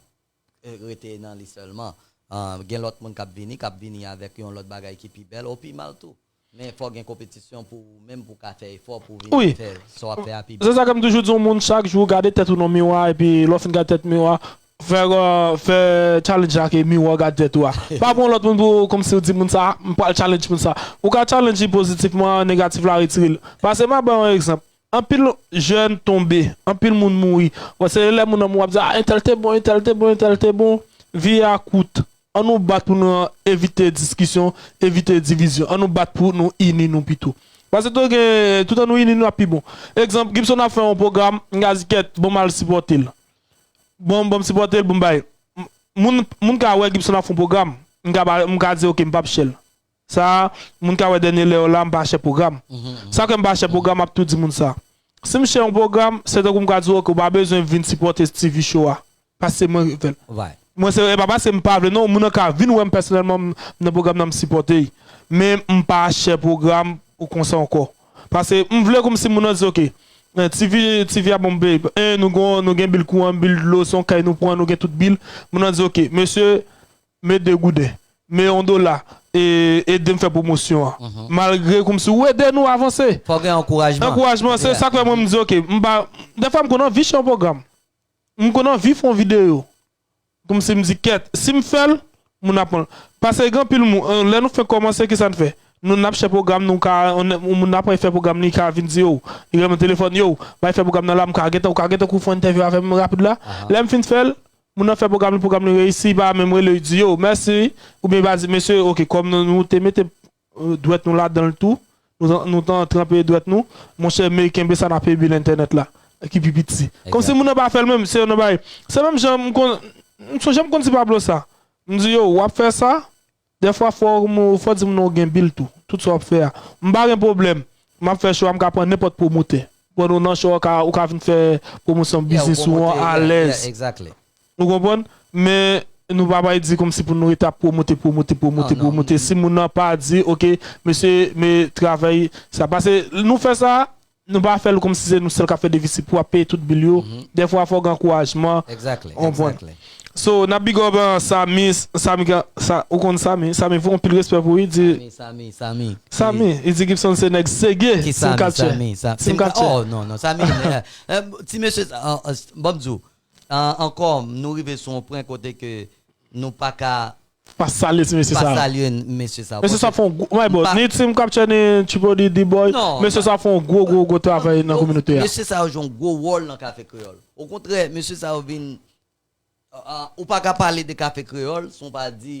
eh, rete nan li sèlman. Ah, gen lòt moun k ap vini, k ap vini avèk yon lòt bagay ki pi bèl, ou pi mal tou. Men fò gen konpetisyon pou ou menm pou w ka fè efò pou w vin Wi. fè sa w ap fè a pi byen. Se sa ke m toujou di yon moun, chak jou, gade tèt ou nan miwa, epi lè w fin gade tèt miwa, fè, euh, fè challenge ak miwa, gade tèt ou a. Pa pran lòt moun pou, kòmsi w di moun sa, m pral challenge moun sa. Ou ka challenge li pozitivman, negatif la, retire l. Paske m ap ba yon egzanp. Anpil jèn tonbe, anpil moun mouri. Bon, se lè moun nan mouri, ap di, ah, entèl te bon, entèl te bon, entèl te bon. Vi a kout. An nou bat pou nou evite diskisyon, evite divizyon. An nou bat pou nou ini nou pito. Paske tou gen, tout an nou ini nou ap pi bon. Egzanp, Gibson ap fè yon pwogram, m ka di kèt, bon m al sipòte l. Bon, bon m sipòte l, bon m bay. M- Moun, moun ka wè Gibson ap fè yon pwogram, m ka, ba- m ka di, ok, m p ap chè l. Sa, moun ka wè dènye lè yo la, m pa chè pwogram. Sa ke m pa chè pwogram, m ap tou di moun sa. Si m chè yon pwogram, se tankou m ka di, ok, ou pa bezwen vin sipòte T V show a. Paske mwen fè l. Right. Mwen se e pa paske m pa vle non, moun nan ka vin wè m pèsonèlman m- nan pwogram nan m sipòte l. Men m pa chè pwogram ou konsa ankò. Paske m vle kòmsi moun nan di ok, eh, T V, T V a bon babe. Eh, nou gon, nou gen bil kouran, bil dlo, se yon kay nou pran, nou gen tout bil. Moun nan di ok, mesye, met de gouden, met yon dola, e ede m fè pwomosyon an. Malgre kòmsi ou ede nou avanse. Fò gen ankourajman. Ankourajman, se sa k fè mwen m di ok, m pa, dèfwa m konn anvi chè yon pwogram. M konn anvi fè yon videyo. Kòmsi m di kèt, si m fè l, moun ap pran l. Paske gen anpil moun, eh, lè nou fenk kòmanse, kisa n fè? Nou n ap chè pwogram, nou ka, on- yon moun ap fè pwogram, li ka vin di yo, li rele m nan telefòn, yo, bay fè pwogram nan la, m ka gentan, ou ka gentan kou fè yon entèvyou avè m rapid la. Lè m fin fè l, moun nan fè pwogram li, pwogram li reyisi, li pa menm rele, li di yo, mèsi, oubyen li pa di, mesye, ok, kòm nou, nou te mete eh, dwèt nou ladan l tou. Nou, t- nou t- tranpe dwèt nou. Monchè, men kenbe sa n ap ebil entènèt la. Ki pi piti. Kòmsi moun nan pa fè l menm, se yon bagay. Se menm jan m konn, m sonje m konn di Pablo sa. M di yo, w ap fè sa, dèfwa fò, w- fò di moun nan w gen bil tou. Tout sa w ap fè a. M pa gen pwoblèm. M ap fè show a, m ka pran nenpòt pwomotè. Pran nou nan show a, ou ka, ou ka vin fè pwomosyon biznis ou an alèz. Exactly. Ou konprann? Men nou pa bay di kòmsi pou nou rete ap pwomote, pwomote, pwomote, Non, non. pwomote. Si moun nan pa di, ok, mesye, men travay sa. Paske nou fè sa, nou pa fè l kòmsi se nou sèl k ap fè defisi pou ap peye tout bil yo. Dèfwa fò gen ankourajman. Exactly. Konprann. Exactly. So, n ap big up uh, Sami, Sami, ka- sa, ou konn Sami, Sami fè yon pil respè pou li, di, Sami, Sami, Sami. Sami, li di Gibson se nèg sege, Ki Sim Sami, Culture. Sami, Sami. Sim Culture. Oh, non, non, Sami. Eh, eh, ti mesye, ah, ah, bon, m di w, ah, ankò, nou rive sou yon pwen kote ke nou pa ka Pa salye ti mesye sa. Pa salye mesye sa. Mesye sa fè yon gwo, my boy, ni Team Capture ni Triple D, D-Boy. Non, mesye sa fè yon gwo, gwo, gwo travay nan kominote a. Mesye sa yo jwe yon gwo wòl nan Kafe Kreyòl. Okontrè, mesye sa yo vin, uh, uh, ou pa ka pale de Kafe Kreyòl san w pa di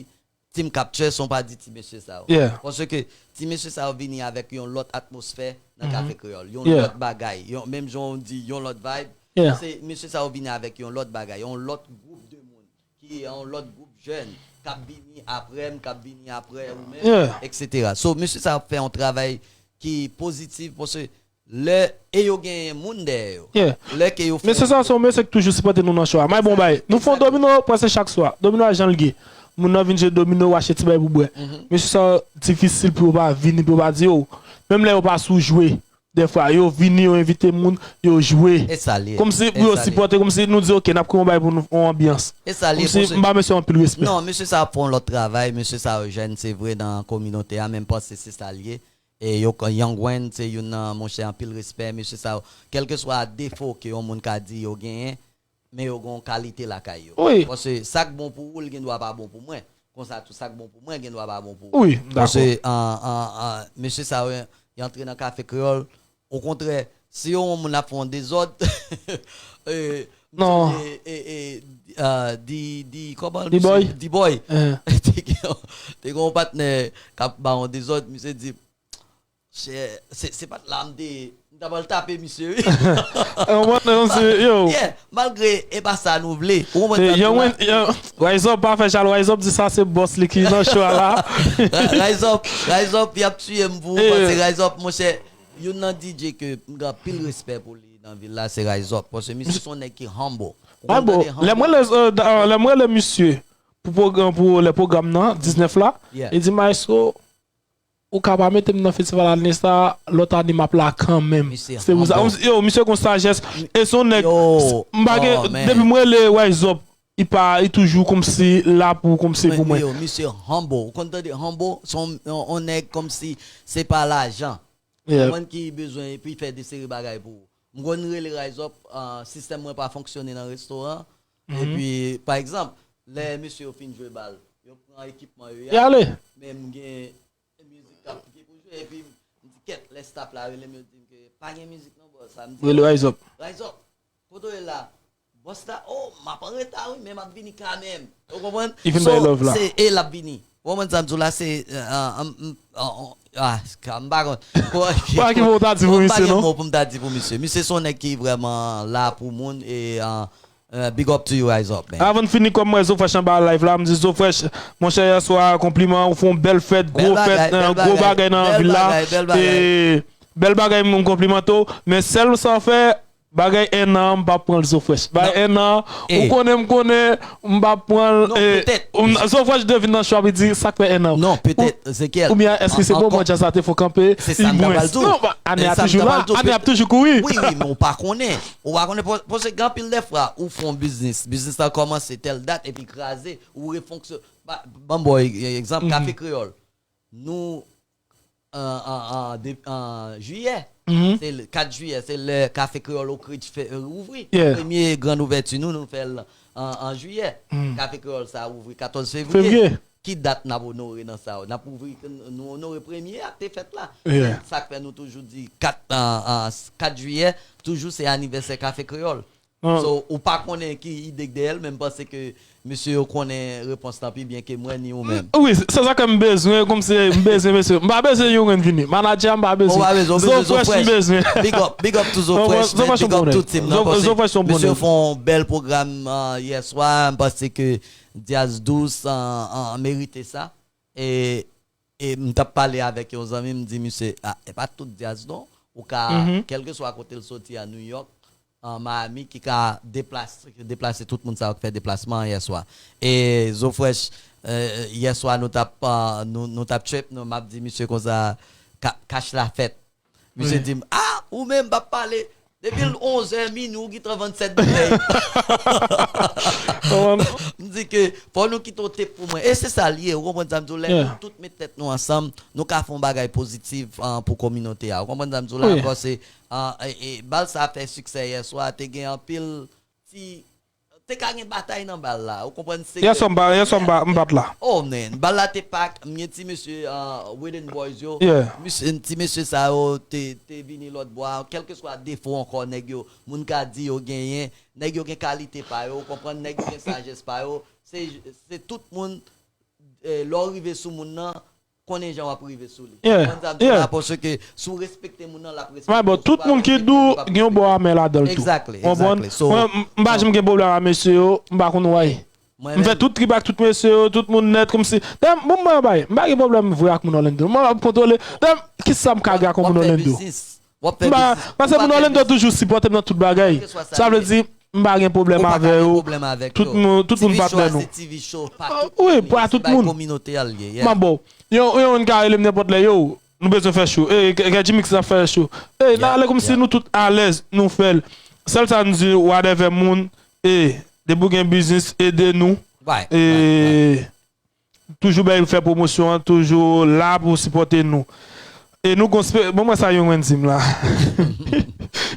Team Capture, san w pa di ti mesye sa yo. Yeah. Paske ti mesye sa yo vini avèk yon lòt atmosfè nan Kafe Kreyòl. Yon lòt bagay. Yon, menm jan w di, yon lòt vibe. Yeah. Se mesye sa yo vini avèk yon lòt bagay, yon lòt gwoup de moun ki yon lòt gwoup jèn k ap vini apre m, k ap vini apre ou menm, yeah, et cetera. So, mesye sa ap fè yon travay ki pozitif, paske lè, e yo gen moun dèyè yo. Yeah. Lè ke yo fè. Mesye sa se yon mesye ki toujou sipòte nou nan show a. May bon bay. Nou fè yon domino prèske chak swa. Domino a jan l ye. Moun nan vin jwe domino, w achte ti bay pou bwè. Mhm. Mesye sa difisil pou yo pa vini, pou yo pa di yo. Menm lè yo pa sou jwe. Dèfwa, yo vini, yo envite moun, yo jwe. E sa l ye. Kòmsi pou yo sipòte, kòmsi nou di, "Ok, n ap kreye yon bagay pou nou, yon anbyans." E sa l ye, kòmsi m ba mesye anpil respè. Non, mesye sa ap fè yon lòt travay, mesye sa yo jèn, se vre, nan kominote a, men m panse se sa l ye. E yo, Young Wayne, se youn nan, monchè, anpil respè, mesye sa yo. Kèlkeswa defo ke yon moun ka di yo genyen, men yo gen yon kalite lakay yo. Wi. Paske sa k bon pou ou, l gen dwa pa bon pou mwen. Konsa tou, sa k bon pou mwen, gen dwa pa bon pou ou. Wi, m dakò. Paske, an, an, an, mesye sa yo, y antre nan Kafe Kreyòl. Okontrè, si yon moun ap fè yon dezòd, e, non. E, e, e, ah, di, di, kòman, D-Boy. D-Boy. Eh. Te gen, te gen yon patnè k ap ba yon dezòd, misye di, Chè, se, se pa t la m te, m ta pral tape misye, wi. Ou konprann, kòmsi, yo. Yeah, malgre e pa sa nou vle. Ou konprann sa m di la? Rise Up pa fè chal, Rise Up di sa se bòs li ki nan show a la. Rise Up, Rise Up, y ap tiye m pou ou, paske Rise Up, monchè, youn nan D J ke m gen anpil respè pou li nan vil la, se Rise Up. Paske misye se yon nèg ki humble. Ou konn tande humble? Lè mwen rele, euh, da- euh, lè mwen rele misye pou pwogram, pou lè pwogram nan, diznèf la, li di, "Maestro, ou ka pa mete m nan festival ane sa, lòt ane m ap la kanmenm." Se pou sa. Yo, misye gon sajès. E se yon nèg, m pa gen, depi m rele Rise Up, li pa, li toujou kòmsi la pou, kòmsi pou mwen. Yo, misye humble. Ou konn tande humble, se yon, yon, yon nèg kòmsi se pa lajan. Ou konprann ki bezwen epi fè de seri bagay pou ou. M konn rele Rise Up, ah, sistèm mwen pa fonksyone nan restoran. Epi, pa egzanp, lè mesye yo fin jwe bal, yo pran ekipman yo, y ale. Men m gen mizik k ap, ki pou jwe, epi m di, "Kèt," lè staff la rele m, yo di m ke pa gen mizik non, bòs. Sa m di, "Rele Rise Up." Rise Up. Kote w ye la? Bòs la, "Oh, m ap an reta, wi, men m ap vini kanmenm." Ou konprann? Li vin bay love la. Se, e l ap vini. Ou konprann sa m di w la, se, euh, euh, m, m, oh, oh, ah, ka- m pa konn. Pa ki mo w ta di pou misye, non? M pa gen mo pou m ta di pou misye. Misye se yon nèg ki vrèman la pou moun e, euh, euh, big up to you, Rise Up, man. Avan n fini, kòm m wè Zo Fresh anba live la, m di Zo Fresh, monchè, yè swa, konpliman, ou fè yon bèl fèt, gwo fèt, euh, gwo bagay nan vil la. Bèl bagay, bèl bagay, bèl bagay. E bèl bagay, m konplimante w. Men sèl sa w fè, bagay enn an, m p ap pran l Zo Fresh. Bagay enn an, ou konnen, m konnen, m p ap pran l. Non, e, petèt. Zo Fresh de vin nan show a, li di, "Sa k fè enn an?" Non, petèt, Ezekiel. Oubyen, èske se bon, mwen, djaz la te fè w kanpe? Se sa m t ap di w. Non, ane a toujou la, ane ap toujou kouri. Wi, wi, men ou pa konnen. Ou pa konnen, pa- paske gen anpil de fwa, ou fè yon biznis, biznis la kòmanse tèl dat, epi kraze, ou refonksyone. Ban m ba w egzanp, Kafe Kreyòl. Nou, an, an, an, de- an jiyè. Se le kat jiyè, se lè Kafe Kreyòl Oak Ridge fè, euh, ouvri. Yeah. Premye grann ouvèti nou, nou fè l an, an jiyè. Kafe Kreyòl sa ouvri katòz fevriye. Fevriye. Ki dat n ap onore nan sa yo? N ap ouvri, nou onore premye ak te fèt la. Yeah. Sa k fè nou toujou di kat, an, an, kat jiyè, toujou se anivèsè Kafe Kreyòl. So, ou pa konnen ki ide k dèyè l, men m panse ke mesye yo konnen repons lan pi byen ke mwen ni ou menm. Wi, se sa ke m bezwen, kòmsi m bezwen mesye. M pa bezwen Young Wayne vini. Manadjè a m pa bezwen. Ou pa bezwen, ou bezwen Zo Fresh, m bezwen. Big up, big up to Zo Fresh, man. Big up tout team nan. Zo Fresh se yon bon nèg. Mesye fè yon bèl pwogram, euh, yè swa. M panse ke Dyaz Dous, euh, euh, merite sa. E E m t ap pale avèk yon zanmi, m di, "Misye, ah, e pa tout dyaz non. Ou ka, kèlkeswa kote l soti a, New York, an Miami, ki ka deplase, deplase tout moun sa yo k fè deplasman an yè swa." E Zo Fresh, euh, yè swa, nou t ap, euh, nou, nou t ap trip, nou, m ap di misye konsa, "Ka- kach la fèt." Misye di m, "Ah, ou menm p ap pale. Depi l onzè, minui, ou gentan vann sèt boutèy." M di ke fò nou kite yon tep pou mwen. E se sa l ye, ou konprann sa m di w? Lè nou tout met tèt nou ansanm, nou ka fè yon bagay pozitif, ah, pou kominote a. Ou konprann sa m di w la? Paske, ah, e, e, bal sa fè siksè yè swa, te gen anpil ti te ka gen batay nan bal la. Ou konprann? Se Yè swa m pa, yè swa m pa, m pa t la. Oh, man. Bal la te pak. M gen ti mesye, uh, Wooden Boys yo. Yeah. Mesye, ti mesye sa yo te, te vini lòt bò a. Kèlkeswa defo ankò nèg yo, moun ka di yo genyen. Nèg yo gen kalite pa yo. Ou konprann? Nèg yo gen sajès pa yo. Se, se tout moun, eh, lè w rive sou moun nan, konnen jan w ap rive sou li. Yeah, yeah. Paske si w respekte moun nan, l ap respekte w. Bon, tout moun ki dou gen yon bò amè ladan l tou. Exactly, exactly. So, mwen, m pa janm gen pwoblèm ak mesye yo, m pa konn why. M fè tout trip ak tout mesye yo, tout moun nèt, kòmsi. Dayè, bon, mwen bay, m pa gen pwoblèm vre ak moun Orlando. Mwen ap kontwole. Dayè, kisa m ka gen ak moun Orlando? M pa, paske moun Orlando toujou sipòte m nan tout bagay. Sa vle di, m pa gen pwoblèm avè yo. Tout moun, tout moun patnè nou. Wi, pa tout moun. Manbo, yon, yon moun ka rele m nenpòt lè, yo, nou bezwen fè show. E, Gadji Mix ap fè show. E, n ale kòmsi nou tout alèz, nou fè l. Sèl sa nou di, whatever moun, e, depi w gen biznis, ede nou. E, toujou bay fè pwomosyon an, toujou la pou sipòte nou. E nou gon spe-, bon, mwen sa yon Wendy m la.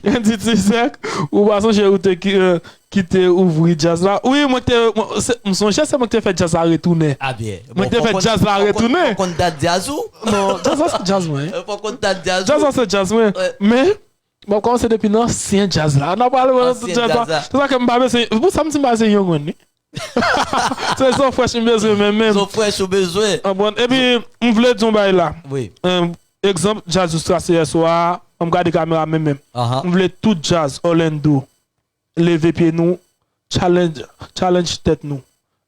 Wendy ti sèk, ou pa sonje ou te ki, eh, ki te ouvri djaz la. Wi, mwen te, mwen, se, m sonje se mwen ki te fè djaz la retounen. Mwen ki te fè djaz la retounen. Fò konn dat djaz ou? Non, djaz la se djaz mwen. Fò konn dat djaz ou? Djaz la se djaz mwen. Men, bon, kòmanse depi nan ansyen djaz la. N ap pale nan tout djaz la. Se sa ke m pa bezwen, pou sa m di m pa bezwen yon grenn, wi. Se son fresh m bezwen menm, menm. Son fresh ou bezwen. Konprann? Epi, m vle di yon bagay la. Wi. Egzanp, djaz Jous trase yè swa a, an m gade kamera menm, menm. M vle tout djaz Orlando leve pye nou, challenge, challenge tèt nou.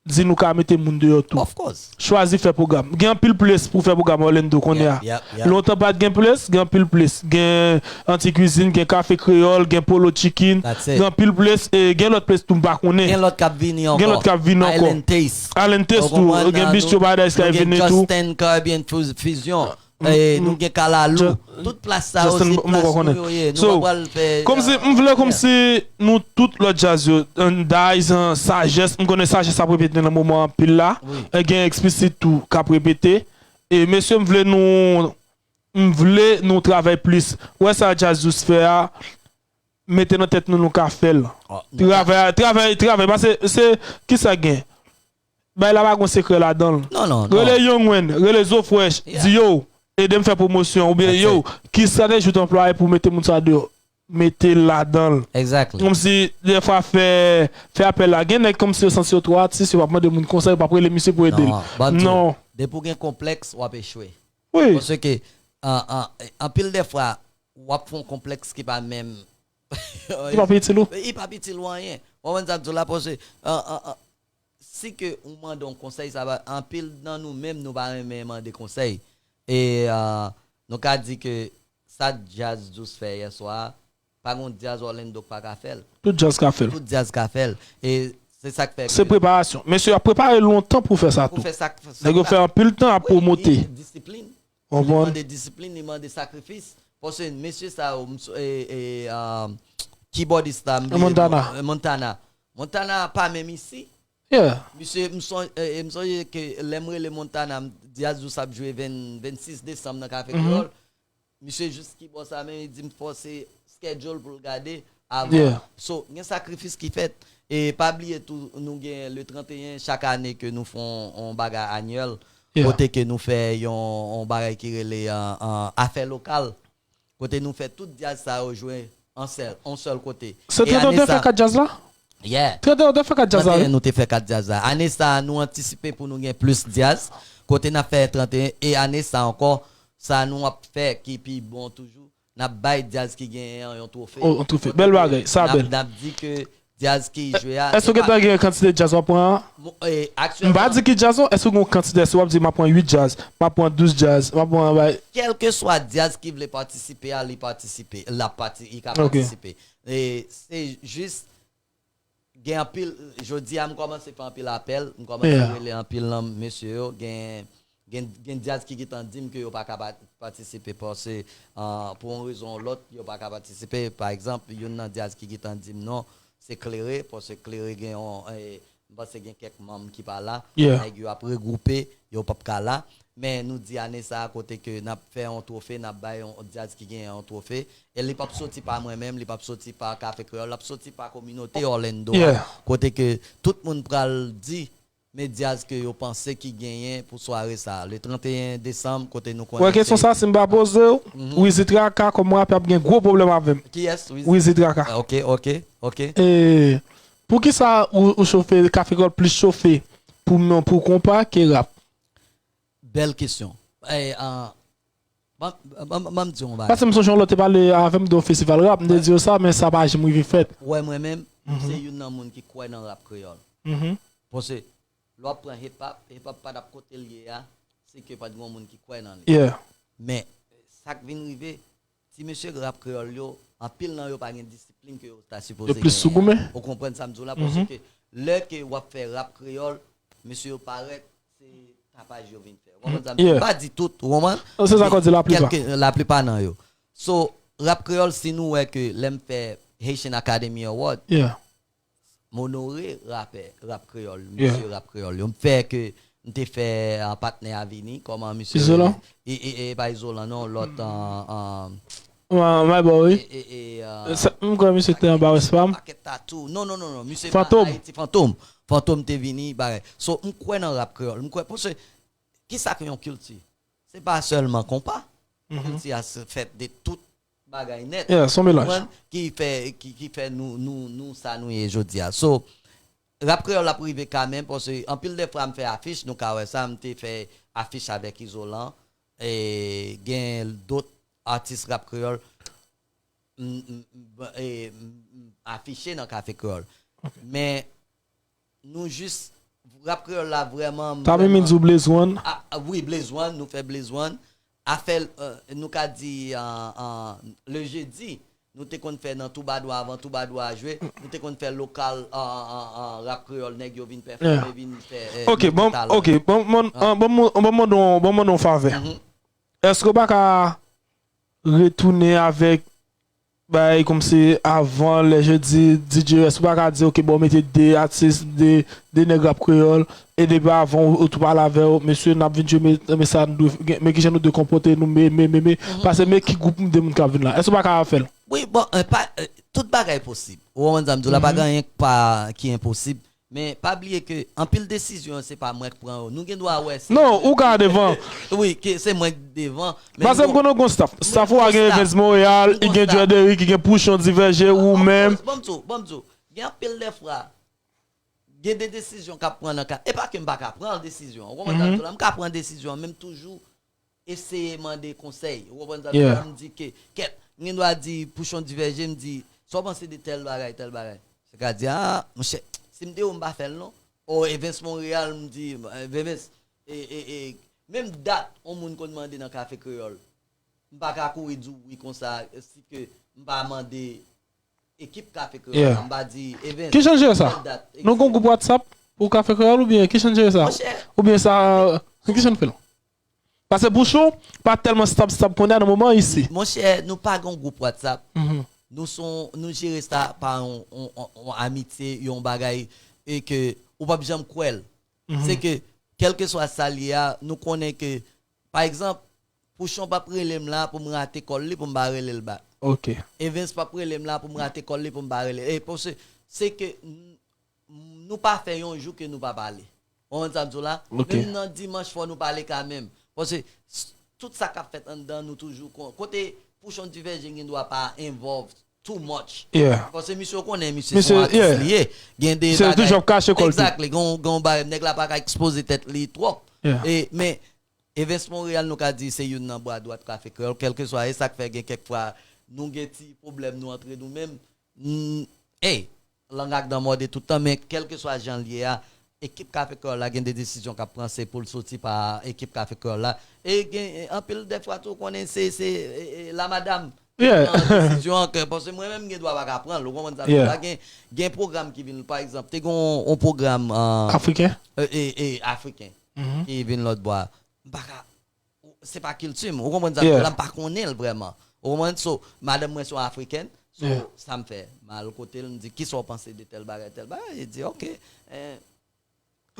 Di nou ka mete moun deyò tou. Of course. Chwazi fè pwogram. Gen anpil ples pou fè pwogram Orlando kounye a. Lontan pa t gen ples, gen anpil ples. Gen Anti Kwizin, gen Kafe Kreyòl, gen Polo Chicken, gen anpil ples, e gen lòt ples tou m pa konnen. Gen lòt k ap vini ankò. Gen lòt k ap vini ankò. Island Taste. Island Taste tou, gen Bistro Paradise k ap vini tou. Justin Caribbean Fusion. E, nou gen Kalalou. Tout plas sa yo se plas nou yo ye. Nou pa pral fè, kòmsi, m vle kòmsi nou tout lòt djaz yo, Dayz, Sajès, m konnen Sajès ap repete nan moman anpil la. E gen Eksplisit tou k ap repete. E mesye, m vle nou, m vle nou travay plis. Wè sa Djaz Jous fè a, mete nan tèt nou, nou ka fè l. Travay, travay, travay. Paske se, kisa gen? Bay la pa gon sekrè ladan l. Non, non, non. Rele Young Wen, rele Zo Fresh, di yo, ede m fè pwomosyon, oubyen yo, ki estrateji w t anplwaye pou mete moun sa deyò? Mete l ladan l. Exactly. Kòmsi, dèfwa, fè, fè apèl la. Gen nèg kòmsi yo santi yo twò atis, yo p ap mande moun konsèy, yo p ap rele misye pou ede l. Non, ban m di w, depi w gen konplèks, w ap echwe. Wi. Paske, an, an, anpil dèfwa, w ap fè yon konplèks ki pa menm. Li p ap itil ou. Li p ap itil ou anyen. Ou konprann sa m di w la, paske, an, an, an, si ke ou mande yon konsèy, sa va, anpil nan nou menm, nou pa renmen mande konsèy. E, ah, nou ka di ke sa Djaz Jous fè yè swa a, pa gon djaz Orlando k pa ka fè l. Tout djaz ka fè l. Tout djaz ka fè l. E se sa k fè ke... Se preparasyon. Mesye yo ap prepare lontan pou fè sa tou. Pou fè sa, sa. Nèg yo fè anpil tan ap pwomote. Disiplin. Li mande disiplin, li mande sakrifis. Paske mesye sa yo, m so-, e, e, ah, kibòdis la, m bliye non, Montana. E, Montana. Montana pa menm isi. Yeah. Misye, m son-, e, e, m sonje ke lè m rele Montana, m, Djaz Jous ap jwe ven, vennsis desanm nan Kafe Kreyòl. Misye jis kibò sa menm, li di m fòse schedule pou l gade avan. Yeah. So, gen sakrifis ki fèt. E pa bliye tou, nou gen le trannteyen chak ane ke nou fè yon, yon bagay anyèl, kote ke nou fè yon, yon bagay ki rele, an, an, afè lokal. Kote nou fè tout djaz sa yo jwe an sèl, yon sèl kote. Se trannteyen ou te fè kat djaz la? Yeah. Trannteyen ou te fè kat djaz la, wi. Trannteyen nou te fè kat djaz la. Ane sa a, nou antisipe pou nou gen plis djaz. Kote n ap fè trannteyen, e ane sa a ankò, sa nou ap fè ki pi bon toujou, n ap bay djaz ki genyen an yon twofe. Oh, yon twofe. Bèl bagay, sa bèl. N ap, n ap di ke djaz ki jwe a, èske w gentan gen kantite djaz w ap pran an? M pa di ki djaz non, èske w gen yon kantite, èske w ap di m ap pran uit djaz, m ap pran douz djaz, m ap pran bay... Kèlkeswa djaz ki vle patisipe a, li patisipe, l ap pati-, li ka patisipe. E se jis gen anpil, jodi a m kòmanse fè anpil apèl, m kòmanse rele anpil nan mesye yo, gen, gen, gen djaz ki gentan di m ke yo pa ka pa-, patisipe paske, ah, pou yon rezon ou lòt, yo pa ka patisipe. Pa egzanp, youn nan djaz ki gentan di m non, se Klere, paske Klere gen yon, e, M panse gen kèk manm ki pa la. Yeah. Nèg yo ap regwoupe, yo p ap ka la. Men nou di ane sa a kote ke n ap fè yon twofe, n ap bay yon djaz ki genyen yon twofe. E li p ap soti pa mwen menm, li p ap soti pa Kafe Kreyòl, l ap soti pa kominote Orlando a. Yeah. Kote ke tout moun pral di men djaz ke yo panse ki genyen pou sware sa a. Le trant e en desanm, kote nou konnen. Wè kesyon sa, si m pa poze w, Wizi Traka kòm rapè ap gen gwo pwoblèm avè m. Kiyès? Wizi Traka. Ah, ok, ok, ok. E poukisa ou, ou chofe, Kafe Kreyòl plis chofe pou, pou konpa ke rap? Bèl kesyon. E, ah, ban, ban, ban m di yon bagay. Paske m sonje yon lòt te pale avè m de yon festival rap, m te di yo sa, men sa pa janm rive fèt. Wè, mwen menm, m se youn nan moun ki kwè nan rap kreyòl. Paske lè w ap pran hip hop, hip hop pa t ap kote l ye a, si ke pa t gen yon moun ki kwè nan li. Yeah. Men, sa k vin rive, ti mesye rap kreyòl yo, anpil nan yo pa gen disiplin ke yo ta sipoze genyen. Yo plis sou goumen. Ou konprann sa m di w la? Paske lè ke w ap fè rap kreyòl, mesye yo parèt, se tapaj yo vin fè. Ou konprann sa m di w la? Yeah. M pa di tout, ou konprann? Non, se sa k di laplipa. Kèlke, laplipa nan yo. So, rap kreyòl, si nou wè ke lè m fè Haitian Academy Award, yeah, m onore rapè, rap kreyòl, yeah, mesye rap kreyòl yo. M fè ke m te fè, ah, patnè a vini, kòman misye Izolan? E, e, e, pa Izolan, non, lòt, ah, ah, My Boy, wi. E, e, e, ah, sa, m kwè misye te anba West Palm. Pakèt tatou. Non, non, non, non, misye pa Fantom. Ayiti, Fantom. Fantom te vini, bagay. So, m kwè nan rap kreyòl. M kwè, paske, kisa ke yon kilti? Se pa sèlman konpa. Kilti a se fèt de tout bagay nèt. Yeah, se yon melanj. Ou konprann? Ki fè, ki, ki fè nou, nou, nou sa nou ye jodi a. So, rap kreyòl ap rive kanmenm, paske anpil de fwa m fè afich, nou ka wè sa, m te fè afich avèk Izolan, e gen dòt atis rap kreyòl, m, m, m, e, m, m afiche nan Kafe Kreyòl. Ok. Men, nou jis, rap kreyòl la vrèman, m Tami vrèman Midzou Blaze One. Ah, ah, wi, Blaze One, nou fè Blaze One. Afè, euh, nou ka di, euh, euh, le jedi, nou te konn fè nan Toubadwa, avan Toubadwa a jwe, nou te konn fè lokal, euh, euh, euh, rap kreyòl, nèg yo vin pèfòme, yeah, vin fè, euh, ok, montre bon, talan yo. Ok, bon, bon, ah, euh, bon, bon, bon, bon, bon, bon, favè. Mhm. Èske w pa ka retounen avèk bagay kòmsi avan lè jedi, D J S, ou pa ka di, ok, bon, mete de atis, de, de nèg rap kreyòl, e depi avan, ou, ou tou pale avè yo, mesye, n ap vin jwe, men, men sa, nou dwe, men kijan nou dwe konpòte nou, men, men, men, men, paske men ki gwoup de moun k ap vin la. Èske ou pa ka fè l? Wi, bon, euh, pa, euh, tout bagay posib. Ou konprann sa m di w la, pa gen anyen k pa, ki enposib. Men, pa bliye ke anpil desizyon, se pa mwen k pran yo. Nou gen dwa wè se. Non, ou ka devan. Wi, ke se mwen k devan. Men paske m konnen w gen staff. Staff ou a gen Evens Montréal, i gen Joe Derrick, i gen Pouchon Divergé, ou menm. Bon, m di w, bon, m di w. Gen anpil de fwa, gen de desizyon k ap pran nan ka. E pa ke m pa ka pran desizyon. Ou konprann sa m di w la? M ka pran desizyon, men m toujou eseye mande konsèy. Ou konprann sa m di la? Yeah. M di ke, kèt, m gen dwa di Pouchon Divergé, m di, sa w panse de tèl bagay, tèl bagay? Se ka di, ah, monchè, si m te ou, m pa fè l non. O Evens Montréal, m di, eh, Evens, e, e, e, menm dat, yon moun konn mande nan Kafe Kreyòl. M pa ka kouri di w wi konsa, si ke m pa mande ekip Kafe Kreyòl la, yeah, m pa di, Evens, kijan n jere sa? Tèl dat, nou gon gwoup WhatsApp pou Kafe Kreyòl oubyen kijan n jere sa? Monchè. Oubyen sa, kijan n fè l? Paske Pouchon pa tèlman stab, stab kounye a nan moman isi. Monchè, nou pa gen yon gwoup WhatsApp. Mhm. Nou se yon, nou jere sa pa yon, yon, yon, yon amitye, yon bagay, e ke ou p ap janm kwè l. Mhm. Se ke, kèlkeswa sa l ye a, nou konnen ke, pa egzanp, Pouchon p ap rele m la pou m rate kòl li pou m pa rele l back. Ok. Evens p ap rele m la pou m rate kòl li pou m pa rele. E paske se ke n-, nou pa fè yon jou ke nou pa pale. Ou konprann sa m di w la? Ok. Menm nan dimanch fò nou pale kanmenm. Paske s-, tout sa k ap fèt anndan nou toujou kon-, kote Pouchon Divergé gen dwa pa involve too much. Yeah. Paske misye w konnen, misye se yon atis li ye. Gen de bagay. Misye toujou ap kache kò l tou. Exactly. Gen yon, gen yon bagay, nèg la pa ka ekspoze tèt li twòp. Yeah. E, men, Evens Montréal, nou ka di se youn nan bra dwat Kafe Kreyòl, kèlkeswa, e sa k fè gen kèk fwa nou gen ti pwoblèm nou antre nou menm. N-, ey, lang ak dan mòde tout tan, men kèlkeswa jan l ye a, ekip Kafe Kreyòl la gen de desizyon k ap pran, se pou l soti pa ekip Kafe Kreyòl la. E gen, e, anpil de fwa tou, konnen se, se, e, e, la madam ki pran desizyon an, ke, paske mwen menm gen dwa pa ka pran l, ou konprann sa m di la? Gen, gen pwogram ki vin, pa egzanp, te gen yon, yon pwogram, euh, afriken? E, e, e, afriken, ki vin lòt bò a. M pa ka, se pa kilti m, ou konprann sa m di la, m pa konnen l vrèman. Ou konprann? So, madanm mwen se yon afrikèn, so, sa m fè? M al kote l, m di, kisa w panse de tèl bagay, tèl bagay? Li di, ok, eh,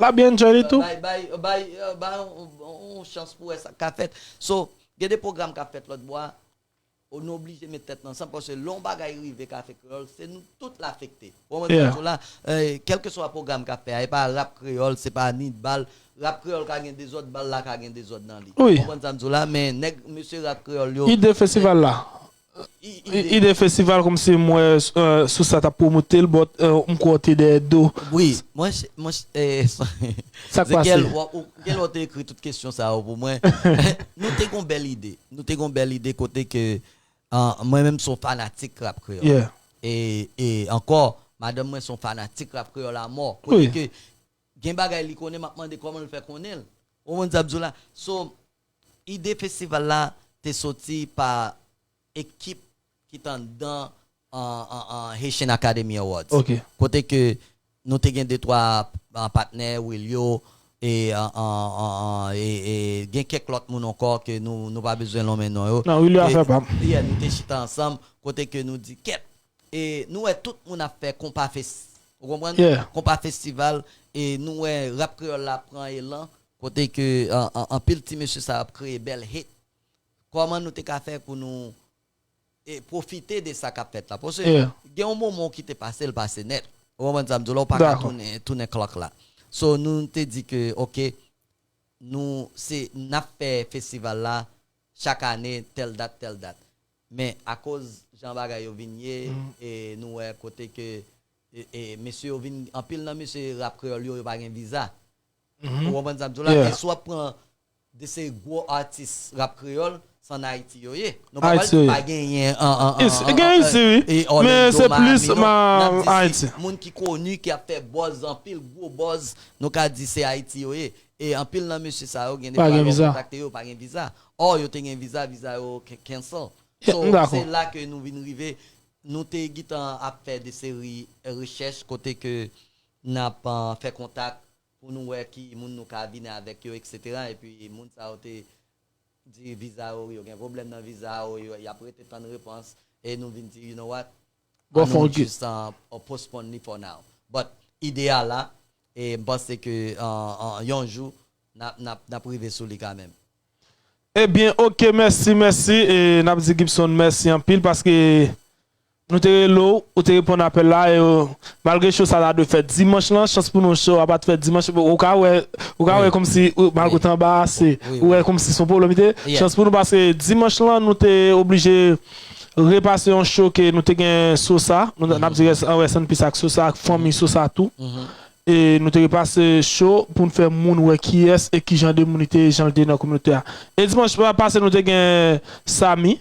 L ap byen enjoy li tou. Bay, bay, bay, euh, bay yon, yon, yon chans pou wè sa k ka fèt. So, gen de pwogram k ap fèt lòt bò a. Nou oblije met tèt nou ansanm paske lè yon bagay rive Kafe Kreyòl, se nou tout l afekte. Ou konprann sa m di w la? Eh, kèlkeswa pwogram k ap fè a, e pa rap kreyòl, se pa ni bal. Rap kreyòl ka gen dezòd, bal la ka gen dezòd nan li. Ou konprann sa m di w la? Men nèg, mesye rap kreyòl yo. Ide festival la. Ide festival kòmsi m wè sou sa t ap pwomote l, but m kwè w te dèyè do. Wi, mwen, mwen, eh, Sa k pase? Gen lè w te ekri tout kesyon sa yo pou mwen. Nou te gon bèl ide. Nou te gon bèl ide kote ke mwen menm se yon fanatik rap kreyòl. E, e ankò, madanm mwen se yon fanatik rap kreyòl amò. Kote ke gen bagay li konnen, m ap mande kòman l fè konnen l. Ou konprann sa m di w la? So, ide festival la te soti pa ekip ki t anndan an, an, an Haitian Academy Awards. Kote ke nou te gen de twa an patnè, Willio, e, an, an, an, an, e, e gen kèk lòt moun ankò ke nou, nou pa bezwen lonmen non yo. Non, Willio afè pa m. Yeah, nou te chita ansanm, kote ke nou di, kèt, e nou wè tout moun ap fè konpa fes, ou konprann? Konpa festival, e nou wè rap kreyòl la pran elan, kote ke an, an, anpil ti mesye sa ap kreye bèl hit. Kòman nou te ka fè pou nou e pwofite de sa k ap fèt la. Paske gen yon moman w kite pase, l pase nèt. Ou konprann sa m di w la, ou pa ka tounen, tounen clock la. So, nou te di ke, oke, nou, se, n ap fè festival la chak ane, tèl dat, tèl dat. Men, akoz jan bagay yo vin ye, e nou wè kote ke, e, e, mesye yo vin, anpil nan mesye rap kreyòl yo, yo pa gen viza. Ou konprann sa m di w la? E si w ap pran de se gwo atis rap kreyòl, se ann Ayiti yo ye. Nou pa pral di pa genyen an, an, an, an, Gen isi, wi. Men se plis Ayiti. Moun ki koni, ki ap fè buzz, anpil gwo buzz, nou ka di se Ayiti yo ye. E anpil nan mesye sa yo, gen de fwa lè w kontakte yo, pa gen viza. Or, yo te gen viza, viza yo cancel. So, se la ke nou vin rive, nou te gentan ap fè de seri rechèch kote ke n ap fè kontak pou nou wè ki moun nou ka vini avèk yo, etsetera. Epi moun sa yo te di viza yo, yo gen pwoblèm nan viza yo, y ap rete tann repons. E nou vin di, you know what? Ann nou jis postpone li for now. But ide a la, e m panse ke yon jou, n ap, n ap, n ap rive sou li kanmenm. Ebyen, oke, mèsi, mèsi. E n ap di Gibson mèsi anpil paske nou te rele w, ou te reponn apèl la. E malgre show sa ta dwe fèt dimanch lan, chans pou nou show a pa t fèt dimanch. Ou ka wè, ou ka wè kòmsi, malgre w te anbarase, ou wè kòmsi se yon pwoblèm li te ye. Chans pou nou paske dimanch lan, nou te oblije repase yon show ke nou te gen Sosa. N ap di rest in peace ak Sosa, ak fanmi Sosa tou. E nou te repase show pou n fè moun wè kiyès e ki jan de moun li te ye, jan l te ye nan kominote a. E dimanch pase nou te gen Samy,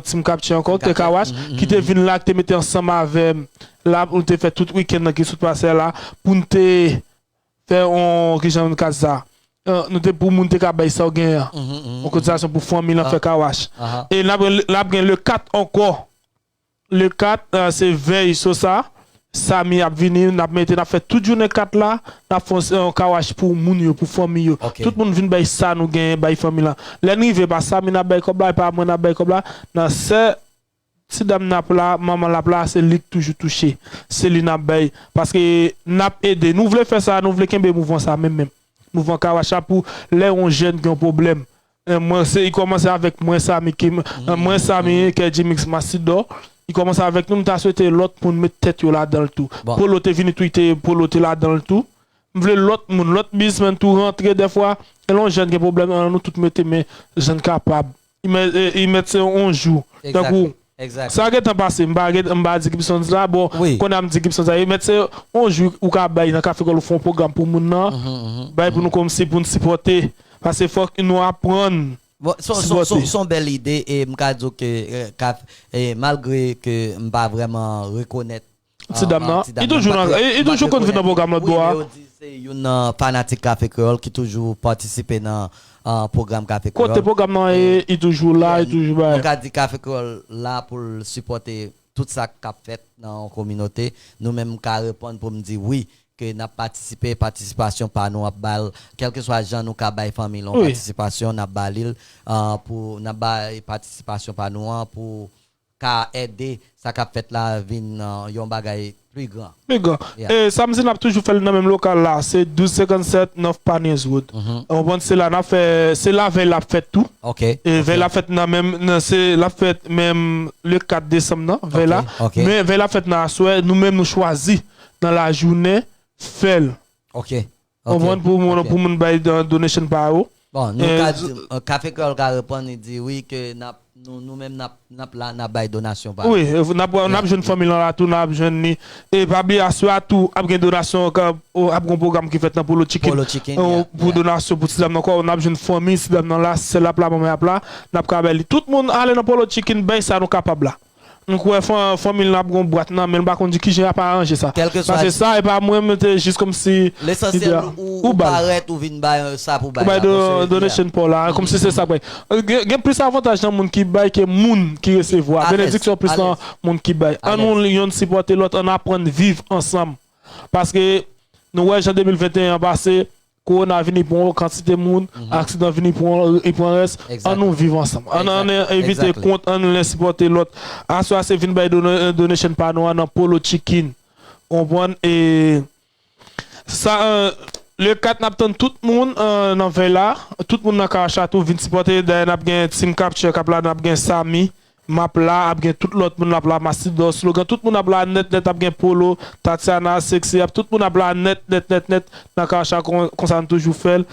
Team Capture ankò, ki te Kawash, ki te vin la, ki te mete ansanm avè m la, nou te fè tout wikenn nan ki sot pase a la, pou n te fè yon, ki jan m ka di sa, nou te, pou moun te ka bay sa yo genyen an. Yon kotizasyon pou fanmi l an fè Kawash. E n ap, n ap gen le kat ankò. Le kat, se vèy Sosa. Samy ap vini, n ap mete, n ap fè tout jounen kat la, n ap fè yon, yon Kawash pou moun yo, pou fanmi yo. Tout moun vin bay sa nou genyen, bay fanmi lan. Lè n rive, pa Samy n ap bay kòb la, e pa mwen n ap bay kòb la. Nan sè ti dam n ap la, manman l ap la, se li k toujou touche. Se li n ap bay. Paske n ap ede. Nou vle fè sa, nou vle kenbe mouvman sa menm menm. Mouvman Kawash la pou lè yon jèn gen yon pwoblèm. Mwen se, li kòmanse avèk mwen, Samy Kim, mwen Samy, K J Mix Masidò. Li kòmanse avèk nou, m ta swete lòt moun met tèt yo ladan l tou. Polo te vini tou, li te, Polo te ladan l tou. M vle lòt moun, lòt biznismenn tou rantre dèfwa. E lè yon jèn gen pwoblèm, ann nou tout mete men, jèn kapab. Li mèt, li mèt se yon jou. Tankou, sa gentan pase, m pa gen, m pa di Gibson sa, bon, kounye a m di Gibson sa, li mèt se yon jou ou ka bay nan Kafe Kreyòl, ou fè yon pwogram pou moun nan, bay pou nou kòmsi pou n sipòte. Paske fòk nou aprann sipòte. Se yon bèl ide, e m ka di w ke, e, malgre ke m pa vrèman rekonèt ti dam nan, li toujou nan, li toujou konn vin nan pwogram lòt bò a. Wi, men yo di se youn nan fanatik Kafe Kreyòl ki toujou patisipe nan pwogram Kafe Kreyòl. Kote pwogram nan ye, li toujou la, li toujou bay. Nou ka di Kafe Kreyòl la pou l sipòte tout sa k ap fèt nan yon kominote. Nou menm, m ka reponn pou m di wi, ke n ap patisipe, patisipasyon pa nou ap ba l, kèlkeswa jan nou ka bay fanmi l yon patisipasyon, n ap ba li l, pou, n ap bay patisipasyon pa nou an pou ka ede sa k ap fèt la vin yon bagay pli gran. Pli gran. E samdi n ap toujou fè l nan menm lokal la, se douz senkannsèt North Paniers Road. Ou konprann, se la n ap fè, se la vèy la ap fèt tou. E vèy la ap fèt nan menm, se l ap fèt menm le kat desanm nan, vèy la. Men vèy la ap fèt nan aswè, nou menm nou chwazi nan lajounen fè l. Ou konprann, pou moun, pou moun bay donation pa yo. Bon, nou ka di, Kafe Kreyòl ka reponn, li di wi ke n ap, nou, nou menm n ap, n ap la, n ap bay donasyon pa nou. Wi, n ap, n ap jwenn fanmi lan la tou, n ap jwenn li. E pa bliye aswè a tou, ap gen donasyon, ap gen yon pwogram ki fèt nan Polo Chicken. Pou donasyon pou ti dam nan ankò, n ap jwenn fanmi ti dam nan la, sè l ap la, manman ap la, n ap ka bay li. Tout moun ale nan Polo Chicken, bay sa nou kapab la. M kwè fanmi l ap gon bwat nan men l, m pa konn di kijan y ap aranje sa. Paske sa e pa mwen, mwen te jis kòmsi. Lesansyèl ou parèt, ou vin bay sa pou bay la. Ou bay donation pa w la, kòmsi se sa k bay. Gen plis avantaj nan moun ki bay ke moun ki resevwa. Benediksyon plis nan moun ki bay. Ann nou yonn sipòte lòt, ann aprann viv ansanm. Paske nou wè jan de mil venteyen an pase, Kowona vini pran yon kantite moun, aksidan vini pran, li pran rès. Ann nou viv ansanm. Ann, ann evite kont, ann len sipòte lòt. Aswè a se vin bay donation pa nou an nan Polo Chicken. Ou konprann? E sa, le kat n ap tann tout moun nan vèy la. Tout moun nan Karacha tou vin sipòte. Dayè n ap gen Team Capture k ap la, n ap gen Samy. M ap la, ap gen tout lòt moun ap la, Masidos, Slogan, tout moun ap la nèt nèt, ap gen Polo, Tatiana, Sexy, ap tout moun ap la nèt nèt nèt nèt nan Karacha konsa n toujou fè l.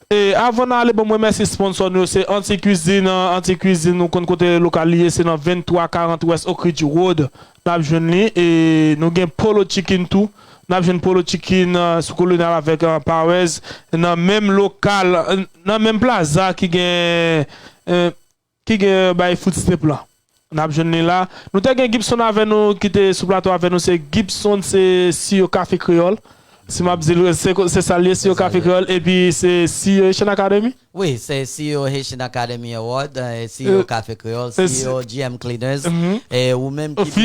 E avan n ale, ban m remèsye sponsò nou yo, se Anti Cuisine, Anti Cuisine, ou konn kote lokal li ye, se nan venntwa karant West Oak Ridge Road n ap jwenn li. E nou gen Polo Chicken tou, n ap jwenn Polo Chicken sou Kolonèl avèk Powers, nan menm lokal, nan menm plaza ki gen ki gen bay food stamp lan. N ap jwenn li la. Nou te gen Gibson avè nou ki te sou plato avè nou, se Gibson, se C E O Kafe Kreyòl. Si m ap di l, se sa l ye, C E O Kafe Kreyòl, epi se C E O Haitian Academy? Wi, se C E O Haitian Academy Award, C E O Kafe Kreyòl, C E O G M Cleaners. E ou menm ki te.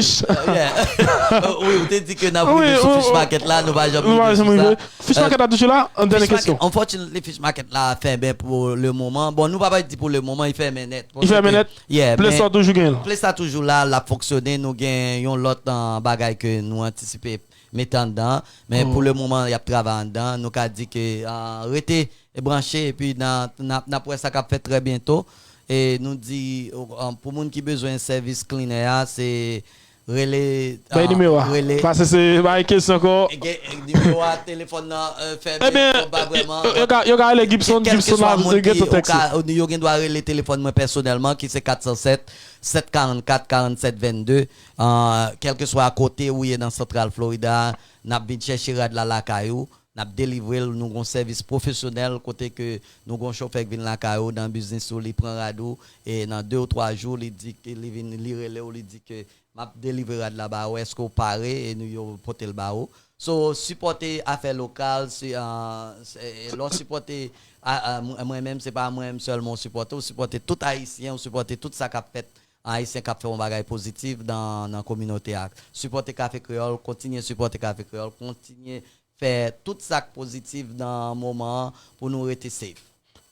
Wi, ou te di ke n ap rive sou Fish Market la, nou pa janm rive sou sa. Fish Market la toujou la? An dènye kesyon. Unfortunately, Fish Market la fèmen pou le moman. Bon, nou pa bay di pou le moman, li fèmen nèt. Li fèmen nèt? Yeah, Play Store toujou gen l? Play Store toujou la, l ap fonksyone. Nou gen yon lòt bagay ke nou antisipe mete anndan. Men pou le moman, y ap travay anndan. Nou ka di ke rete branche epi n ap wè sa k ap fèt trè byento. E nou di pou moun ki bezwen sèvis cleaner a, se Rele. Bay nimewo a. Pase se bay kesyon ankò. Nimewo a telefòn nan fèmen, pa vrèman. Yo ka rele Gibson, Gibson ap gen tout tèks. Yo gen dwa rele telefòn mwen pèsonèlman ki se kat san sèt, sèt karant kat, karant sèt vennde. Kèlkeswa kote ou ye nan Central Florida, n ap vin chèche rad la lakay ou. N ap delivre l, nou gon sèvis pwofesyonèl kote ke nou gon chofè k vin lakay ou, nan biznis ou, li pran rad ou, e nan de ou twa jou, li di ke li vin, li rele w, li di ke m ap delivre rad la ba ou, èske w pare? E nou yo pote l ba ou. So, sipòte afè lokal, lè w sipòte, mwen menm, se pa mwen menm sèlman w sipòte, w sipòte tout Ayisyen, w sipòte tout sa k ap fèt, Ayisyen k ap fè yon bagay pozitif nan, nan kominote a. Sipòte Kafe Kreyòl, kontinye sipòte Kafe Kreyòl, kontinye fè tout sa k pozitif nan moman an pou nou rete safe.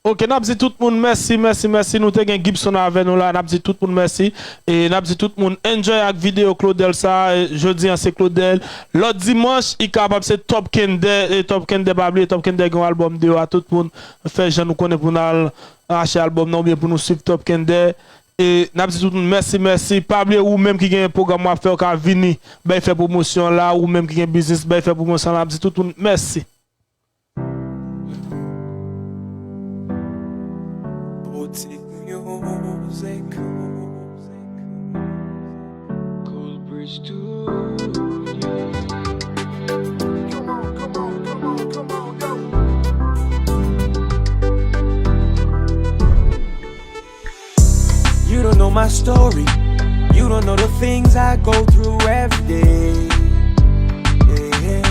Oke, n ap di tout moun mèsi, mèsi, mèsi. Nou te gen Gibson avè nou la, n ap di tout moun mèsi. E n ap di tout moun enjoy ak videyo Claudel sa. Jodi a se Claudel. Lòt dimanch, li kapab se Top Kender. E Top Kender, pa bliye, Top Kender gen yon albòm deyò a. Tout moun fè jan nou konnen pou n al achte albòm nan oubyen pou nou swiv Top Kender. E n ap di tout moun mèsi, mèsi. Pa bliye, ou menm ki gen pwogram w ap fè, ou ka vini, bay fè pwomosyon la. Ou menm ki gen biznis, bay fè pwomosyon la. N ap di tout moun mèsi. Boutique Music. Cold Breeze Studio. You don't know my story. You don't know the things I go through every day. Yeah.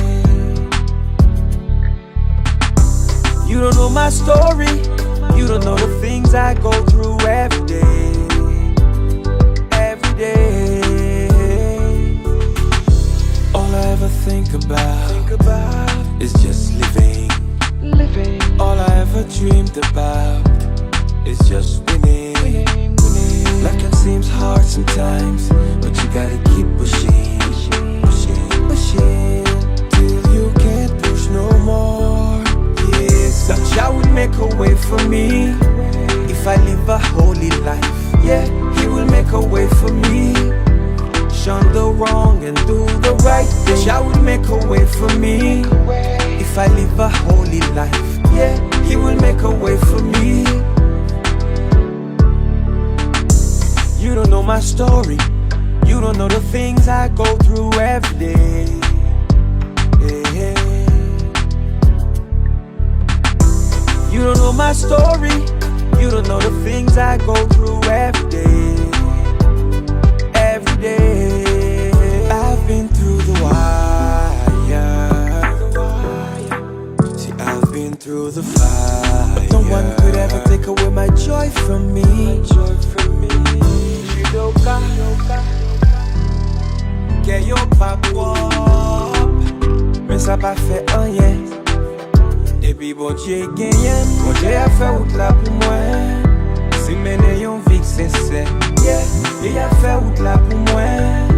You don't know my story. You don't know the things I go through every day. Every day. All I ever think about, think about is just living. Living. All I ever dreamed about is just winning. Winning, winning. Life can Seems hard sometimes, but you gotta keep pushing, pushing, pushing, till you can't push no more. Yes, Jah will make a way for me if I live a holy life. Yeah, He will make a way for me. Shun the wrong and do the right thing. Jah will make a way for me if I live a holy life. Yeah, He will make a way for me. You don't know my story. You don't know the things I go through every day. Yeah. You don't know my story. You don't know the things I go through every day. Every day. I've been through the wire. See, I've been through the fire. No one could ever take away my joy from me. Judoka. Kè yo pa pwòp, men sa pa fè anyen. Depi Bondye genyen m, Bondye ap fè wout la pou mwen. Si m mennen yon vi k sensè, yeah, li ap fè wout la pou mwen.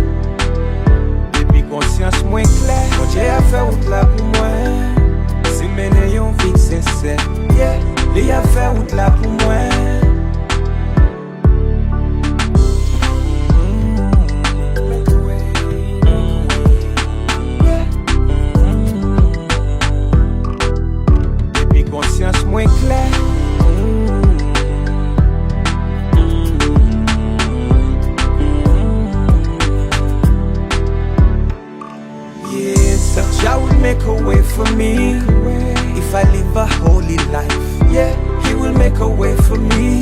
Depi konsyans mwen klè, Bondye ap fè wout la pou mwen. Si m mennen yon vi k sensè, yeah, li ap fè wout la pou mwen. Depi konsyans mwen klè. Yes, Jah will make a way for me if I live a holy life. Yeah, He will make a way for me.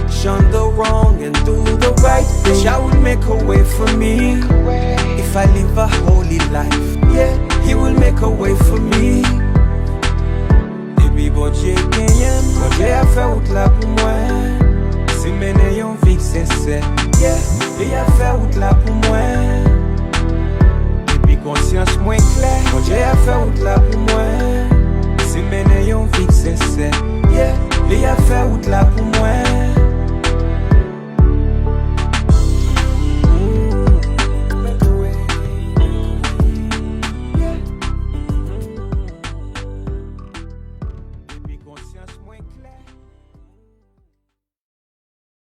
Shun the wrong and do the right thing. Jah will make a way for me